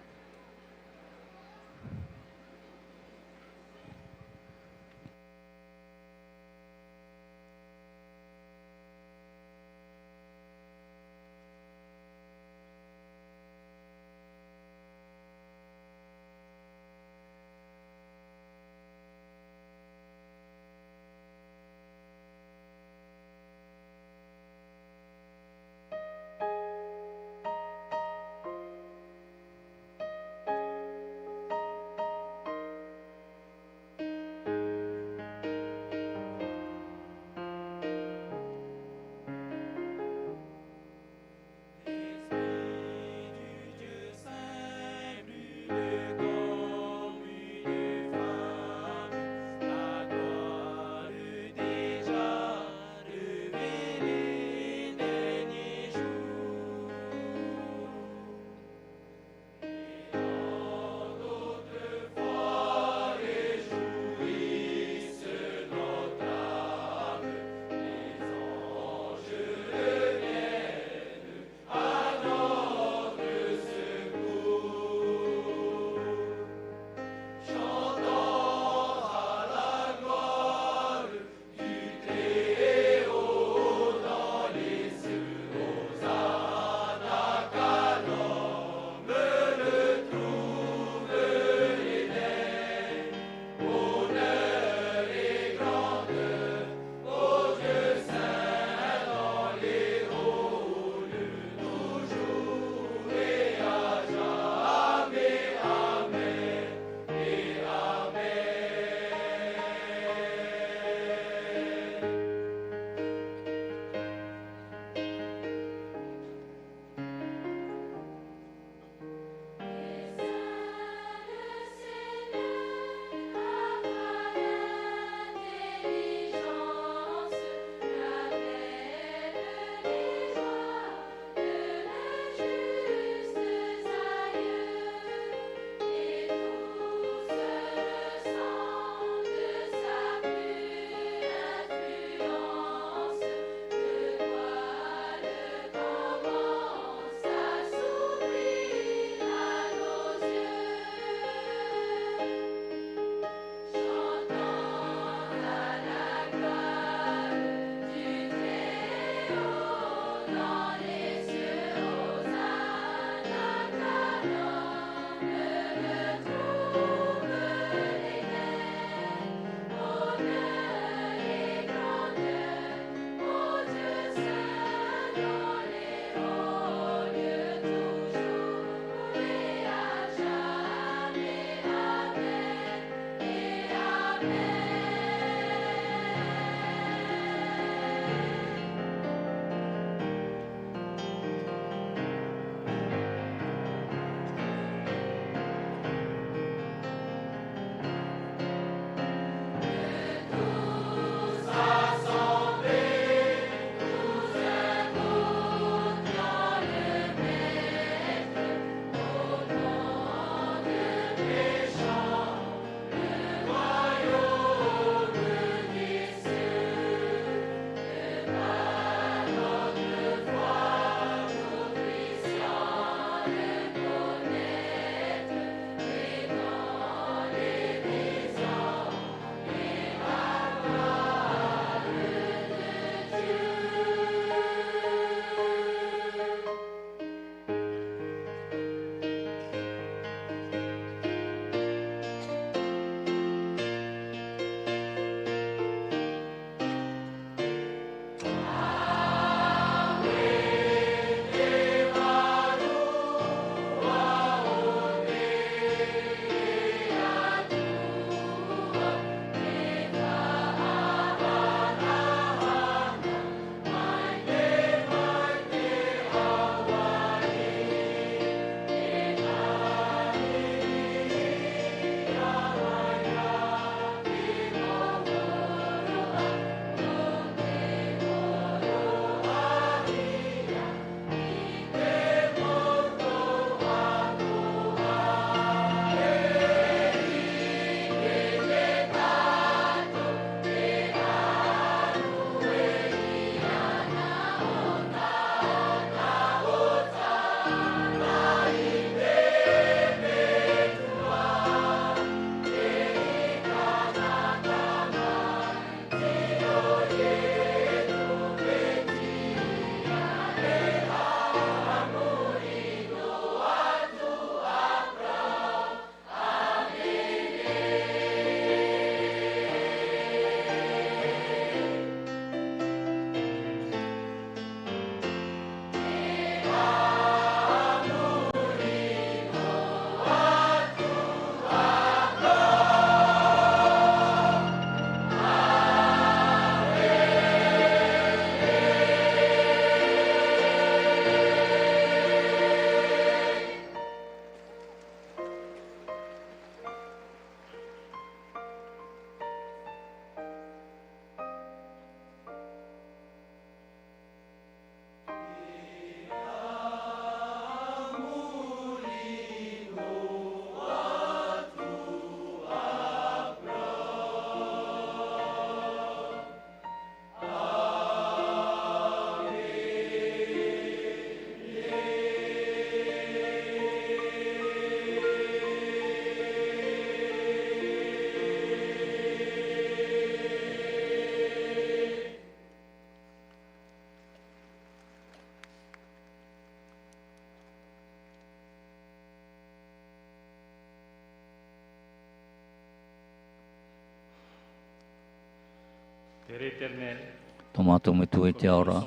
Tō mātou Metua i te ao ra,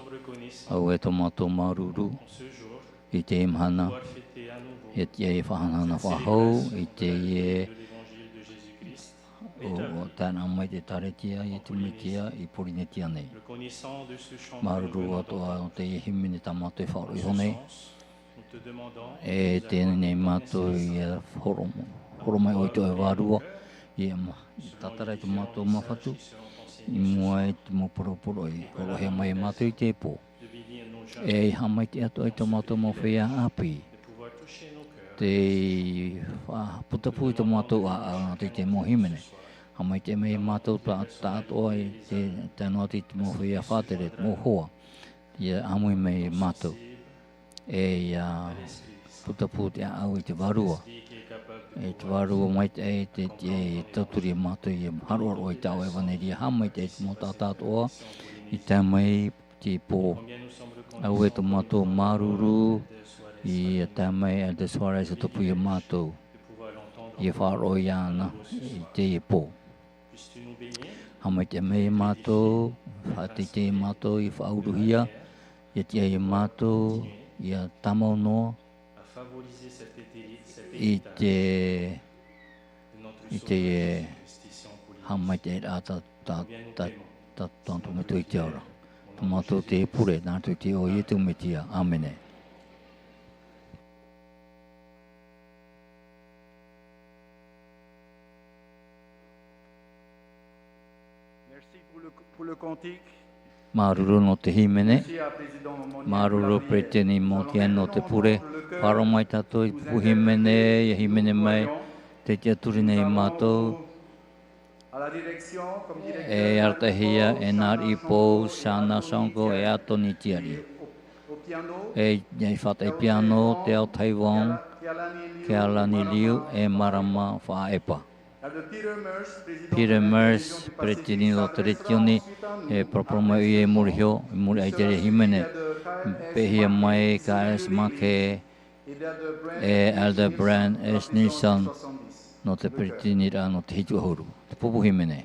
auē tō mātou māuruuru i teie mahana, e tiʻa e faʻahanahana faʻahou i teie, ʻo, ʻo tāna mai te ʻĒkālesia a Iesu Mesia i Pōrīnetia nei. Māuruuru atoʻa nō teie hīmene tā mātou e faʻaroʻo iho nei. E teie nei mātou ia horo, horo mai ʻoe i tō ʻoe vārua, ia ma-, tātara i tō mātou mafatu, i mua i te mau poroporoʻi, horohia mai mātou i teie pō. E haʻamaitaʻi atoʻa i tō mātou mau feiā ʻāpī, tei faʻaputapū i tō mātou ʻāʻau nā te mau hīmene. Haʻamaitaʻi mai mātou tā, tāʻatoʻa i te, tae noa atu i te mau feiā faʻatere, te mau hoa, ia ʻāmui mai mātou. E ia putapū te ʻāʻau i te Vārua. E te Vārua maitaʻi te, te, e tauturu ia mātou ia haroharoa i tā ʻoe ʻevanelia, haʻamaitaʻi te mau taʻata atoʻa i tae mai i teie pō. Auē tō mātou māuruuru ia tae mai Elder Soares e tupu ia mātou, ia faʻaroʻo iāna i teie pō. Haʻamaitaʻi mai ia mātou, faʻateitei ia mātou, ia faʻauruhia, ia tiʻa ia mātou ia tāmau noa i te, i te haʻamaitaʻiraʻa tā, tā, tā, tā tō mātou Metua i te ao ra. Tā mātou te pure, nā roto i te iʻoa o Iesu Mesia. ʻĀmene. Merci pour le, pour le cantique. Māuruuru nō te hīmene. Merci à Président Monnier pour la prière. Māuruuru Peresideni Monnier nō te pure. Faʻaroʻo mai tātou i te pupu hīmene, ia hīmene mai, tē tiʻaturi nei mātou. E arataʻihia e nā riʻi pou, Shana Sonko e Atoni Tiari. E, e faʻataʻi piano, Teo Taiwan, Kealani Liu, e Marama Faʻaepa. Peter Murs, Peresideni nō te Retioni, e parapara mai ʻoia i muri iho, i muri aʻe i te hīmene. Pēhia mai K S Mackay, e Elder Brand S Nelson, nō te peresideni ra nō te hitu ʻahuru. Te pupu hīmene.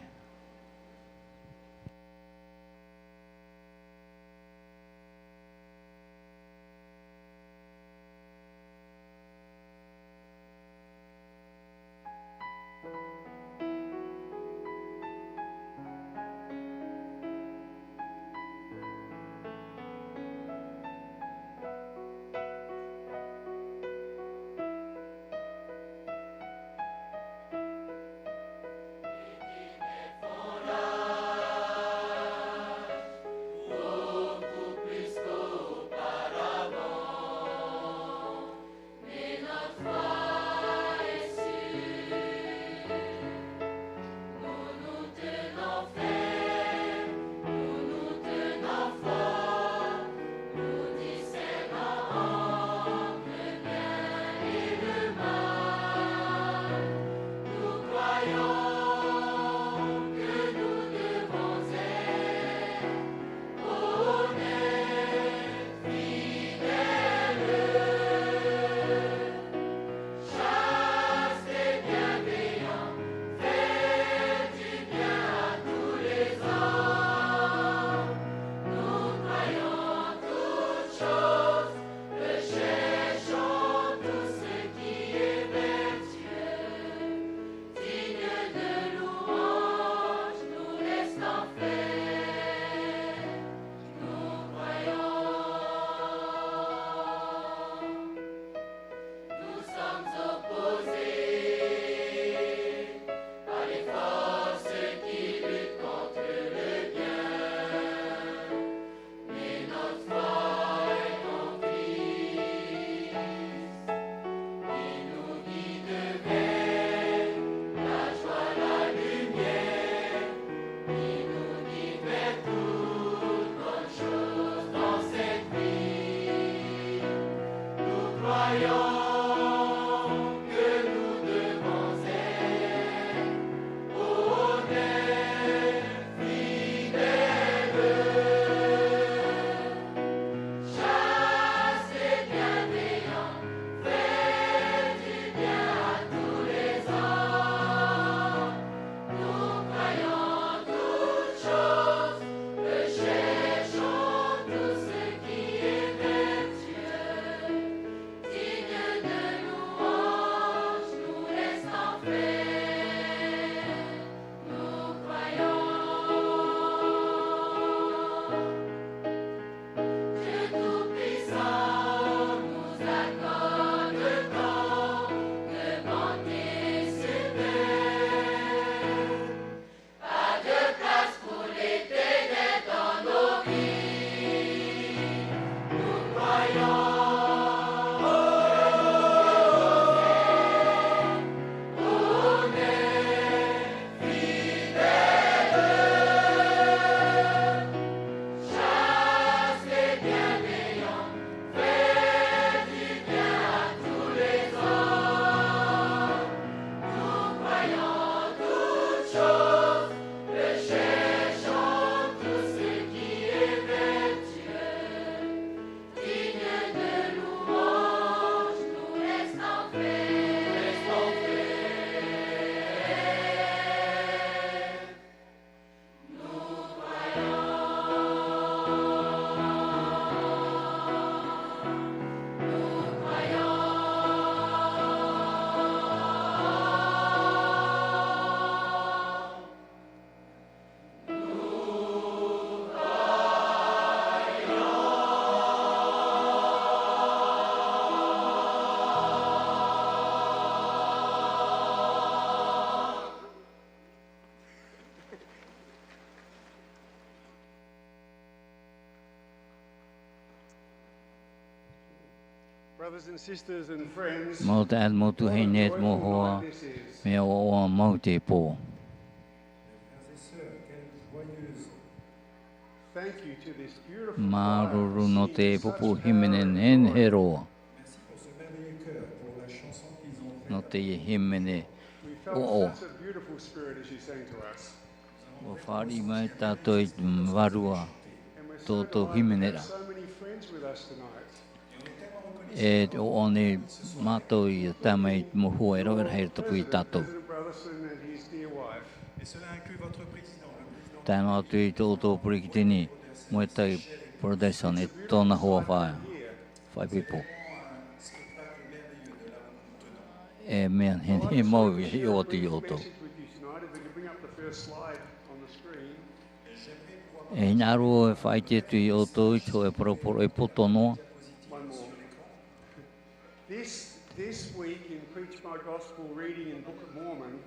Brothers and sisters and friends, mau taeaʻe, mau tuahine, mau hoa, mea ʻoaʻoa mau te pō. Frères et sœurs, quelle joyeuse Thank you to this beautiful choir. Māuruuru nō te pupu hīmene nehenehe roa. Merci pour ce merveilleux chœur, pour la chanson qu'ils ont faite. Nō te hīmene ʻoaʻoa. We felt such a beautiful spirit as you sang to us. ʻUa fāriʻi mai tātou i te vārua tō tō hīmene ra. So many friends with us tonight. E ʻoaʻoa nei mātou i tae mai i te mau hoa e rave rahi i roto i tātou. Tae noa atu i tō ʻoutou peresideni, Moetai Brotherson, e tōna hoa fā-, faʻaipoipo. E mea nehenehe mau e hiʻo atu iā ʻoutou. E hinaʻaro e faʻaʻite atu iā ʻoutou i te hōʻē parau poroʻi poto noa. One more. This, this week in Preach My Gospel reading in Book of Mormon,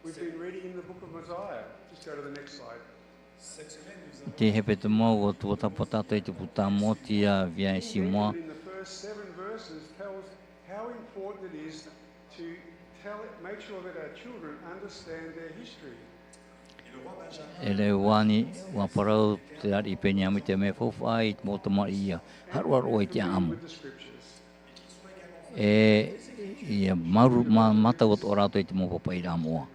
we've been reading in the Book of Mosiah. Just go to the next slide. I te hepetoma ʻua tuatāpapa tātou i te puta Mōtia via e Simoa. Reading in the first seven verses tells how important it is to tell it, make sure that our children understand their history. E reo ani, ʻua parau te ariʻi Peniamina te mea faufaʻa i te mau tamariʻi ʻia haroʻaroʻa i te ʻāʻamu. E ʻia māuruuru, mā-, mātau atoʻa rātou i te mau pāpaʻiraʻa moʻa.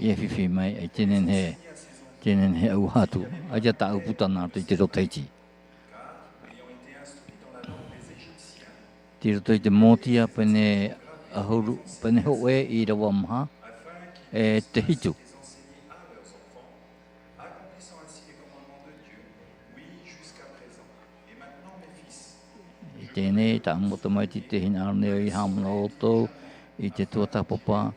ʻIa fifi mai, ʻaita e nehenehe, ʻaita e nehenehe e ʻauaha atu, ʻaita tāʻu puta nā roto i te reo Tahiti. Tei roto i te Mōtia pene ʻahuru, pene hōʻē ʻīrava maha, e te hitu. I teie nei, tāʻu mau tamaiti, tē hinaʻaro nei au ʻia haʻamanaʻo ʻoutou i te tuatāpapa,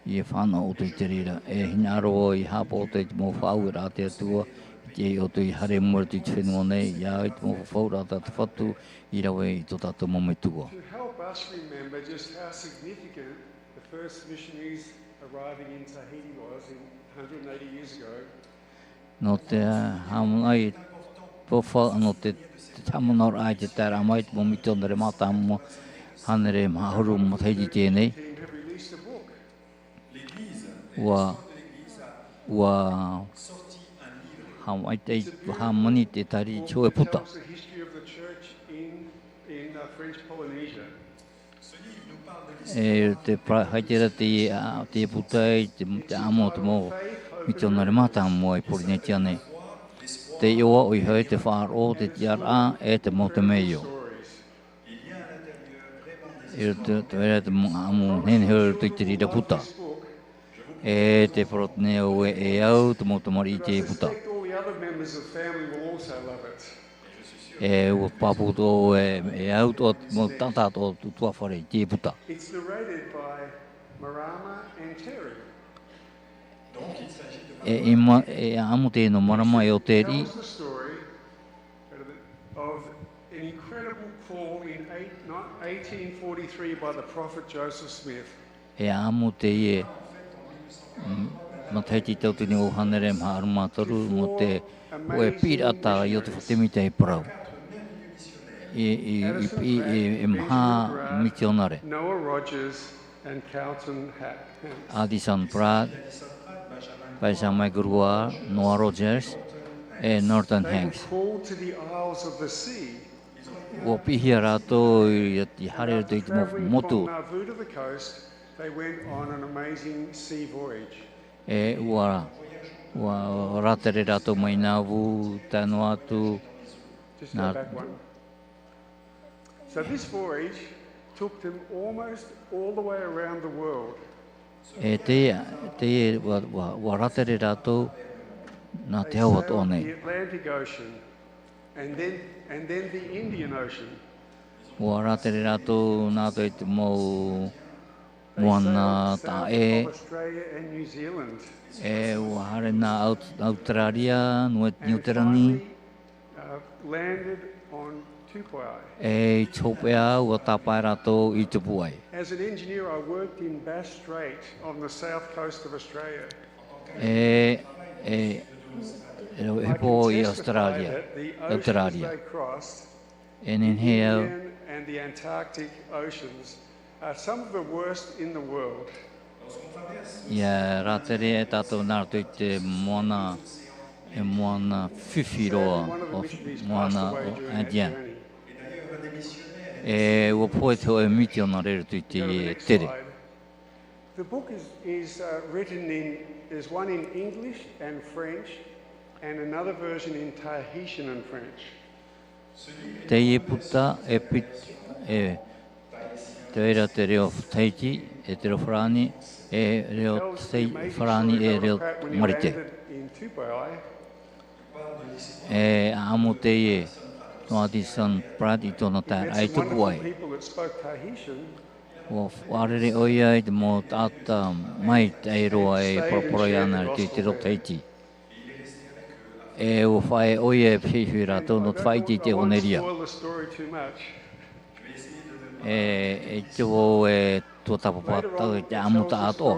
ʻia fānaʻo ʻoutou i te reira. E hinaʻaro au ʻia haʻapaʻo ʻoutou i te mau faʻaueraʻa a te Atua, i te ʻite ʻoutou ʻia haere i mua i roto i te fenua nei, ʻia au i te mau fafauraʻa tā te Fatu i rave i tō tātou mau metua. To help us remember just how significant the first missionaries arriving in Tahiti was in hundred and eighty years ago. Nō te, ā, haʻamanaʻo i te faufaʻa, nō te, te haʻamanaʻoraʻa i te taeraʻa mai te mau mitionare mātāmua, hānere maha ʻahuru matahiti i teie nei. ʻUa, ʻua hāmani te, hāmani te tari i te hōʻē puta. E te pra-, haere atu ra te, ā, te puta i te, te ʻāʻamu o te mau mitionare mātāmua i Pōrīnetia nei. Te iʻoa ʻoia hoʻi te faʻaroʻo, te tiʻaraʻa, e te mau temeio. E te, te, te, te mau ʻāʻamu nehenehe i roto i te reira puta. E te parau nei au ē, e au te mau tamariʻi i te puta. E ʻua pāpū atoʻa au ē, e au atoʻa te mau taʻata atoʻa o te ʻutuāfare i te puta. E, e ma-, e ʻāʻamu teie nō Marama e ʻo Teri. Of an incredible call in eight-, not eighteen forty-three by the prophet Joseph Smith. E ʻāʻamu teie, mm, matahiti tauatini ʻahuru mā toru, nō te hōʻē piʻiraʻa tā Iosepha Semita i parau. I, i, i, i, i, e maha mitionare. Noah Rogers, and Carlton Ha-, Hanks. Addison Pratt, Benjamin Gruer, Noah Rogers, e Norton Hanks. They were called to the Isles of the Sea. ʻUa piʻihia rātou i, i haere i te mau motu. And from Nauvoo to the coast, they went on an amazing sea voyage. E ʻua, ʻua rātere rātou mai Nauvoo, tae noa atu. Just go back one. So this voyage took them almost all the way around the world. E teie, teie ʻua, ʻua, ʻua rātere rātou nā te ao atoʻa nei. They went around the Atlantic Ocean, and then, and then the Indian Ocean. ʻUa rātere rātou nā roto i te mau moana taʻa ʻē. Australia and New Zealand. E ʻua haere nā Aut-, Australia, Nue-, Niuterani. And finally, uh, landed on Tupuai. E i te hopeʻa ʻua tāpae rātou i Tupuai. As an engineer, I worked in Bass Strait on the south coast of Australia. E, e, e, e Australia, Australia. Australia. Cross, e nehenehe au. Indian and the Antarctic Oceans are some of the worst in the world. Ia rātere e tātou nā roto i te moana, e moana fifi roa, o moana o India. E ua pohe te hōʻē mitionare i roto i te tere. The book is, is uh, written in, there's one in English and French, and another version in Tahitian and French. Teie puta e pit, e, te reira te reo Tahiti, e te reo Farāni, e reo Farāni, e reo Marite. E ʻaʻamu teie nō Addison Pratt i tōna taeraʻa i tupu ai. Ua faʻarere ʻoia i te mau taʻata maitaʻi roa e paraparau iāna i te reo Tahiti. E ua faʻaea ʻoia e pēhea rātou nō te faʻaʻite i te ʻevaneria. E, e te vau e tuatāpapa atu i te ʻaʻamu taʻatoʻa.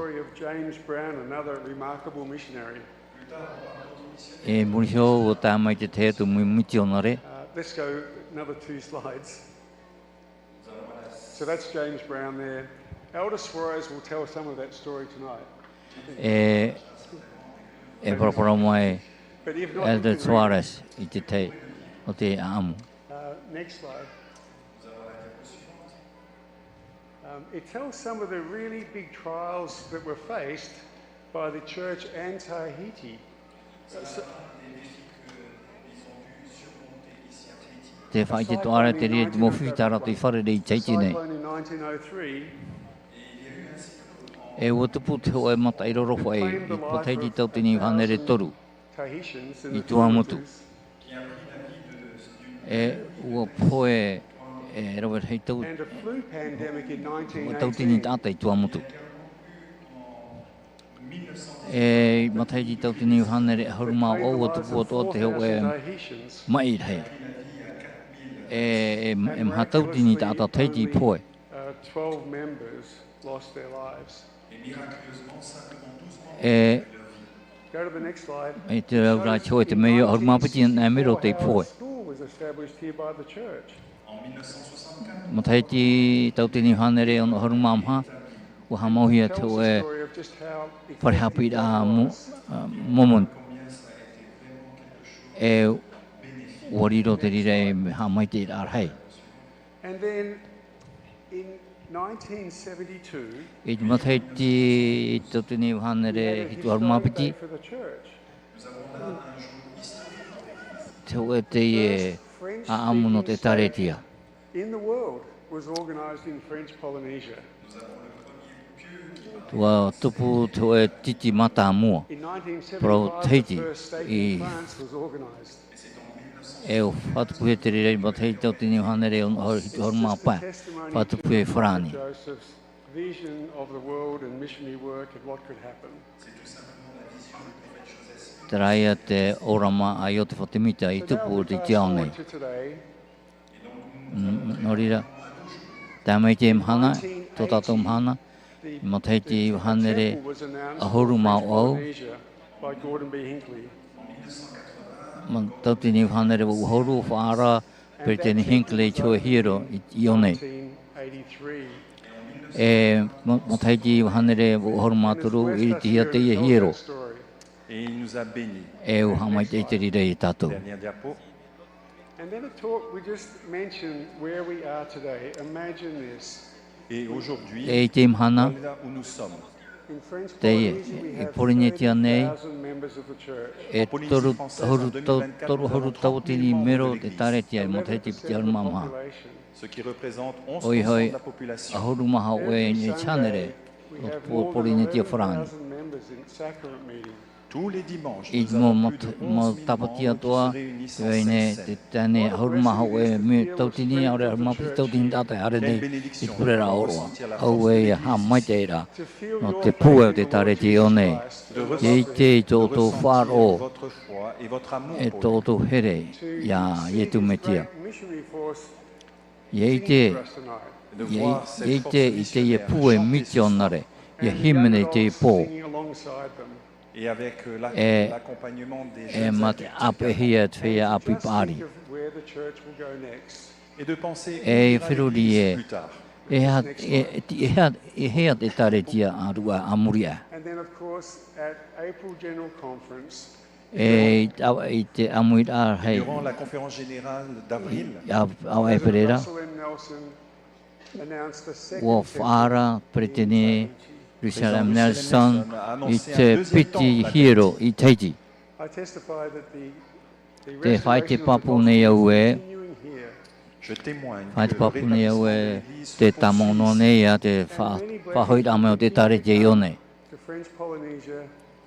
E muri iho ua tae mai te tahi atu mitionare. So that's James Brown there. Elder Suarez will tell some of that story tonight. E, e paraparau mai Elder Suarez i te tahi o te ʻaʻamu. Uh, next slide. Um, it tells some of the really big trials that were faced by the church and Tahiti. Te faʻaʻite atoʻa ra te reira te mau fifi tā rātou i fārerei i Tahiti nei. E ua tupu te hōʻē mataʻi rorofaʻi i Matahiti tauatini iva hānere toru i Tuamotu. E ua pohe e rave rahi tau, tauatini taʻata i Tuamotu. E matahiti tauatini iva hānere ʻahuru mā vaʻu ua tupu atoʻa te hōʻē maʻi rahi. E, e, e maha tauatini taʻata Tahiti i pohe. E, e te reira te hōʻē te mea ʻahuru mā piti nā mero te i pohe. Matahiti tauatini iva hānere ono ʻahuru mā maha, ua haʻamauhia te hōʻē fare haʻapiʻiraʻa Mormon. E ua riro te reira e haʻamaitaʻiraʻa rahi. I te matahiti tauatini iva hānere hitu ʻahuru mā piti, te hōʻē teie ʻaʻamu nō te ʻĒtārētia. Ua tupu te hōʻē tītī mātāmua, parau Tahiti, i, e ua faʻatupuhia te reira i matahiti tauatini iva hānere ono ʻahuru hitu ʻahuru mā pae, faʻatupuhia i Farāni. Terā ia te ʻōrama a Iosepha Semita i tupu i te ao nei. Nō reira, tae mai te mahana, tō tātou mahana, matahiti iva hānere ʻahuru mā vaʻu, tauatini iva hānere vaʻu ʻahuru, ua faʻaara Peretiteni Hinckley i te hōʻē hiero i, i ʻō nei. E matahiti iva hānere vaʻu ʻahuru mā toru, i ʻiritihia teie hiero. E ua haʻamaitaʻi te reira ia tātou. E i teie mahana, teie, i Pōrīnetia nei, e toru ʻahuru tauatini mero te ʻĒtārētia i matahiti piti ʻahuru mā maha. ʻOia hoʻi, ʻahuru mā hōʻē i niʻa i te hānere o Pōrīnetia Farāni. I te mau tāpati atoʻa, e vai nei te tāne ʻahuru mā hōʻē mea tauatini, ʻaore ʻahuru mā piti tauatini taʻata e haere nei i te pureraʻa ʻōroʻa. Auē ia haʻamaitaʻiraʻa nō te pūai o te ʻĒtārētia i ʻō nei. Ia ʻite i tō ʻoutou faʻaroʻo, e tō ʻoutou here iā Iesu Mesia. Ia ʻite, ia ʻite i teie pūai mitionare, ia hīmene i teie pō. Et avec, euh, l'ac-, e, l'accompagnement des e jeunes mā te adultes du ʻāpeʻehia e te feiā ʻāpī paʻari. Where the church will go next. Et de penser e feruri e, plus tard. E ha, e, e, e ha, e hea te ʻēkālesia ʻāruʻa ā muri aʻe. And then, of course, at April General Conference, e, i te, i te ʻāmuiraʻa rahi, durant la conférence générale d'avril, i, a, a ʻēperēra, President Russell M. Nelson announced the second ua faʻaara Peresideni Russell M. Nelson i te piti hiero i Tahiti. I testify that the, the resurrection of the gospel is continuing here. Te faʻaite pāpū nei au ē, te faʻaite pāpū nei au ē, tē tāmau noa nei ā te fa-, faʻahoʻiraʻa mai o te ʻēkālesia i ʻō nei. To French Polynesia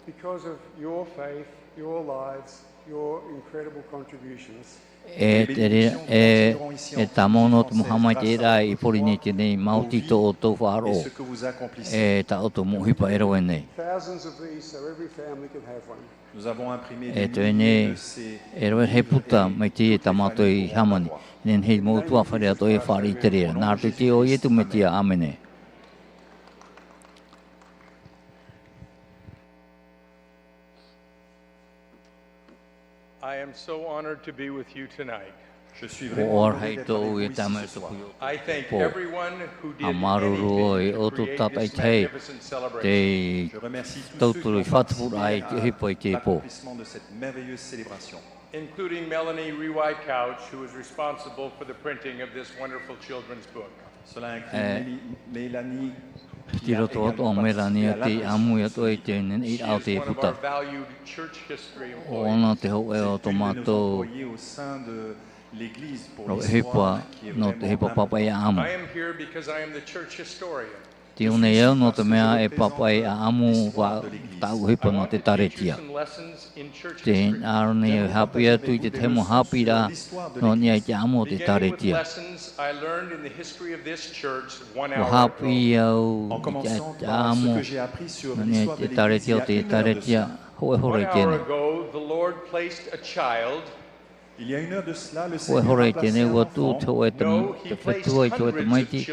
because of your faith, your lives, your incredible contributions. E te reira, e, e tāmau noa te mau haʻamaitaʻiraʻa i Pōrīnetia nei, maoti tō ʻoutou faʻaroʻo, e tā ʻoutou mau ʻohipa e rave nei. Thousands of these, so every family can have one. Nous avons imprimé des milliers de ces livres. E rave rahi puta mai te, tā mātou i hāmani. Nehenehe mau ʻutuāfare atoʻa e fāriʻi i te reira. Nā roto i te iʻoa o Iesu Mesia, ʻāmene. I am so honored to be with you tonight. ʻUa rahi tōʻu e tae mai i tōʻu pō. I thank everyone who did anything to create this magnificent celebration. ʻA māuruuru i ʻoutou tātaʻitahi tei tauturu i faʻatupuraʻa i te ʻohipa i teie pō. Including Melanie Rewey Couch, who was responsible for the printing of this wonderful children's book. Cela inclut Méli-, Mélanie, qui a également participé à l'impression de ce livre. She is one of our valued church history employees. ʻO ʻōna te hōʻē o tō mātou rave ʻohipa nō te ʻohipa pāpaʻi ʻāʻamu. I am here because I am the church historian. Tē ʻō nei au nō te mea e pāpaʻi ʻāʻamu vau i tāʻu ʻohipa nō te ʻēkālesia. Tē hinaʻaro nei au e haʻapiʻi atu i te tahi mau haʻapiʻiraʻa nō niʻa i te ʻāʻamu o te ʻēkālesia. ʻUa haʻapiʻi au i te, te ʻāʻamu nō niʻa i te ʻēkālesia, o te ʻēkālesia hōʻē hora i teie nei. Hōʻē hora i teie nei, ʻua tuʻu te hōʻē tam-, te Metua i te hōʻē tamaiti.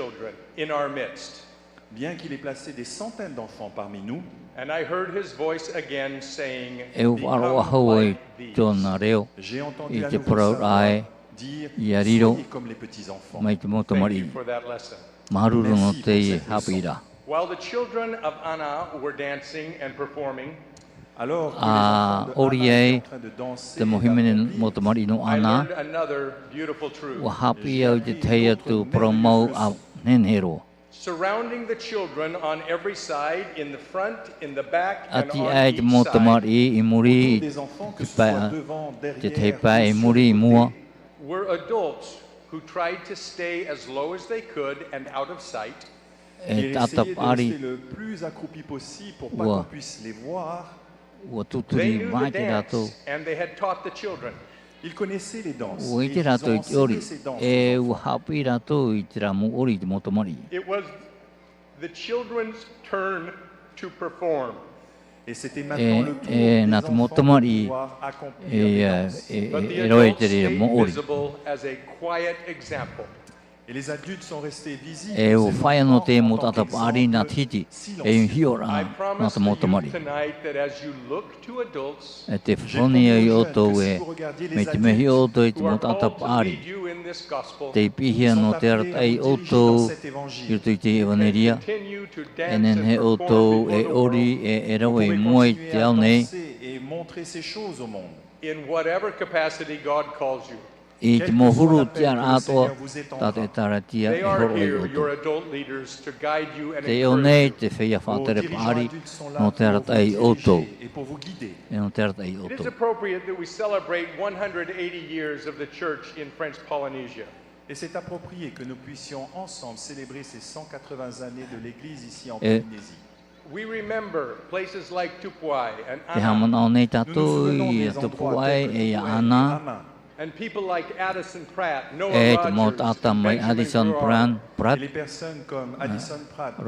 Bien qu'il ait placé des centaines d'enfants parmi nous, and I heard his voice again saying, "Become like these." E ʻua faʻaroʻo au i tōna reo i te parauraʻa ē, ʻia riro mai te mau tamariʻi. Thank you for that lesson. Māuruuru nō teie haʻapiʻiraʻa. While the children of Ana were dancing and performing, ʻĀ ʻori ai te mau hīmene mau tamariʻi nō Ana, I learned another beautiful truth. ʻUa haʻapiʻi au i te tahi atu parau mau ʻā nehenehe roa. Surrounding the children on every side, in the front, in the back, and on each side. ʻĀtīʻā ai te mau tamariʻi i muri, i te pae, te tahi pae i muri, i mua. Were adults who tried to stay as low as they could and out of sight. E taʻata paʻari, ʻua, ʻua tūturi maite rātou. They knew the dance, and they had taught the children. Ils connaissaient les danses, et ils ont enseigné ces danses aux enfants. ʻUa ʻite rātou i te ʻori, e ʻua haʻapiʻi rātou i terā mau ʻori i te mau tamariʻi. It was the children's turn to perform. Et c'était maintenant le tour des enfants de pouvoir accomplir les danses. E, e, nā te mau tamariʻi e, e, e, e rave i te reira mau ʻori. But the adults stayed visible as a quiet example. Et les adultes sont restés visibles de ces enfants. E ʻua fāʻia noa te mau taʻata paʻari nā te hiti, e hiʻo ra nā te mau tamariʻi. I promise you tonight that as you look to adults, e te fafau nei au ia ʻoutou ē, mai te mea e hiʻo ʻoutou i te mau taʻata paʻari, tei piʻihia nō te arataʻi ia ʻoutou i roto i te ʻevanelia, e nehenehe ʻoutou e ʻori, e, e rave i mua i te ao nei. In whatever capacity God calls you. I te mau huru tiʻaraʻa atoʻa tā te ʻĒtārētia e hōroʻa ia ʻoutou. Tē ʻō nei te feiā faʻatere paʻari nō te arataʻi ia ʻoutou. E nō te arataʻi ia ʻoutou. It is appropriate that we celebrate one hundred eighty years of the church in French Polynesia. Et c'est approprié que nous puissions ensemble célébrer ces cent quatre-vingts années de l'Église ici en Polynésie. We remember places like Tupuai and Ana. Tē haʻamanaʻo nei tātou ia Tupuai e ia Ana. And people like Addison Pratt, Noah Rogers, e te mau taʻata mai Addison Pratt, Pratt, et les personnes comme Addison Pratt,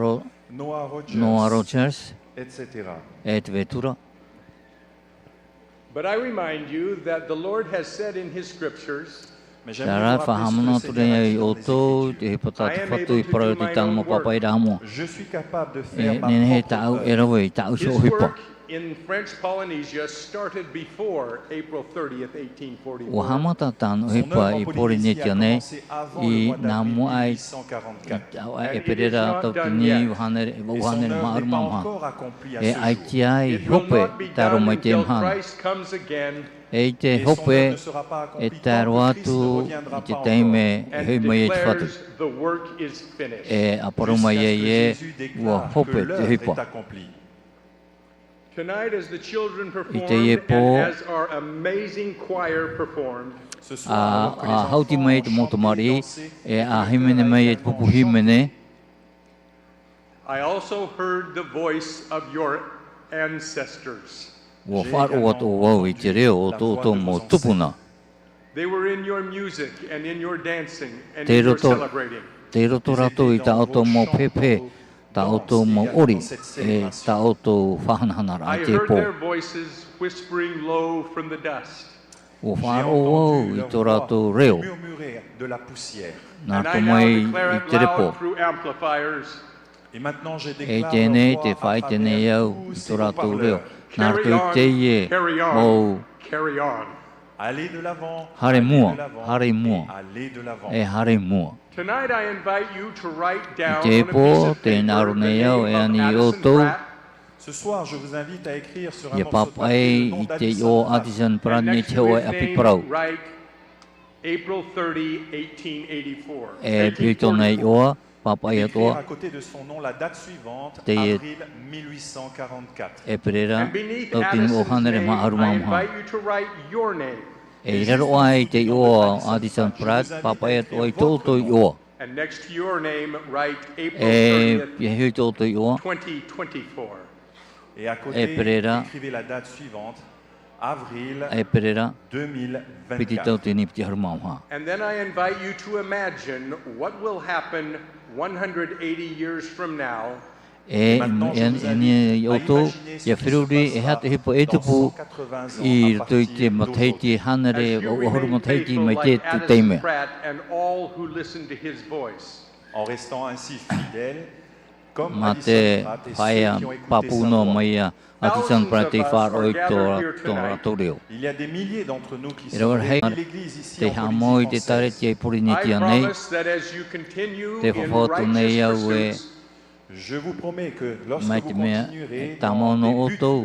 Noah Rogers, et cetera. E te vetura. But I remind you that the Lord has said in his scriptures, Terā rā, e faʻahaʻamanaʻo atu nei au ia ʻoutou i te ʻohipa tā te Fatu i parau i tāna mau pāpaʻiraʻa moʻa. E nehenehe tāʻu e rave i tāʻu iho ʻohipa. in French Polynesia started before April thirtieth, eighteen forty-four. Ua haʻamata tāna ʻohipa i Pōrīnetia nei i nā mua aʻe i te ʻāvaʻe ʻEperēra tauatini vaʻu hānere, vaʻu hānere mā ʻahuru mā maha. E ʻaita i hope i te aro mai i teie mahana. E i te hope e tae roa atu i te taime e hoʻi mai ai te Fatu. E ʻāparau mai ai ē, ua hope te ʻohipa. I teie pō, a, a hauti mai te mau tamariʻi, e a hīmene mai e te pupu hīmene. I also heard the voice of your ancestors. Ua faʻaroʻo atu vau i te reo o tō ʻoutou mau tupuna. They were in your music and in your dancing and in your celebrating. Tei roto rātou i tā ʻoutou mau pepe, tā ʻoutou mau ʻori, e tā ʻoutou faʻahanahanaraʻa i te pō. I heard their voices whispering low from the dust. Ua faʻaroʻo vau i tō rātou reo. Nā roto mai i te repo. E i teie nei, tē faʻaʻite nei au i tō rātou reo. Nā roto i teie mau. Haere i mua, haere i mua. E haere i mua. I teie pō, tē hinaʻaro nei au e ani iā ʻoutou. ʻIa pāpaʻi i te iʻoa Addison Pratt i te hōʻē ʻapi parau. E piʻi tōna iʻoa, pāpaʻi atoʻa. Teie ʻEperēra, tauatini vaʻu hānere mā ʻahuru mā maha. E i raro aʻe i te iʻoa Addison Pratt, pāpaʻi atoʻa i tō ʻoutou iʻoa. E pihaʻi iho i tō ʻoutou iʻoa. ʻEperēra, ʻEperēra, piti tauatini piti ʻahuru mā maha. E, e, e, e, ʻoutou, ʻia feruri, e aha te ʻohipa e tupu i roto i te matahiti hānere, ʻahuru matahiti mai te, te taime. Mā te faʻaea pāpū noa mai iā Addison Pratt tei faʻaroʻo i tō, tō rātou reo. E rave rahi tei haʻamau i te ʻĒkālesia i Pōrīnetia nei, tē fafau atu nei au ē, mai te mea e tāmau noa ʻoutou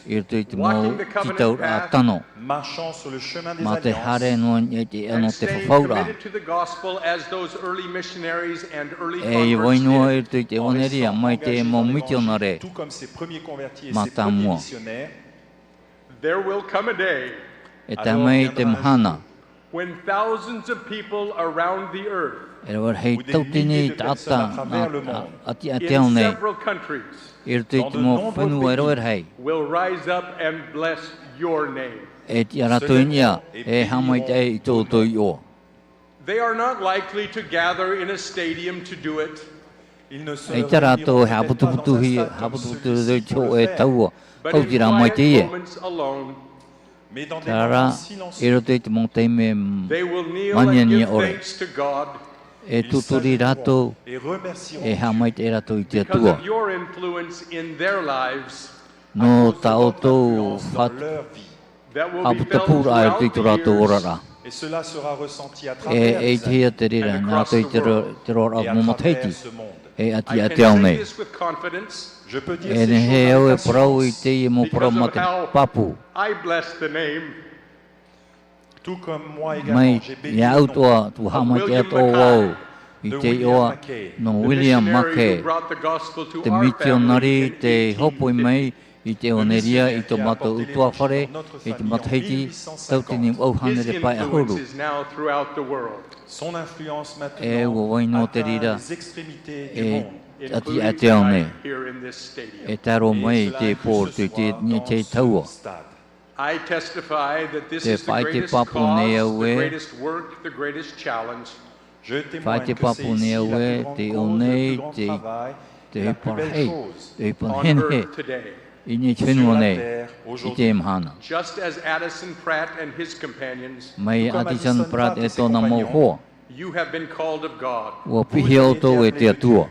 i roto i te mau tītauraʻa tano. Mā te haere noa i te ʻano te fafauraʻa. E vai noa i roto i te ʻevanelia mai te mau mitionare mātāmua. E tae mai te mahana. E rave rahi tauatini taʻata nā, ʻati, ʻati ao nei. I roto i te mau fenua e rave rahi. E tiʻa rātou i niʻa, e haʻamaitaʻi i tō ʻoutou iʻoa. ʻAita rātou e haʻaputuputuhia, haʻaputuputuhia i te hōʻē taua, ʻaita rā mai teie. Terā rā, i roto i te mau taime māniania ʻore. E tūturi rātou, e haʻamaitaʻi rātou i te Atua. Nō tā ʻoutou faʻa-, faʻaputapūraʻa i roto i tō rātou oraraʻa. E, e ʻitehia te reira, nā roto i te ro-, te roaraʻa o te mau matahiti, e ʻati, ʻati ao nei. E nehenehe au e parau i teie mau parau mā te pāpū. Mai, iāʻu atoʻa, tē haʻamaitaʻi atoʻa vau i te iʻoa nō William Mackay, te mitionare tei hōpoi mai i te ʻevanelia i tō mātou ʻutuāfare, i te matahiti tauatini vaʻu hānere pae ʻahuru. E ua vai noa te reira, e ʻati, ʻati ao nei. E tae roa mai i te pō i te, i te taua. Tē faʻaʻite pāpū nei au ē, faʻaʻite pāpū nei au ē, te ʻō nei, te, te ʻohipa rahi, te ʻohipa nehenehe i niʻa i te fenua nei, i teie mahana. Mai Addison Pratt e tōna mau hoa. Ua piʻihia ʻoutou e te Atua.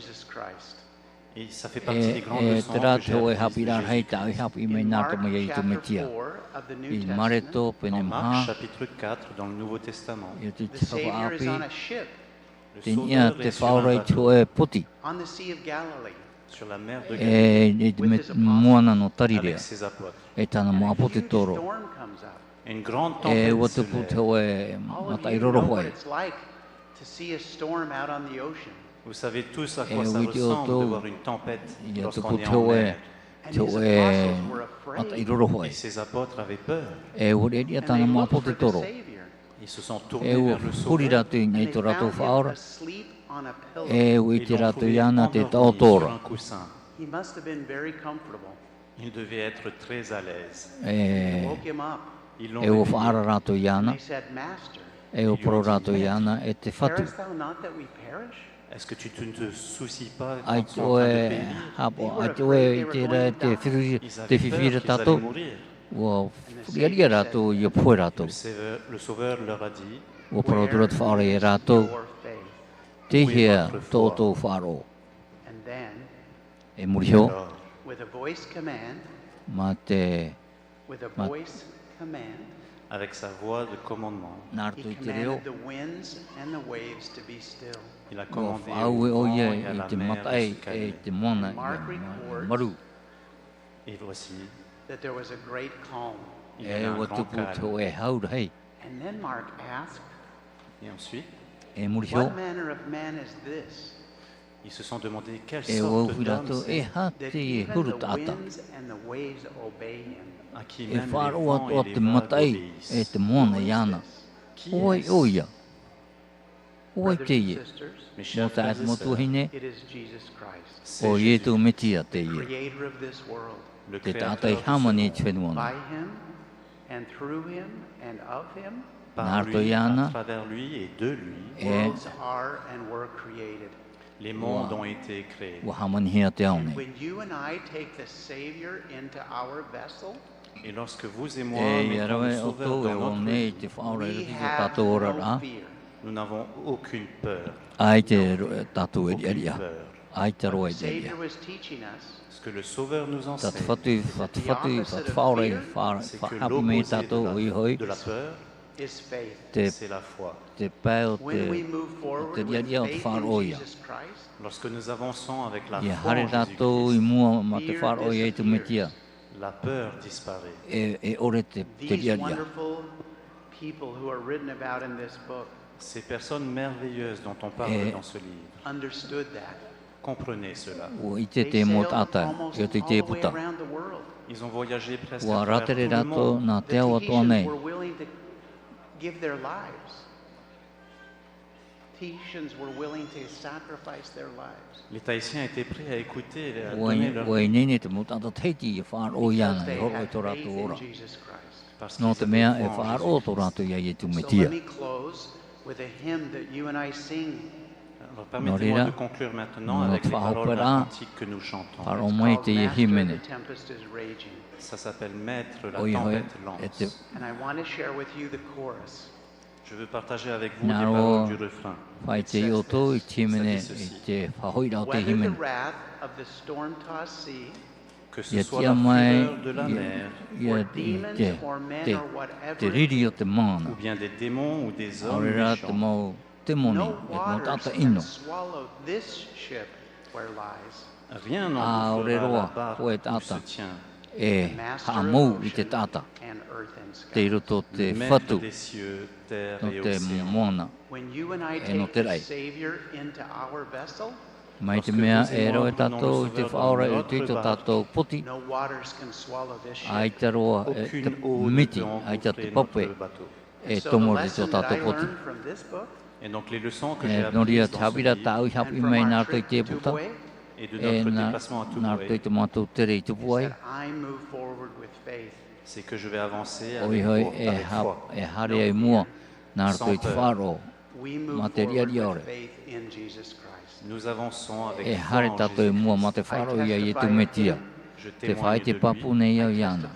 Jesus Christ. Et ça fait partie des grandes leçons que j'ai apprises de Jésus-Christ. E, e terā te hōʻē haʻapiʻiraʻa rahi tā ʻoe i haʻapiʻi mai nā roto mai ia Iesu Mesia. I Mareko pene maha, i te tahi ʻāpī, tei niʻa te Faʻaora i te hōʻē poti. E, i te moana nō Tarirea, e tāna mau ʻāpōsetolo. E, ʻua tupu te hōʻē mataʻi rorohoi. E, ʻua ʻite ʻoutou, ʻia tupu te hōʻē, te hōʻē mataʻi rorohoi. E, ʻua ʻite ʻoia tāna mau ʻāpōsetolo. E, ʻua huri rātou i niʻa i tō rātou Faʻaora. E, ʻua ʻite rātou iāna tē taʻoto ra. E, e ʻua faʻaara rātou iāna. E ʻua parau rātou iāna, e te Fatu. ʻAita ʻoe, ʻaita ʻoe i ʻite ra te fifi ra tātou. ʻUa fāriʻi rātou ʻia pohe rātou. ʻUa parau atu ra te Faʻaora ia rātou, tei hea tō ʻoutou faʻaroʻo. E muri iho, mā te, mā, nā roto i te reo, ʻua faʻaue ʻoia i te mataʻi e i te moana ʻia marū. E ʻua tupu te hōʻē hau rahi. E muri iho, e ʻua ui rātou, e aha teie huru taʻata e faʻaroʻo atoʻa te mataʻi e te moana iāna? ʻO vai ʻoia? ʻO vai teie? Mau taeaʻe, mau tuahine, ʻo Iesu Mesia teie, te taʻata i hāmani i te fenua nei. Nā roto iāna, e, ʻua, ʻua hāmanihia te ao nei. E, ʻia rave ʻoutou e ʻō nei i te Faʻaora i roto i tō tātou oraraʻa, ʻaita e ro-, tātou e riʻariʻa. ʻAita roa i te riaria. Ce que le Sauveur nous enseigne, tā te Fatu, tā te Fatu, tā te Faʻaora i fa-, faʻaʻite mai ia tātou, ʻoia hoʻi, te, te pae o te, o te riaria ʻo te faʻaroʻo ia. Lorsque nous avançons avec la foi en Jésus-Christ, ʻia haere tātou i mua mā te faʻaroʻo ia Iesu Mesia, la peur disparaît. E, e ʻore te, te riaria. These wonderful people who are written about in this book, ces personnes merveilleuses dont on parle dans ce livre, understood that. Comprenez cela. ʻUa ʻite te mau taʻata i roto i te puta. Ils ont voyagé presque à travers tout le monde. ʻUa rātere rātou nā te ao atoʻa nei. The Tahitians were willing to give their lives. Tahitians were willing to sacrifice their lives. Les Tahitiens étaient prêts à écouter, à donner leur vie. ʻUa ineine te mau taʻata Tahiti ʻia faʻaroʻo iāna, ʻia hōroʻa i tō rātou ora. Nō te mea e faʻaroʻo tō rātou iā Iesu Mesia. So let me close with a hymn that you and I sing. Alors, permettez-moi de conclure maintenant avec les paroles d'un cantique que nous chantons. Nō reira, nō te faʻahope ra, faʻaroʻo mai teie hīmene. It's called Master, the Tempest is Raging. Ça s'appelle Maître, la tempête lance. ʻOia hoʻi, e te... And I want to share with you the chorus. Je veux partager avec vous les paroles du refrain. Nā reira, faʻaʻite iā ʻoutou i te hīmene, i te faʻahoʻiraʻa o te hīmene. Whether the wrath of the storm-tossed sea, que ce soit la fureur de la mer, ʻia tiʻa mai ia, ia, ia te, te, te riri o te moana, ou bien des démons ou des hommes méchants. ʻAore rā te mau temoni, e te mau taʻata ʻino. No waters can swallow this ship where lies. ʻAore roa hōʻē taʻata e haʻamou i te taʻata tei roto i te Fatu nō te moana e nō te raʻi. Mai te mea e rave tātou i te Faʻaora i roto i tō tātou poti, ʻaita roa te miti, ʻaita te pape e tomo i tō tātou poti. E nō reira, te haʻapiʻiraʻa tāʻu i haʻapiʻi mai nā roto i te puta, e nā, nā roto i tō mātou tere i tupu ai, ʻoia hoʻi, e ha-, e haere ai i mua nā roto i te faʻaroʻo, mā te riaria ʻore. E haere tātou i mua mā te faʻaroʻo iā Iesu Mesia. Te faʻaʻite pāpū nei au iāna.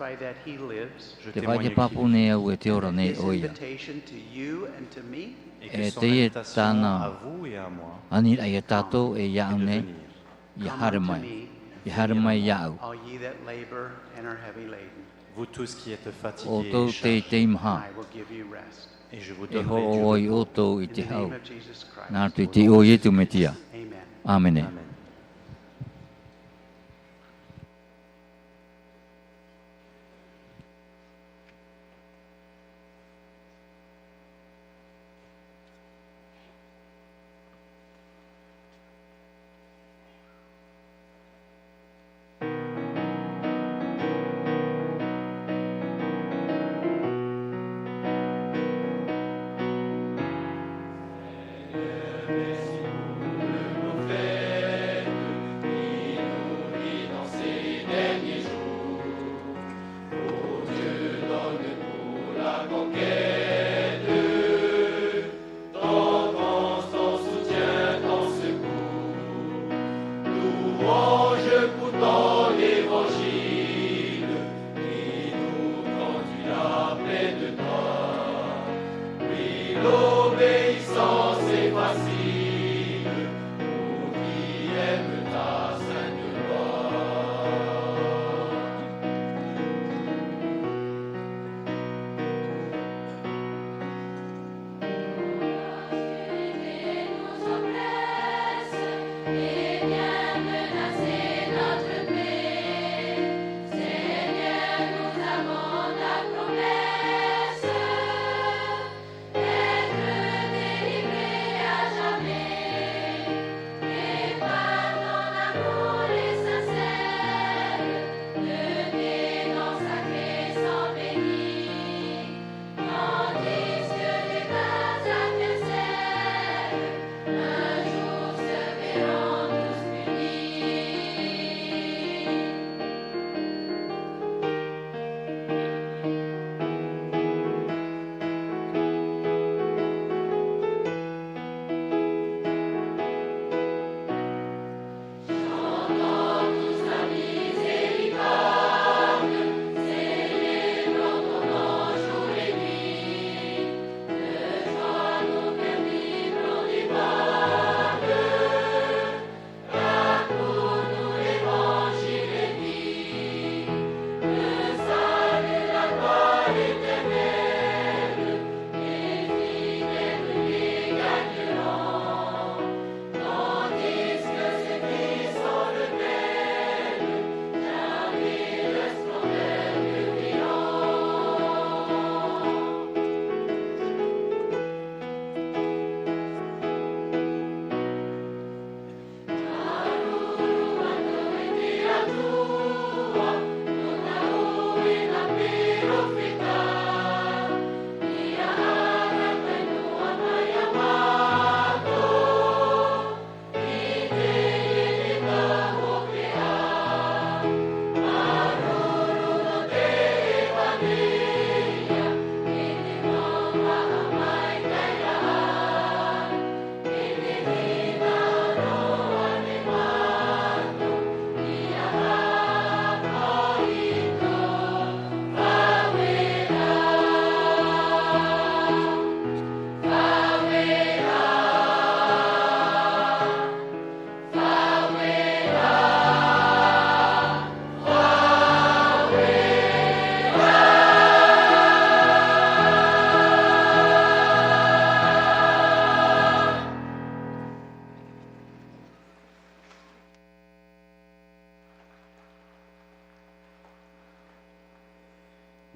Te faʻaʻite pāpū nei au e te ora nei ʻoia. E teie tāna aniraʻa iā tātou e iāʻu nei, ʻia haere mai, ʻia haere mai iāʻu. Vous tous qui êtes fatigués et chargés, ʻOutou tei, tei maha, I will give you rest. E hōroʻa iā ʻoutou i te hau. Nā roto i te iʻoa o Iesu Mesia. ʻĀmene.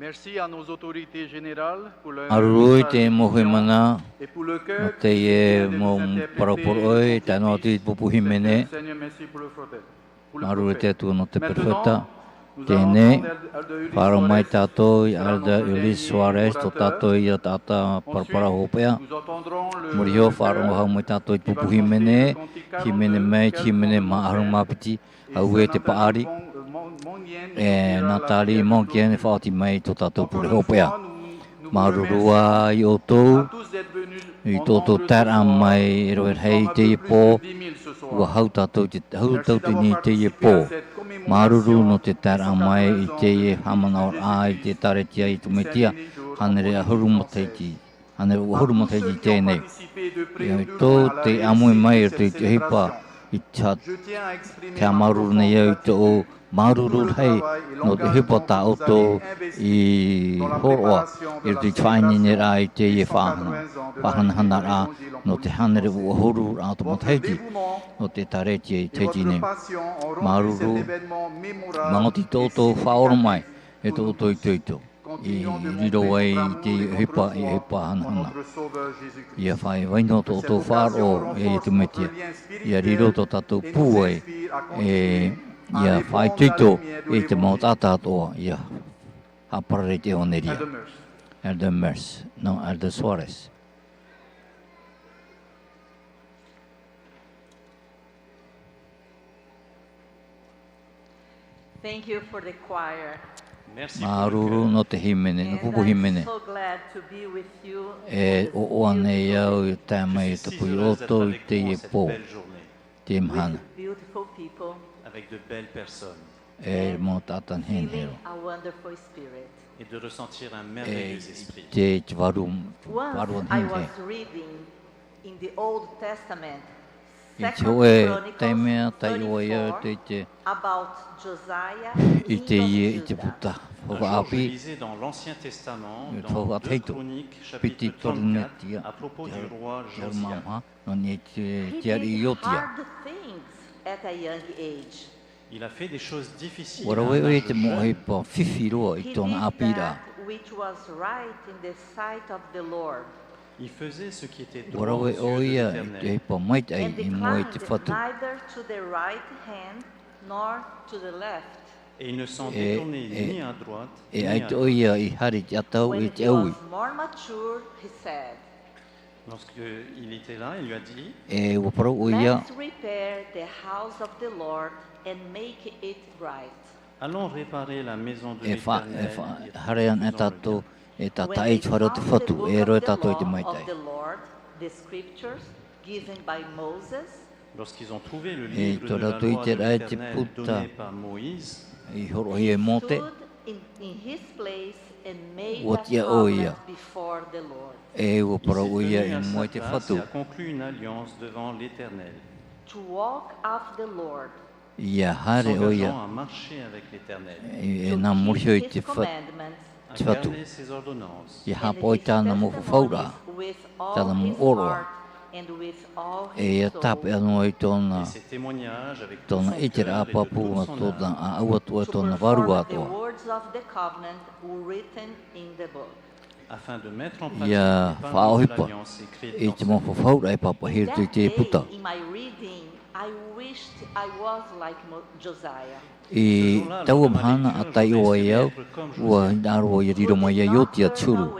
Merci à nos autorités générales pour leur Māuruuru i te mau hīmene, nō teie mau parau poroʻi, tae noa atu i te pupu hīmene. Māuruuru te Atua nō te perofeta. Teie nei, faʻaroʻo mai tātou i Elder Ulysse Soares, tō tātou ia taʻata paraparau hopeʻa. Muri iho, faʻaroʻo mai tātou i te pupu hīmene, hīmene mai, hīmene maha ʻahuru mā piti, Auē te paʻari, e, Natalie Mongeon e faʻaoti mai tō tātou pure hopeʻa. Māuruuru ā ia ʻoutou, i tō ʻoutou taeraʻa mai, e rave rahi i teie pō, ʻua hau tātou i te, hau tātou i teie pō. Māuruuru nō te taeraʻa mai i teie haʻamanaʻoraʻa i te ʻĒkālesia a Iesu Mesia, hānere ʻahuru matahiti. Hānere ʻahuru matahiti i teie nei. ʻIa tō te ʻāmui mai i roto i te ʻohipa, i te ha-, te haʻamāuruuru nei au i tōʻu māuruuru rahi nō te ʻohipa tā ʻoutou i hōroʻa i roto i te faʻaineineraʻa i teie faʻahana, faʻahanahanaraʻa nō te hānere ʻahuru ʻahuru matahiti nō te ʻĒkālesia i Tahiti nei. Māuruuru, maoti tō ʻoutou faʻaora mai, e tō ʻoutou itoito. I riro ai i te ʻohipa, i ʻohipa hanahana. ʻIa faʻaea noa tō ʻoutou faʻaroʻo e Iesu Mesia. ʻIa riro tō tātou pūai, e, ʻia faʻaitoito i te mau taʻata atoʻa, ʻia haʻaparare i te ʻevanelia. Elder Merce, no, Elder Soares. Thank you for the choir. Merci pour le Māuruuru chœur. Nō te hīmene, nō te And pupu I'm hīmene. So glad to be with you E on this ʻoaʻoa nei beautiful au day. I tae mai i te pū i ʻoutou i teie pō, teie mahana. Je suis si heureuse d'être avec vous en cette belle journée. With beautiful people E mau taʻata nehenehe roa. Feeling a wonderful spirit. Et de ressentir un E merveilleux esprit. Te, te vārua, vārua nehenehe. Once I was reading in the Old Testament, I te hōʻē taime a taiʻo ai au i te, i te, i te puta Faufaʻa ʻāpī, i te Faufaʻa Tahito, piti Koronetia, te ʻahuru mā maha, nō niʻa i te, te ariʻi Iosia. ʻUa rave ʻoia i te mau ʻohipa fifi roa i tōna ʻāpīraʻa. ʻUa rave ʻoia i te ʻohipa maitaʻi i mua i te Fatu. E, e, e ʻaita ʻoia i haere i te ʻatau e i te ʻaui. Lorsque il était là, il lui a dit, E ʻua parau ʻoia, e fa-, e fa-, haere ana tātou, e tātaʻi i te fare o te Fatu, e rave tātou i te maitaʻi. Lorsqu'ils ont trouvé le livre de la loi de l'Éternel donné par Moïse, i hōroʻahia e Mōse, ʻua tiʻa ʻoia. E ʻua parau ʻoia i mua i te Fatu. To walk after the Lord. ʻIa haere ʻoia. S'engageant à marcher avec l'Éternel. E, e nā muri iho i te Fa-, te Fatu. ʻIa haʻapaʻo i tāna mau fafauraʻa, tāna mau ʻōroʻa. E ʻia tāpeʻa noa i tōna, tōna ʻiteraʻa pāpū, tōna ʻāʻau atoʻa, tōna vārua atoʻa. ʻIa faʻaʻohipa i te mau fafauraʻa e pāpaʻi i roto i te puta. I taua mahana a taiʻo ai au, ʻua hinaʻaro au ʻia riro mai ia Iosia te huru.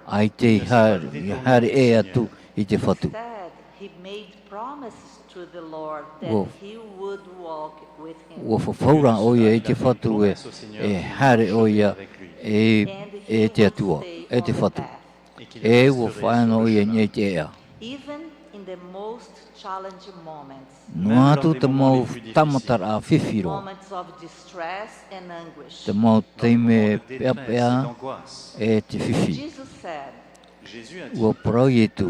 ʻAita i haere, ʻia haere ʻē atu i te Fatu. ʻUa, ʻua fafauraʻa ʻoia i te Fatu e, e haere ʻoia e, e te Atua, e te Fatu. E ʻua faʻaea noa ʻoia i niʻa i te ʻēʻa. Noa atu te mau tāmataraʻa fifi roa. Te mau taime peʻapeʻa e te fifi. ʻUa parau Iesu.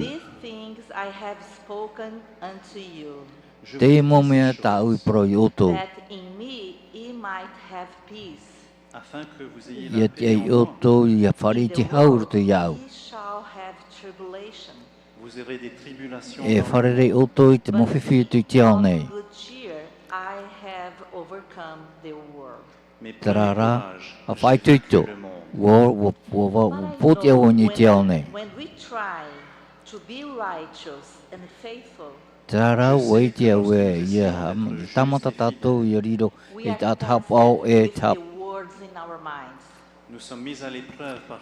Teie mau mea tāʻu i parau ia ʻoutou. ʻIa tiʻa ʻoutou ʻia fāriʻi i te hau i roto iāʻu. E fārerei ʻoutou i te mau fifi i roto i te ao nei. Good cheer, I have overcome the world. Terā rā, ʻa faʻaitoito, ʻua, ʻua, ʻua, ʻua, ʻua pōtiʻa vau i te ao nei. When we try to be righteous and faithful, Terā rā, ʻua ʻite au ē, ʻia ha-, tāmata tātou ʻia riro i te taʻata haʻapaʻo e te hap-,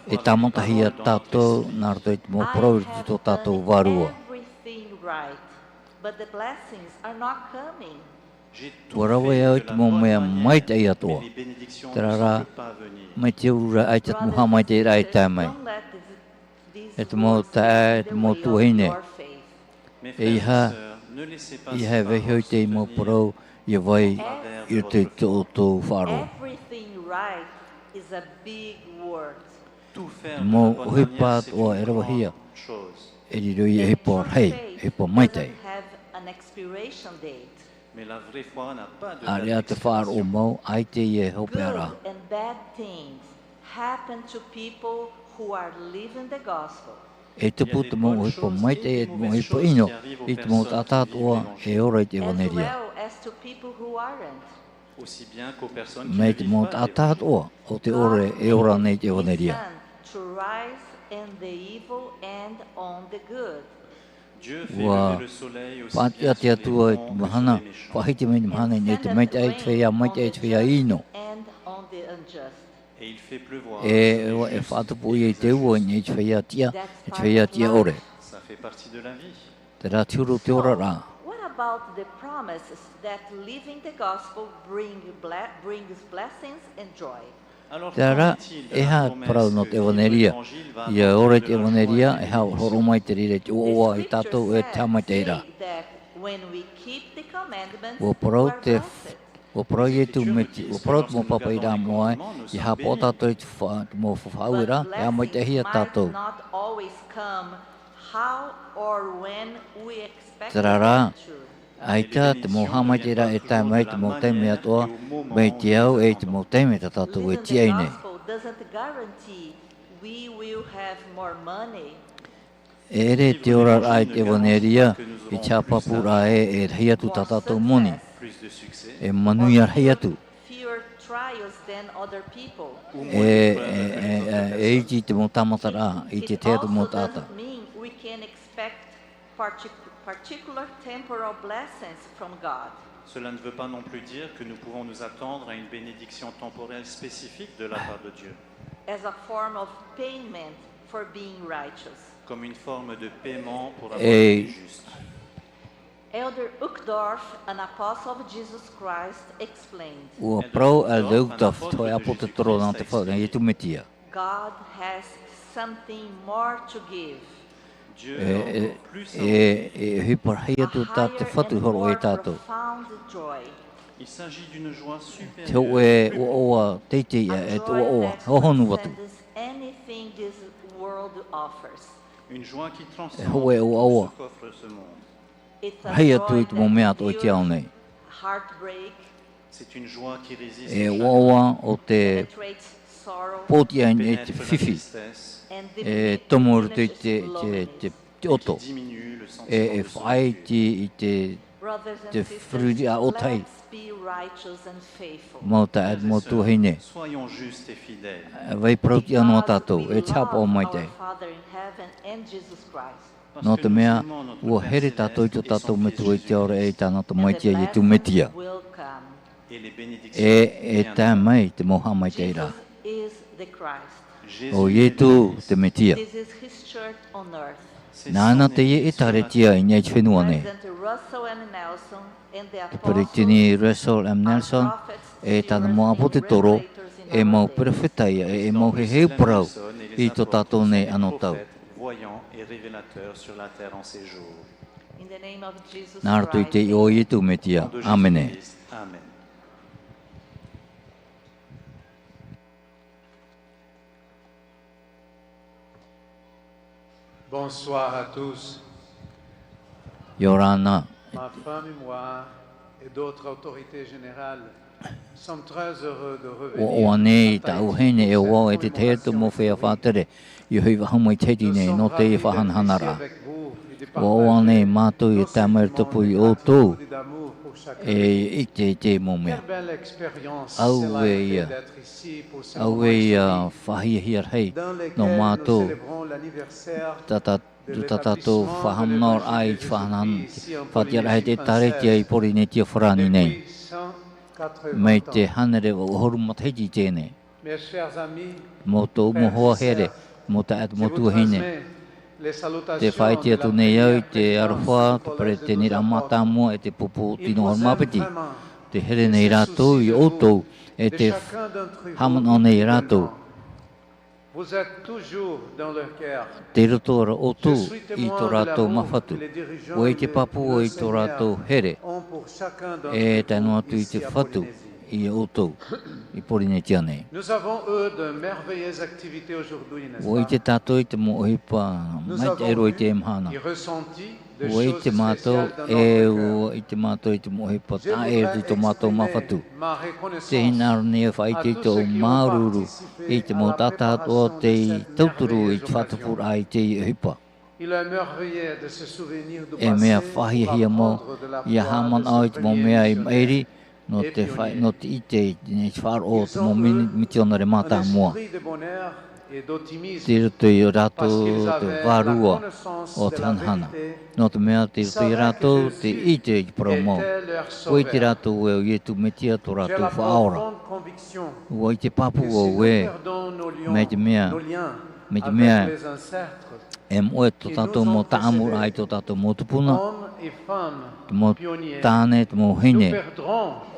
e tāmatahia tātou nā roto i te mau parau i roto i tō tātou vārua. ʻUa rave au i te mau mea maitaʻi atoʻa. Terā rā, mai te uru ra, ʻaita te mau haʻamaitaʻiraʻa e tae mai. E te mau taeaʻe, e te mau tuahine. E ʻeiaha, ʻeiaha e vaiiho i te mau parau ʻia vai i roto i tō ʻoutou faʻaroʻo. Te mau ʻohipa atoʻa e ravehia, e riro ia i te ʻohipa rahi, ʻohipa maitaʻi. ʻĀreʻa te faʻaroʻo mau, ʻaita ia hopeʻa ra. E tupu te mau ʻohipa maitaʻi, e te mau ʻohipa ʻino, i te mau taʻata atoʻa e ora i te ʻevaneria. Mai te mau taʻata atoʻa o tē ʻore e ora nei i te ʻevaneria. ʻUa faʻatiʻa te Atua i te mahana, faʻahiti mai te mahana i niʻa i te maitaʻi, i te feiā maitaʻi, i te feiā ʻino. E, e, e faʻatupu ia i te ua i niʻa i te feiā tiʻa, i te feiā tiʻa ʻore. Terā te huru o te ora ra. Terā rā, e aha te parau nō te ʻevaneria, ʻia ora i te ʻevaneria, e hōroʻa mai te reira i te ʻoaʻoa ia tātou e te haʻamaitaʻiraʻa. ʻUa parau te, ʻua parau Ietu Mesia, ʻua parau te mau pāpaʻiraʻa moʻa, ʻia haʻapaʻo tātou i te fa-, te mau faʻaueraʻa, e haʻamaitaʻihia tātou. Terā rā, ʻaita te mau haʻamaitaʻiraʻa e tae mai i te mau taime atoʻa, mai te ao e i te mau taime tā tātou e tiʻa ai nei. E ʻere te oraraʻa i te ʻevaneria, i te haʻapāpūraʻa ē, e rahi atu tā tātou moni. E manuia rahi atu. E, e, e, e, e iti te mau tāmataraʻa i te tahi atu mau taʻata. Cela ne veut pas non plus dire que nous pouvons nous attendre à une bénédiction temporelle spécifique de la part de Dieu. Comme une forme de paiement pour avoir été juste. Elder Uchtdorf, an apostle of Jesus Christ, explained, ʻUa parau Elder Uchtdorf, te hōʻē ʻāpōsetolo nā te Fatu, nā Ietu Mesia. God has something more to give. E, e, e, e ʻohipa rahi atu tā te Fatu i hōroʻa ia tātou. Il s'agit d'une joie supérieure. Te hōʻē ʻoaʻoa teitei aʻe, e te ʻoaʻoa hōhonu atu. Anything this world offers. Une joie qui transcende tout ce qu'offre ce monde. Rahi atu i te mau mea atoʻa i te ao nei. E ʻoaʻoa o te pōtiʻa i te fifi. E tomo i roto i te, te, te, te ʻoto. E, e faʻaiti i te, te feruriraʻa ʻōtahi. Mau taeaʻe, mau tuahine. Vai parautiʻa noa tātou, e te haʻapaʻo maitaʻi. Nō te mea, ʻua here tātou i tō tātou Metua i te ao ra e i tāna Tamaiti a Ietu Mesia. E, e tae mai te mau haʻamaitaʻiraʻa. ʻO Ietu te Mesia. Nāna teie ʻĒtārētia i niʻa i te fenua nei. Te Peresideni Russell M. Nelson, e tāna mau ʻāpōsetolo, e mau perofeta ia, e, e mau heheu parau i tō tātou nei anotau. Nā roto i te iʻoa o Ietu Mesia. ʻĀmene. Bonsoir à tous. ʻIa ora na. Ma femme et moi et d'autres autorités générales sommes très heureux de revenir. ʻUa ʻoaʻoa nei tāʻu vahine e au e te tahi atu mau feiā faʻatere, ʻia hoʻi faʻahou mai i Tahiti nei, nō teie faʻahanahanaraʻa. ʻUa ʻoaʻoa nei mātou i tae mai i roto pū ia ʻoutou, e ʻite i te mau mea. Auē ia, auē ia faʻahiahia rahi nō mātou, tā tā-, tā tātou faʻahaʻamanaʻoraʻa i te faʻahan-, faʻatiʻaraʻa i te ʻĒtārētia i Pōrīnetia Farāni nei. Mai te hānere ʻahuru matahiti i teie nei. Mau tōʻu mau hoa here, mau taeaʻe, mau tuahine. Tē faʻaʻite atu nei au i te aroha, te peretiteniraʻa mātāmua e te pupu tino ʻahuru mā piti. Tē here nei rātou ia ʻoutou, e tē haʻamanaʻo nei ia rātou. Tei roto ra ʻoutou i tō rātou māfatu. ʻUa ʻite pāpū au i tō rātou here, e tae noa atu i te fatu ia ʻoutou i Pōrīnetia nei. ʻUa ʻite tātou i te mau ʻohipa maitaʻi roa i teie mahana. ʻUa ʻite mātou, e ʻua ʻite mātou i te mau ʻohipa taʻa ʻē i tō mātou māfatu. Tē hinaʻaro nei au e faʻaʻite i tōʻu māuruuru i te mau taʻata atoʻa tei tauturu i te faʻatupuraʻa i teie ʻohipa. E mea faʻahiahia mau ia haʻamanaʻo i te mau mea i maʻiri, nō te faʻa-, nō te ʻite i te faʻaroʻo o te mau mi-, mitionare mātāmua. Tei roto ia rātou te vārua o te hanahana. Nō te mea tei roto ia rātou te ʻite i te parau mau. ʻUa ʻite rātou ē ʻo Ietu Metia tō rātou Faʻaora. ʻUa ʻite pāpū au ē, mai te mea, mai te mea, e moʻe tō tātou mau taʻamuraʻa i tō tātou mau tupuna, te mau tāne, te mau vahine,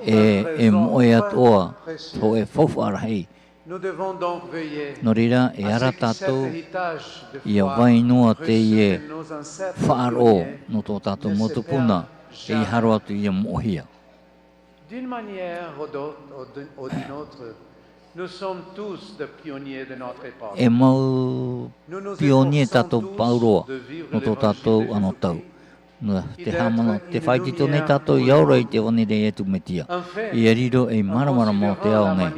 e, e moʻe atoʻa te hōʻē faufaʻa rahi. Nō reira, e ara tātou ia vai noa teie faʻaroʻo nō tō tātou mau tupuna, e ʻeiaha roa atu ia moʻehia. D'une manière ou d'au-, ou d'une, ou d'une autre, nous sommes tous des pionniers de notre époque. E mau pionie tātou pauroa nō tō tātou anotau. Nō te haʻamanaʻo, tē faʻaitoito nei tātou ia ora i te ʻevanelia a Ietu Metia. ʻIa riro ei māramarama o te ao nei.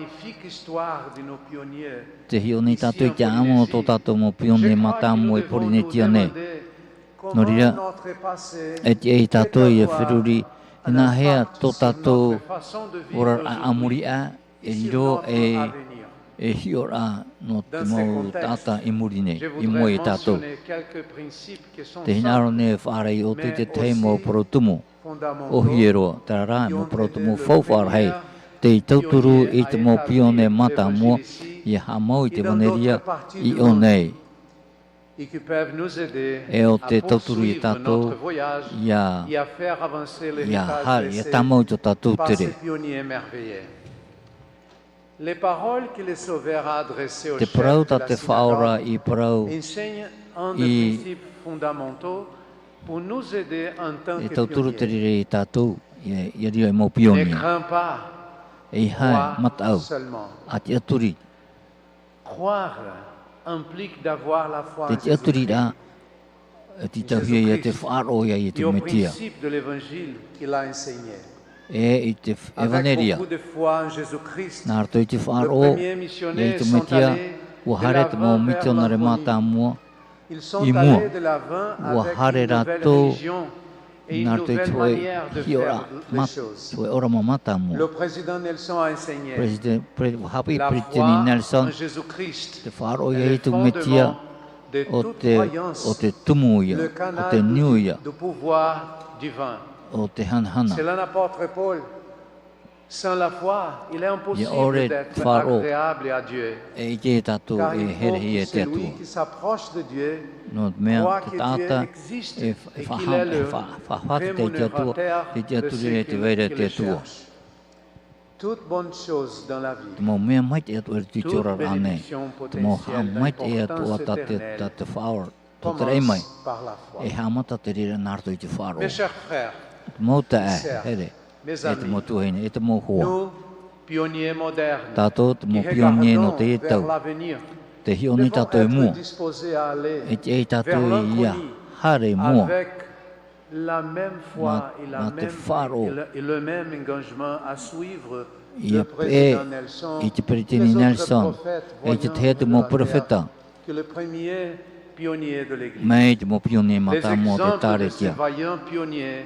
Tē hiʻo nei tātou i te ʻāʻamu nō tō tātou mau pionie mātāmua i Pōrīnetia nei. Nō reira, e tiʻa ia tātou ia feruri, e nāhea tō tātou oraraʻa a muri aʻe, e riro ei, ei hiʻoraʻa nō te mau taʻata i muri nei, i mua ia tātou. Tē hinaʻaro nei e faʻaara ia ʻoutou i te tahi mau parau tumu ʻōhie roa, terā rā, mau parau tumu faufaʻa rahi, tei tauturu i te mau pionie mātāmua, ʻia haʻamau i te ʻevanelia i ʻō nei. E ʻo tē tauturu ia tātou, ʻia, ʻia haere, ʻia tāmau i tō tātou tere. Te parau tā te Faʻaora i parau i, e tauturu te reira ia tātou, ʻia, ʻia riro ei mau pionie. ʻEiaha e mataʻu, ʻa tiʻaturi. Te tiʻaturiraʻa, e tītauhia ia te faʻaroʻo ia Ietu Metia. E i te ʻevanelia, nā roto i te faʻaroʻo ia Ietu Metia, ʻua haere te mau mitionare mātāmua i mua. ʻUa haere rātou nā roto i te hōʻē hiʻoraʻa, mā-, te hōʻē ʻōrama mātāmua. Peresideni, pere-, ʻua haʻapiʻi Peresideni Nelson, te faʻaroʻo ia Ietu Metia, ʻo te, ʻo te tumu ia, ʻo te niu ia o te hanahana. ʻIa ʻore te faʻaroʻo, e ʻite ia tātou e herehia e te Atua. Nō te mea, te taʻata e fa-, e faʻaha-, e fa-, faʻahaʻa i te Atua, te tiʻaturi e te vai ra i te Atua. Te mau mea maitaʻi atoʻa e riro i te oraraʻa nei, te mau haʻamaitaʻi atoʻa tā te, tā te Faʻaora, tō te raʻi mai, e haʻamata te reira nā roto i te faʻaroʻo. Te mau taeaʻe here, e te mau tuahine, e te mau hoa. Tātou te mau pionie nō teie tau. Tē hiʻo nei tātou i mua. E tiʻa ia tātou ʻia haere i mua. Nā, nā te faʻaroʻo. ʻIa peʻe i te Peresideni Nelson, e i te tahi atu mau perofeta. Pionniers de l'Église. Mai te mau pionie mātāmua o te Tāretia.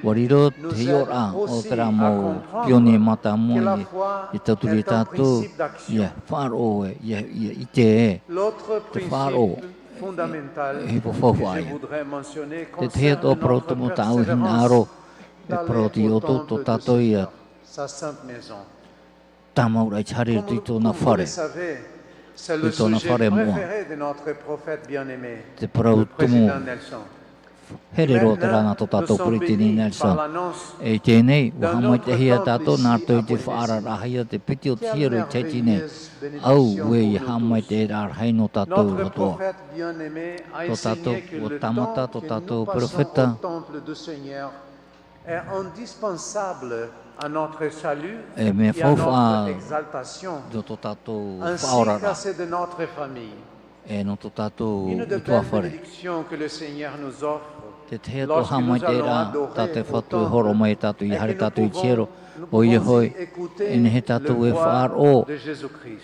Ua riro te hiʻoraʻa o terā mau pionie mātāmua i, i tauturu iā tātou, ʻia faʻaroʻo e, ʻia, ʻia ʻite e, te faʻaroʻo, e, e, e faufaʻa ia. Te tahi atoʻa parau tumu tāʻu i hinaʻaro, e parau atu iā ʻoutou, tō tātou ia tāmau ra i te haere i roto i tōna fare, i tōna fare moʻa. Te parau tumu here roa terā nā tō tātou peresideni Nelson. E i teie nei, ʻua haʻamaitaʻihia tātou nā roto i te faʻaararaʻahia te piti o te hiero i te taime nei. Auē, ʻia haʻamaitaʻiraʻa rahi nō tātou atoʻa. Tō tātou, ʻua tāmata tō tātou perofeta est indispensable à notre salut et à notre exaltation, ainsi qu'à ceux de notre famille. E mea faufaʻa nō tō tātou faʻaoraraʻa, e nō tō tātou ʻutuāfare. Te tahi atoʻa haʻamaitaʻiraʻa tā te Fatu e hōroʻa mai iā tātou, ʻia haere tātou i te hiero, ʻoia hoʻi, e nehenehe tātou e faʻaroʻo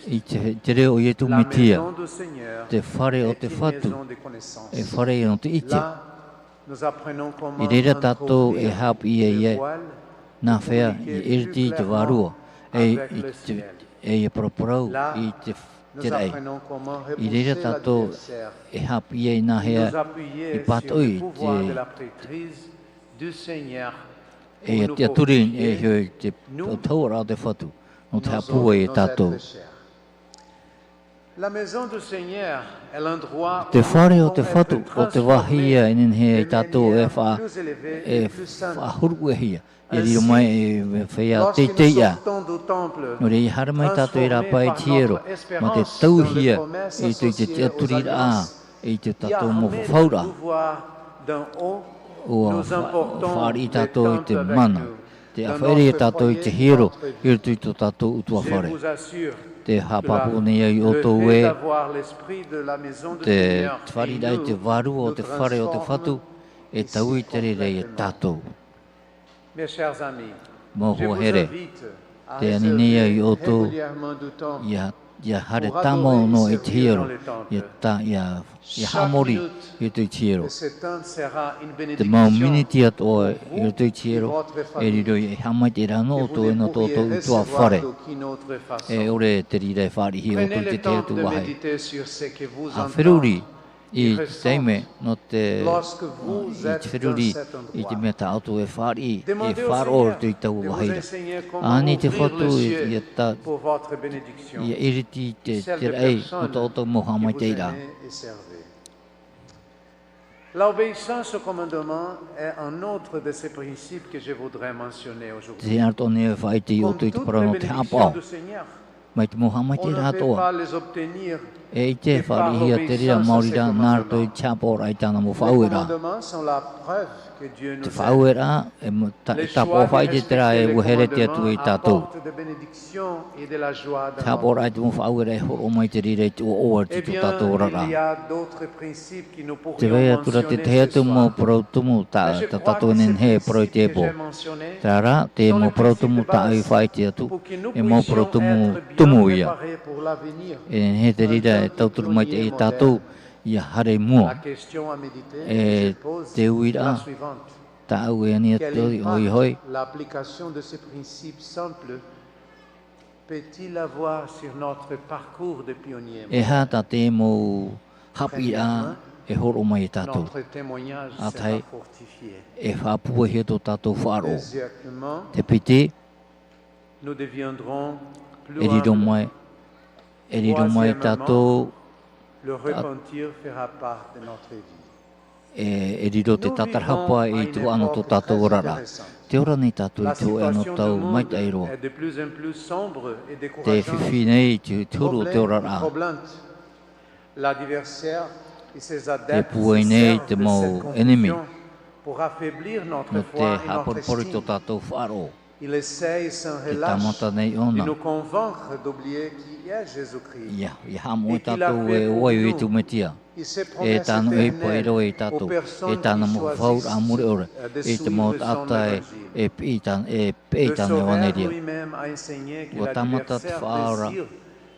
i te, te reo o Ietu Metia, te fare o te Fatu, e fare ia nō te ʻite. I reira tātou e haʻapiʻi ai, nā hea ʻia iriti i te vārua, e, i te, e ʻia paraparau i te, te raʻi. I reira tātou e haʻapiʻi ai nā hea i pātoʻi te, e ʻia tiʻaturi e hiʻo i te, o te hauʻaraʻa o te Fatu, nō te haʻapūai iā tātou. Te fare o te Fatu, ʻo te vāhi ia e nehenehe ai tātou e faʻa-, e faʻahuru ʻē hia, e riro mai e feiā teitei ā. Nō reira, ʻia haere mai tātou i rāpae i te hiero, mā te tauihia i te, i te tiʻaturiraʻa, i tō tātou mau fafauraʻa. ʻUa fa-, fāriʻi tātou i te mana. Tē ʻāfaʻi ra iā tātou i te hiero, i roto i tō tātou ʻutuāfare. Tē haʻapāpū nei au iā ʻoutou ē, te, te fāriʻiraʻa i te vārua o te fare o te Fatu, e taui te reira iā tātou. Mau hoa here, tē ani nei au iā ʻoutou, ʻia, ʻia haere tāmau noa i te hiero, ʻia tā, ʻia, ʻia haʻamori i roto i te hiero. Te mau miniti atoʻa i roto i te hiero, e riro ia e haʻamaitaʻiraʻa nō ʻoutou e nō tō ʻoutou ʻutuāfare. E ʻore te reira e fāriʻi iā ʻoutou i te tahi atu vāhi. ʻA feruri i te taime nō te, i te feruri i te mea tā ʻoutou e fāriʻi, e faʻaroʻo i roto i taua vāhi ra. ʻA ani te Fatu i, ʻia tā, ʻia iriti i te, te raʻi nō tō ʻoutou mau haʻamaitaʻiraʻa. L'obéissance au commandement est un autre de ces principes que je voudrais mentionner aujourd'hui. Tē hinaʻaro atoʻa nei e faʻaʻite iā ʻoutou i te parau nō te haʻapaʻo. Mai te mau haʻamaitaʻiraʻa atoʻa. E ʻite e fāriʻihia te reira maori ra nā roto i te haʻapaʻoraʻa i tāna mau faʻaueraʻa. Te faʻaueraʻa, e mo-, ta-, e tāpaʻo faʻaʻite terā e ʻua here atu iā tātou. Te haʻapaʻoraʻa i te mau faʻaueraʻa e hōroʻa mai te reira i te ʻoaʻoa i tō tātou oraraʻa. Tē vai atu ra te tahi atu mau parau tumu tā, tā tātou e nehenehe e parau i te pō. Terā rā, te mau parau tumu tāʻu i faʻaʻite atu, e mau parau tumu, tumu ia. E nehenehe te reira e tauturu maitaʻi iā tātou, ʻia haere i mua. E te uiraʻa, tāʻu e ani atu, ʻoia hoʻi. Peut-il avoir sur notre parcours de pionnier? E aha tā te mau haʻapiʻiraʻa e hōroʻa mai iā tātou? Ā tahi, e faʻapūaihia tō tātou faʻaroʻo. Te piti, e riro mai, e riro mai tātou, e, e riro te tātarahapa i te vaʻa nō tō tātou oraraʻa. Tē ora nei tātou i te hōʻē anotau maitaʻi roa. Tē fifi nei te, te huru o te oraraʻa. Tē pūai nei te mau ʻenemi nō te haʻaporoporo i tō tātou faʻaroʻo. Te tāmata nei ʻōna. ʻIa, ʻia haʻamoʻe tātou e ʻo vai ʻo Ietu Metia. E tāna ʻohipa i rave iā tātou. E tāna mau fafauraʻa mure ʻore. E te mau taʻata e, e piʻi i tāna, e piʻi i tāna ʻevaneria. ʻUa tāmata te Faʻaora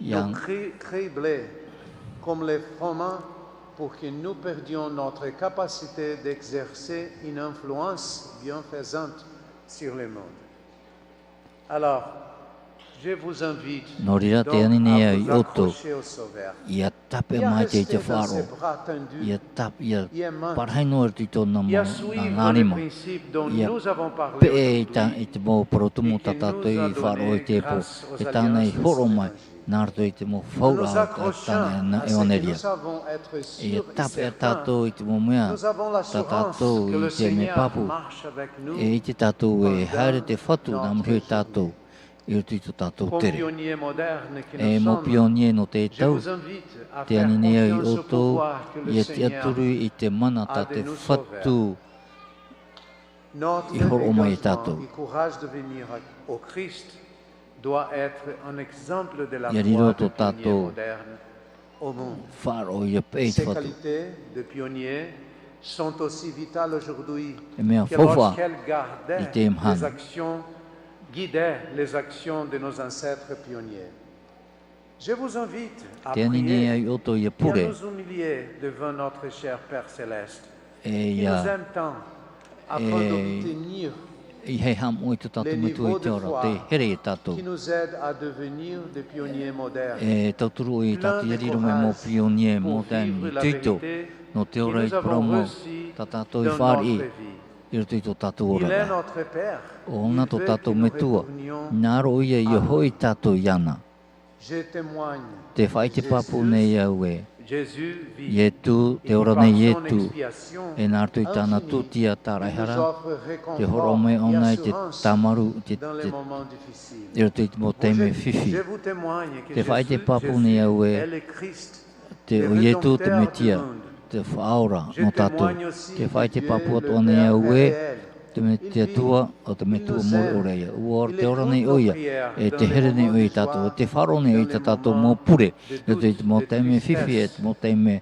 iā pour que nous perdions notre capacité d'exercer une influence bienfaisante sur le monde. Alors, je vous invite donc à vous accrocher au Sauveur, et à rester dans ses bras tendus, et à marcher avec lui, et à suivre les principes dont nous avons parlé, et à nous avons donné grâce aux alertes. Nous nous accrochons, parce que nous savons être sûrs que nous allons être certains dans nos chemins. Nous avons l'assurance que le Seigneur marche avec nous pendant toute notre vie. Comme pionniers modernes, nous sommes appelés à faire confiance au pouvoir que le Seigneur a de nous sauver. Notre obligation et courage de venir au Christ doit être un exemple de la foi de pionnier moderne au monde. Ces qualités de pionnier sont aussi vitales aujourd'hui que lorsqu'elles guidaient les actions, guidaient les actions de nos ancêtres pionniers. Je vous invite à prier et à nous humilier devant notre cher Père Céleste, qui nous aime tant, afin d'obtenir le niveau de foi qui nous aide à devenir des pionniers modernes, pleins de courage pour vivre la vérité que nous avons reçue dans notre vie. Il est notre Père, il veut que nous retournions à lui. Je témoigne, Jésus vit, il part en expiation infinie, il nous offre réconfort, il nous donne la force, il nous rassure dans les moments difficiles. Vous, je, je vous témoigne que Jésus, Jésus est le Christ, le Rédempteur du monde. Je témoigne aussi que Dieu, le Père, est réel. Il nous aime. Il écoute nos prières, il répond à nos prières dans les moments de doute et de tristesse.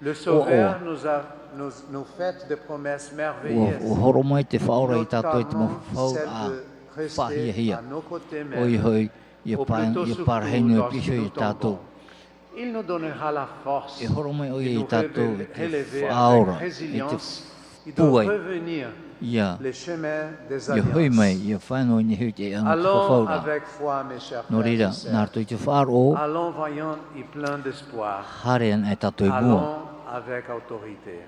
Le Sauveur nous a, nous, nous fait des promesses merveilleuses. Notons celle de rester à nos côtés même, au plus tôt secours lorsque nous tombons. Il nous donnera la force et nous relever avec résilience de revenir le chemin des alliances. Allons avec foi, mes chers frères et sœurs. Allons vaillants et pleins d'espoir. Allons avec autorité.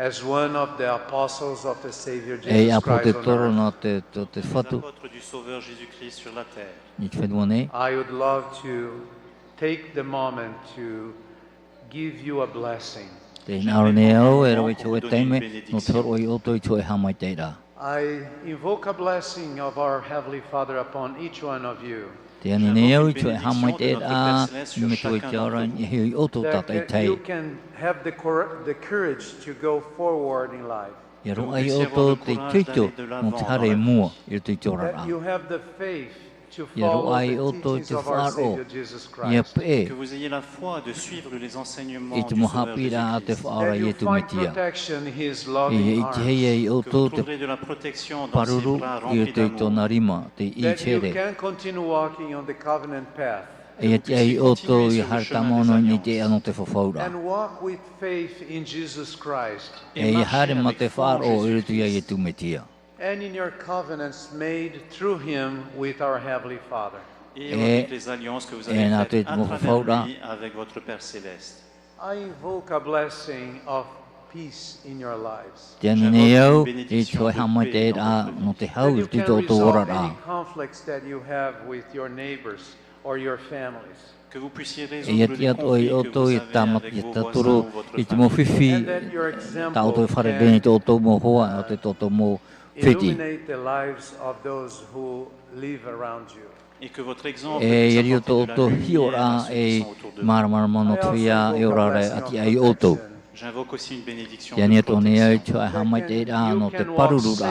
As one of the apostles of the Savior Jesus Christ on earth, les apôtres du Sauveur Jésus-Christ sur la terre, I would love to take the moment to give you a blessing. Tē hinaʻaro nei au e rave i te hōʻē taime nō te hōroʻa ia ʻoutou i te hōʻē haʻamaitaʻiraʻa. I invoke a blessing of our Heavenly Father upon each one of you. Tē ani nei au i te hōʻē haʻamaitaʻiraʻa i te Metua i te ao ra i niʻa iho ia ʻoutou tātaʻitahi. That you can have the cour-, the courage to go forward in life. ʻIa roaʻa ia ʻoutou te itoito nō te haere i mua i roto i te oraraʻa. That you have the faith to follow the teachings of our Savior Jesus Christ. ʻIa roaʻa ia ʻoutou te faʻaroʻo, ʻia peʻe. Que vous ayez la foi de suivre les enseignements du Sauveur Jésus-Christ. I te mau haʻapiʻiraʻa a te Faʻaora Iesu Mesia. That you find protection in His loving arms. ʻIa ʻitehia ia ʻoutou te pāruru i roto i tōna rima, te ʻī here. That you can continue walking on the covenant path. ʻIa tiʻa ia ʻoutou ʻia haere tāmau noa i te ʻēʻa nō te fafauraʻa. And walk with faith in Jesus Christ. ʻIa haere mā te faʻaroʻo i roto ia Iesu Mesia. And in your covenants made through him with our Heavenly Father. Et avec les alliances que vous avez faites à travers lui avec votre Père céleste. I invoke a blessing of peace in your lives. Tē ani nei au i te hōʻē haʻamaitaʻiraʻa nō te hau i roto i tō ʻoutou oraraʻa. That you can resolve any conflicts that you have with your neighbors or your families. ʻIa tiʻa atoʻa ia ʻoutou ʻia tāmata, ʻia tauturu i te mau fifi tā ʻoutou e fārerei nei i tō ʻoutou mau hoa, ʻe ʻo tō ʻoutou mau fētiʻi. Illuminate the lives of those who live around you. ʻE ʻia riro tō ʻoutou hiʻoraʻa ei māramarama nō te feiā e ora ra, ʻia tiʻa ia ʻoutou. Tē ani atoʻa nei au i te hōʻē haʻamaitaʻiraʻa nō te pārururaʻa.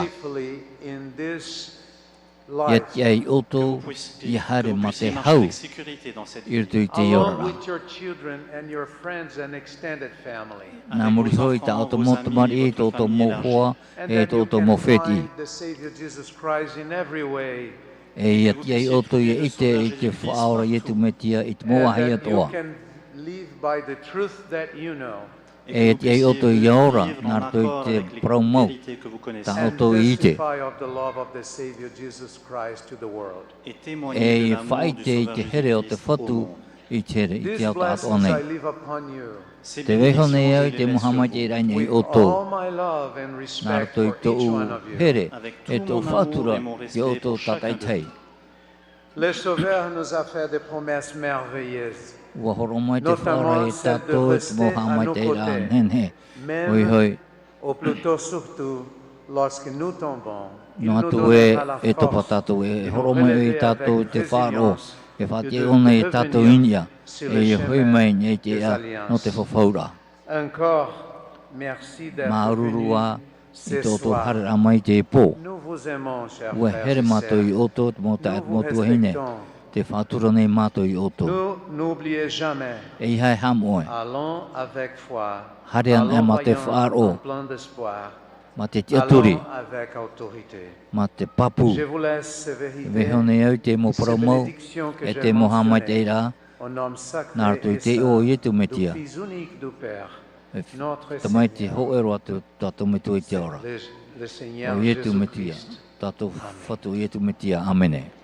ʻIa tiʻa ia ʻoutou ʻia haere mā te hau i roto i teie oraraʻa. Along with your children and your friends and extended family. Nā muri hoʻi i tā ʻoutou mau tamariʻi, tō ʻoutou mau hoa, ʻe tō ʻoutou mau fētiʻi. That you can find the Savior Jesus Christ in every way. ʻE ʻia tiʻa ia ʻoutou ʻia ʻite i te Faʻaora Iesu Mesia i te mau vāhi atoʻa. And that you can Live by the truth that you know. E tiʻa iā ʻoutou ia ora, nā roto i te parau mau, tā ʻoutou i ʻite. And testify of the love of the Savior Jesus Christ to the world. E faʻaʻite i te here o te Fatu i te here, i te ao tāʻātoʻa nei. These blessings I leave upon you. Tē vaiiho nei au i te mau haʻamaitaʻiraʻa iā ʻoutou. With all my love and respect for each one of you. Nā roto i tōʻu here, e tōʻu faʻatura iā ʻoutou tātaʻitahi. Le Sauveur nous a fait des promesses merveilleuses. ʻUa hōroʻa mai te Faʻaora iā tātou i te mau haʻamaitaʻiraʻa nehenehe. Hoihoi. Noa atu ē, e topa tātou, e hōroʻa mai iā tātou i te faʻaroʻo, e faʻatiʻa ʻōna iā tātou i niʻa, e hoʻi mai i niʻa i te ʻēʻa nō te fafauraʻa. Māuruuru ā i tō ʻoutou haereraʻa mai i teie pō. ʻUa here mātou iā ʻoutou, te mau taeaʻe, te mau tuahine, tē faʻatura nei mātou iā ʻoutou. ʻEiaha e haʻamoʻe. Haere anaʻe mā te faʻaroʻo, mā te tiʻaturi, mā te pāpū. Vaiiho nei au i te mau parau mau, e te mau haʻamaitaʻiraʻa, nā roto i te iʻoa o Iesu Mesia, e Tamaiti hōʻē roa a tō tātou Metua i te ao ra. ʻO Iesu Mesia, tātou Fatu ʻo Iesu Mesia. ʻĀmene.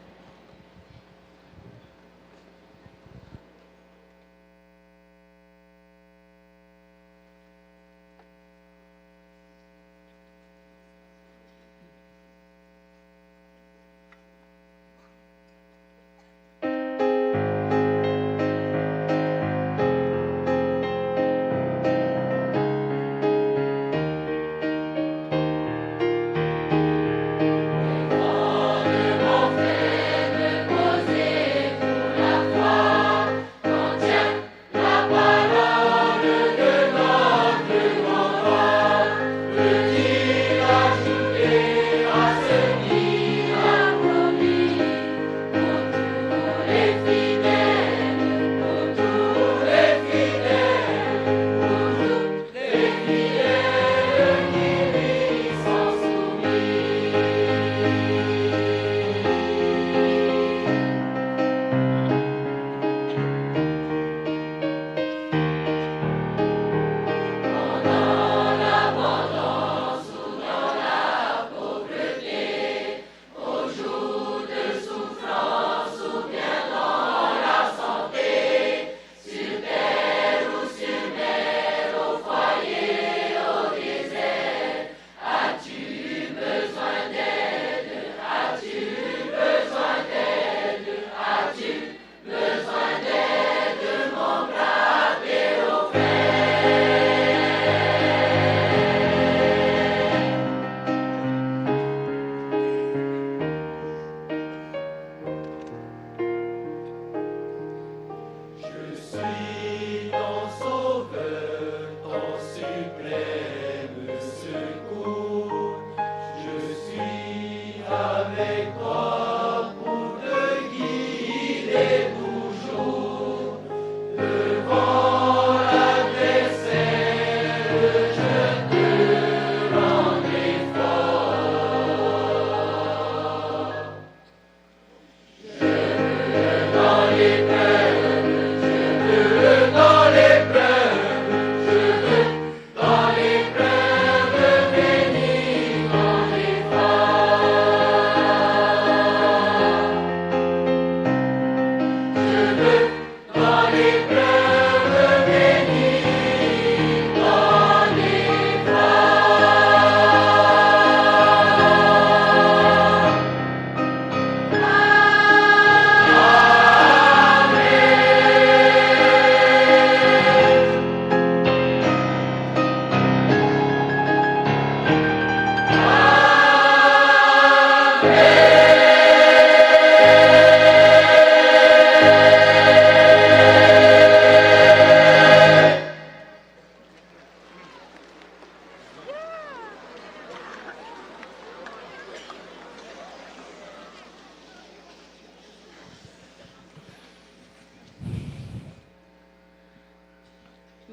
Je suis ton sauveur, ton suprême secours. Je suis avec toi pour te guider toujours. Devant l'adversaire, je te rendrai fort.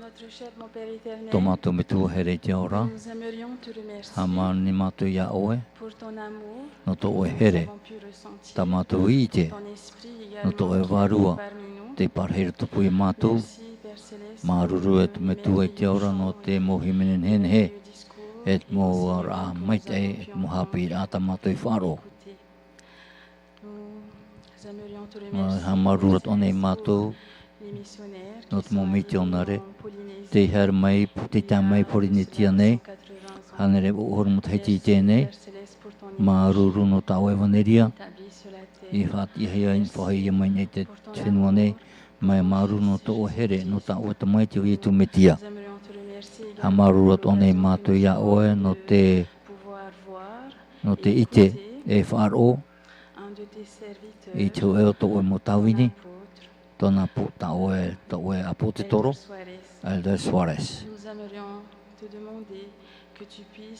Notre cher bon Père éternel, tō mātou Metua here i te ao ra, nous aimerions te remercier, haʻamāuruuru mātou iā ʻoe, pour ton amour, nō tō ʻoe here, nous avons pu ressentir, tā mātou i ʻite, ton esprit également, nō tō ʻoe Vārua, parmi nous, tei pārahi i roto iā mātou. Merci, Père. Māuruuru e te Metua i te ao ra nō te mau hīmene nehenehe, e te mau oraraʻa maitaʻi, e te mau haʻapiʻiraʻa tā mātou i faʻaroʻo. Haʻamāuruuru atoʻa nei mātou nō te mau mitionare, tei haere mai, tei tae mai Pōrīnetia nei, hānere ʻahuru matahiti i teie nei. Māuruuru nō tā ʻoe ʻevaneria i faʻatiʻahia, i faʻahoʻihia mai nei i te fenua nei. Māuruuru nō tō ʻoe here, nō tā ʻoe Tamaiti ʻo Iesu Mesia. Haʻamāuruuru atoʻa nei mātou iā ʻoe nō te, nō te ʻite e faʻaroʻo i te hōʻē o tō ʻoe mau tāvini, tōna pō-, tā ʻoe, tō ʻoe ʻāpōsetolo, Elder Soares.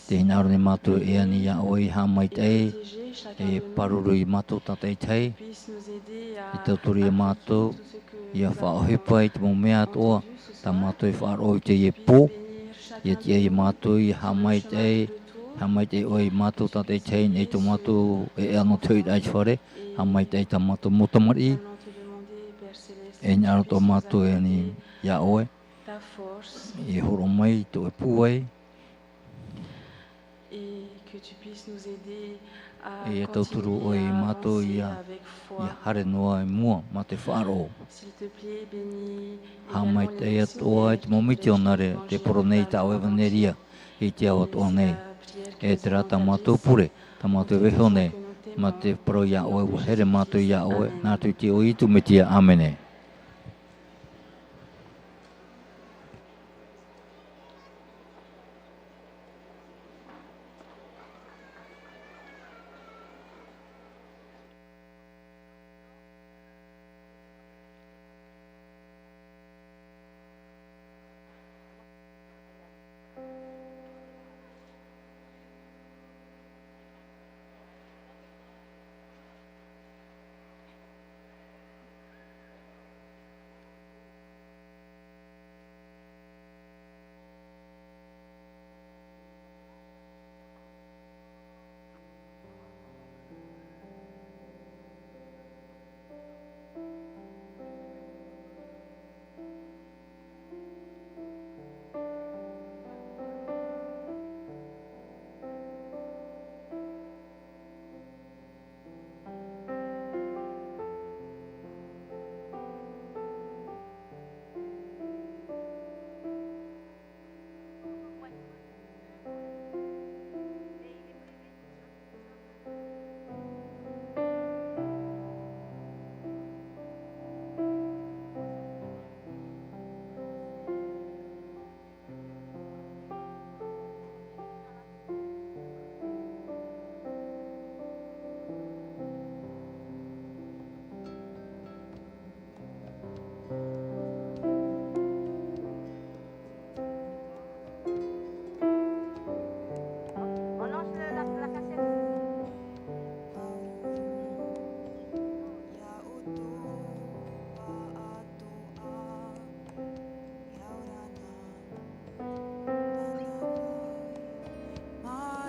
Tē hinaʻaro nei mātou e ani iā ʻoe i haʻamaitaʻi, e pāruru ia mātou tātaʻitahi, e tauturu ia mātou ʻia faʻaʻohipa i te mau mea atoʻa tā mātou i faʻaroʻo i teie pō. ʻIa tiʻa ia mātou ʻia haʻamaitaʻi, haʻamaitaʻi ʻoe ia mātou tātaʻitahi, i tō mātou ʻēʻa nō te hoʻiraʻa i te fare, haʻamaitaʻi tā mātou mau tamariʻi. E hinaʻaro atoʻa mātou e ani iā ʻoe, e hōroʻa mai i tō ʻoe pūai, e tauturu ʻoe ia mātou ʻia, ʻia haere noa i mua mā te faʻaroʻo. Haʻamaitaʻi atoʻa i te mau mitionare tē poro nei i tā ʻoe ʻevaneria i te ao atoʻa nei. E terā tā mātou pure, tā mātou vaiiho nei, mā te parau iā ʻoe, ʻua here mātou iā ʻoe, nā roto i te iʻoa o Iesu Mesia, ʻāmene.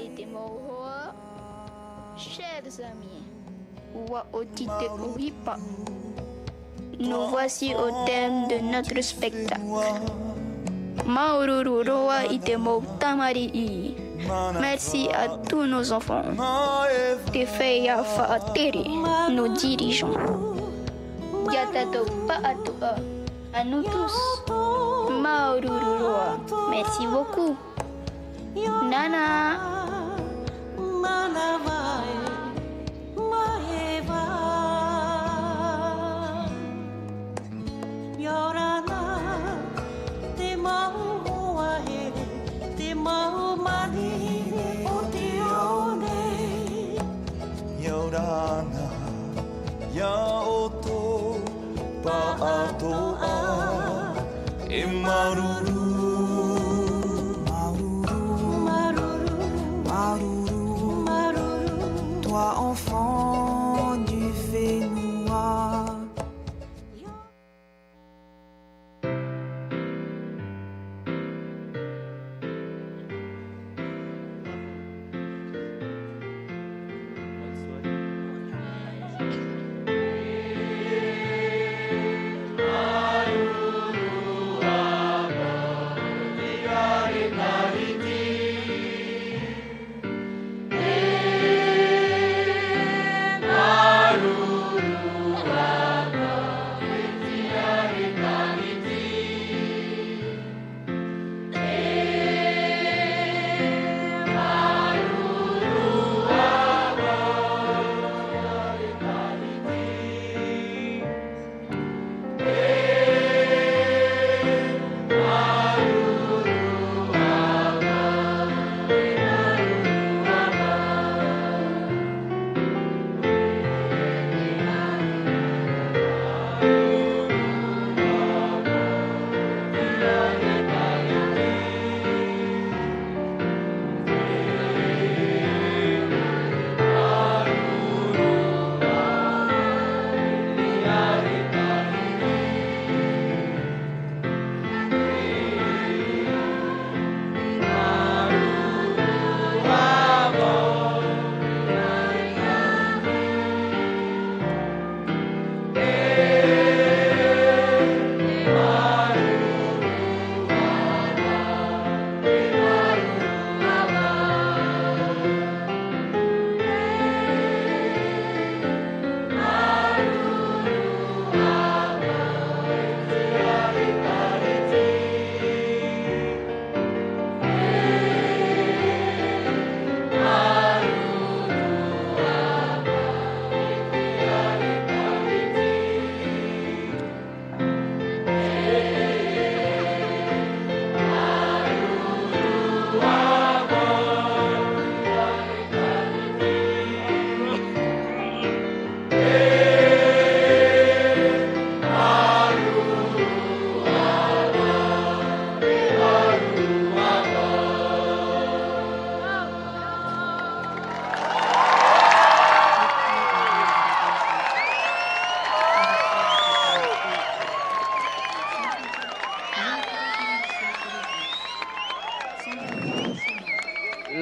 E te mau hoa, chers amis, ʻua oti te ʻohipa. Nous voici au terme de notre spectacle. Māuruuru roa i te mau tamariʻi. Merci à tous nos enfants. Te feiā faʻatere, nos dirigeants. Iā tātou pāʻatoʻa, à nous tous. Māuruuru roa. Merci beaucoup. Nānā. ʻIa ora na, te mau hoa here, te mau manihini o te ao nei. ʻIa ora na, ʻia ʻoutou pāʻatoʻa, e māuruuru. Māuruuru, māuruuru, māuruuru, māuruuru.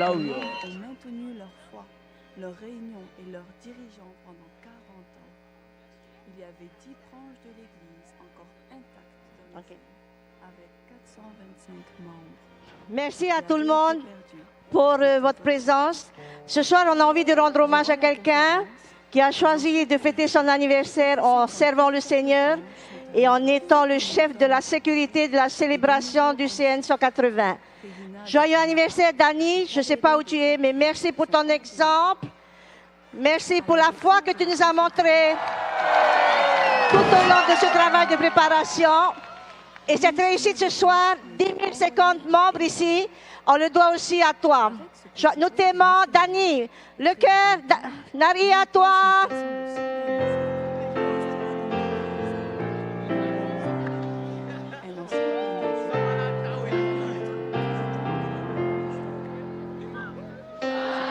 Ils ont maintenu leur foi, leur réunion et leurs dirigeants pendant quarante ans. Il y avait dix branches de l'Église encore intactes dans les îles, avec quatre cent vingt-cinq membres. Merci à tout le monde pour euh, votre présence. Ce soir, on a envie de rendre hommage à quelqu'un qui a choisi de fêter son anniversaire en servant le Seigneur et en étant le chef de la sécurité de la célébration du C N cent quatre-vingts. Joyeux anniversaire, Dani. Je ne sais pas où tu es, mais merci pour ton exemple. Merci pour la foi que tu nous as montrée tout au long de ce travail de préparation. Et cette réussite ce soir, dix mille cinquante membres ici, on le doit aussi à toi. Je- nous t'aimons, Dani. Le cœur, Da- Nari, à toi.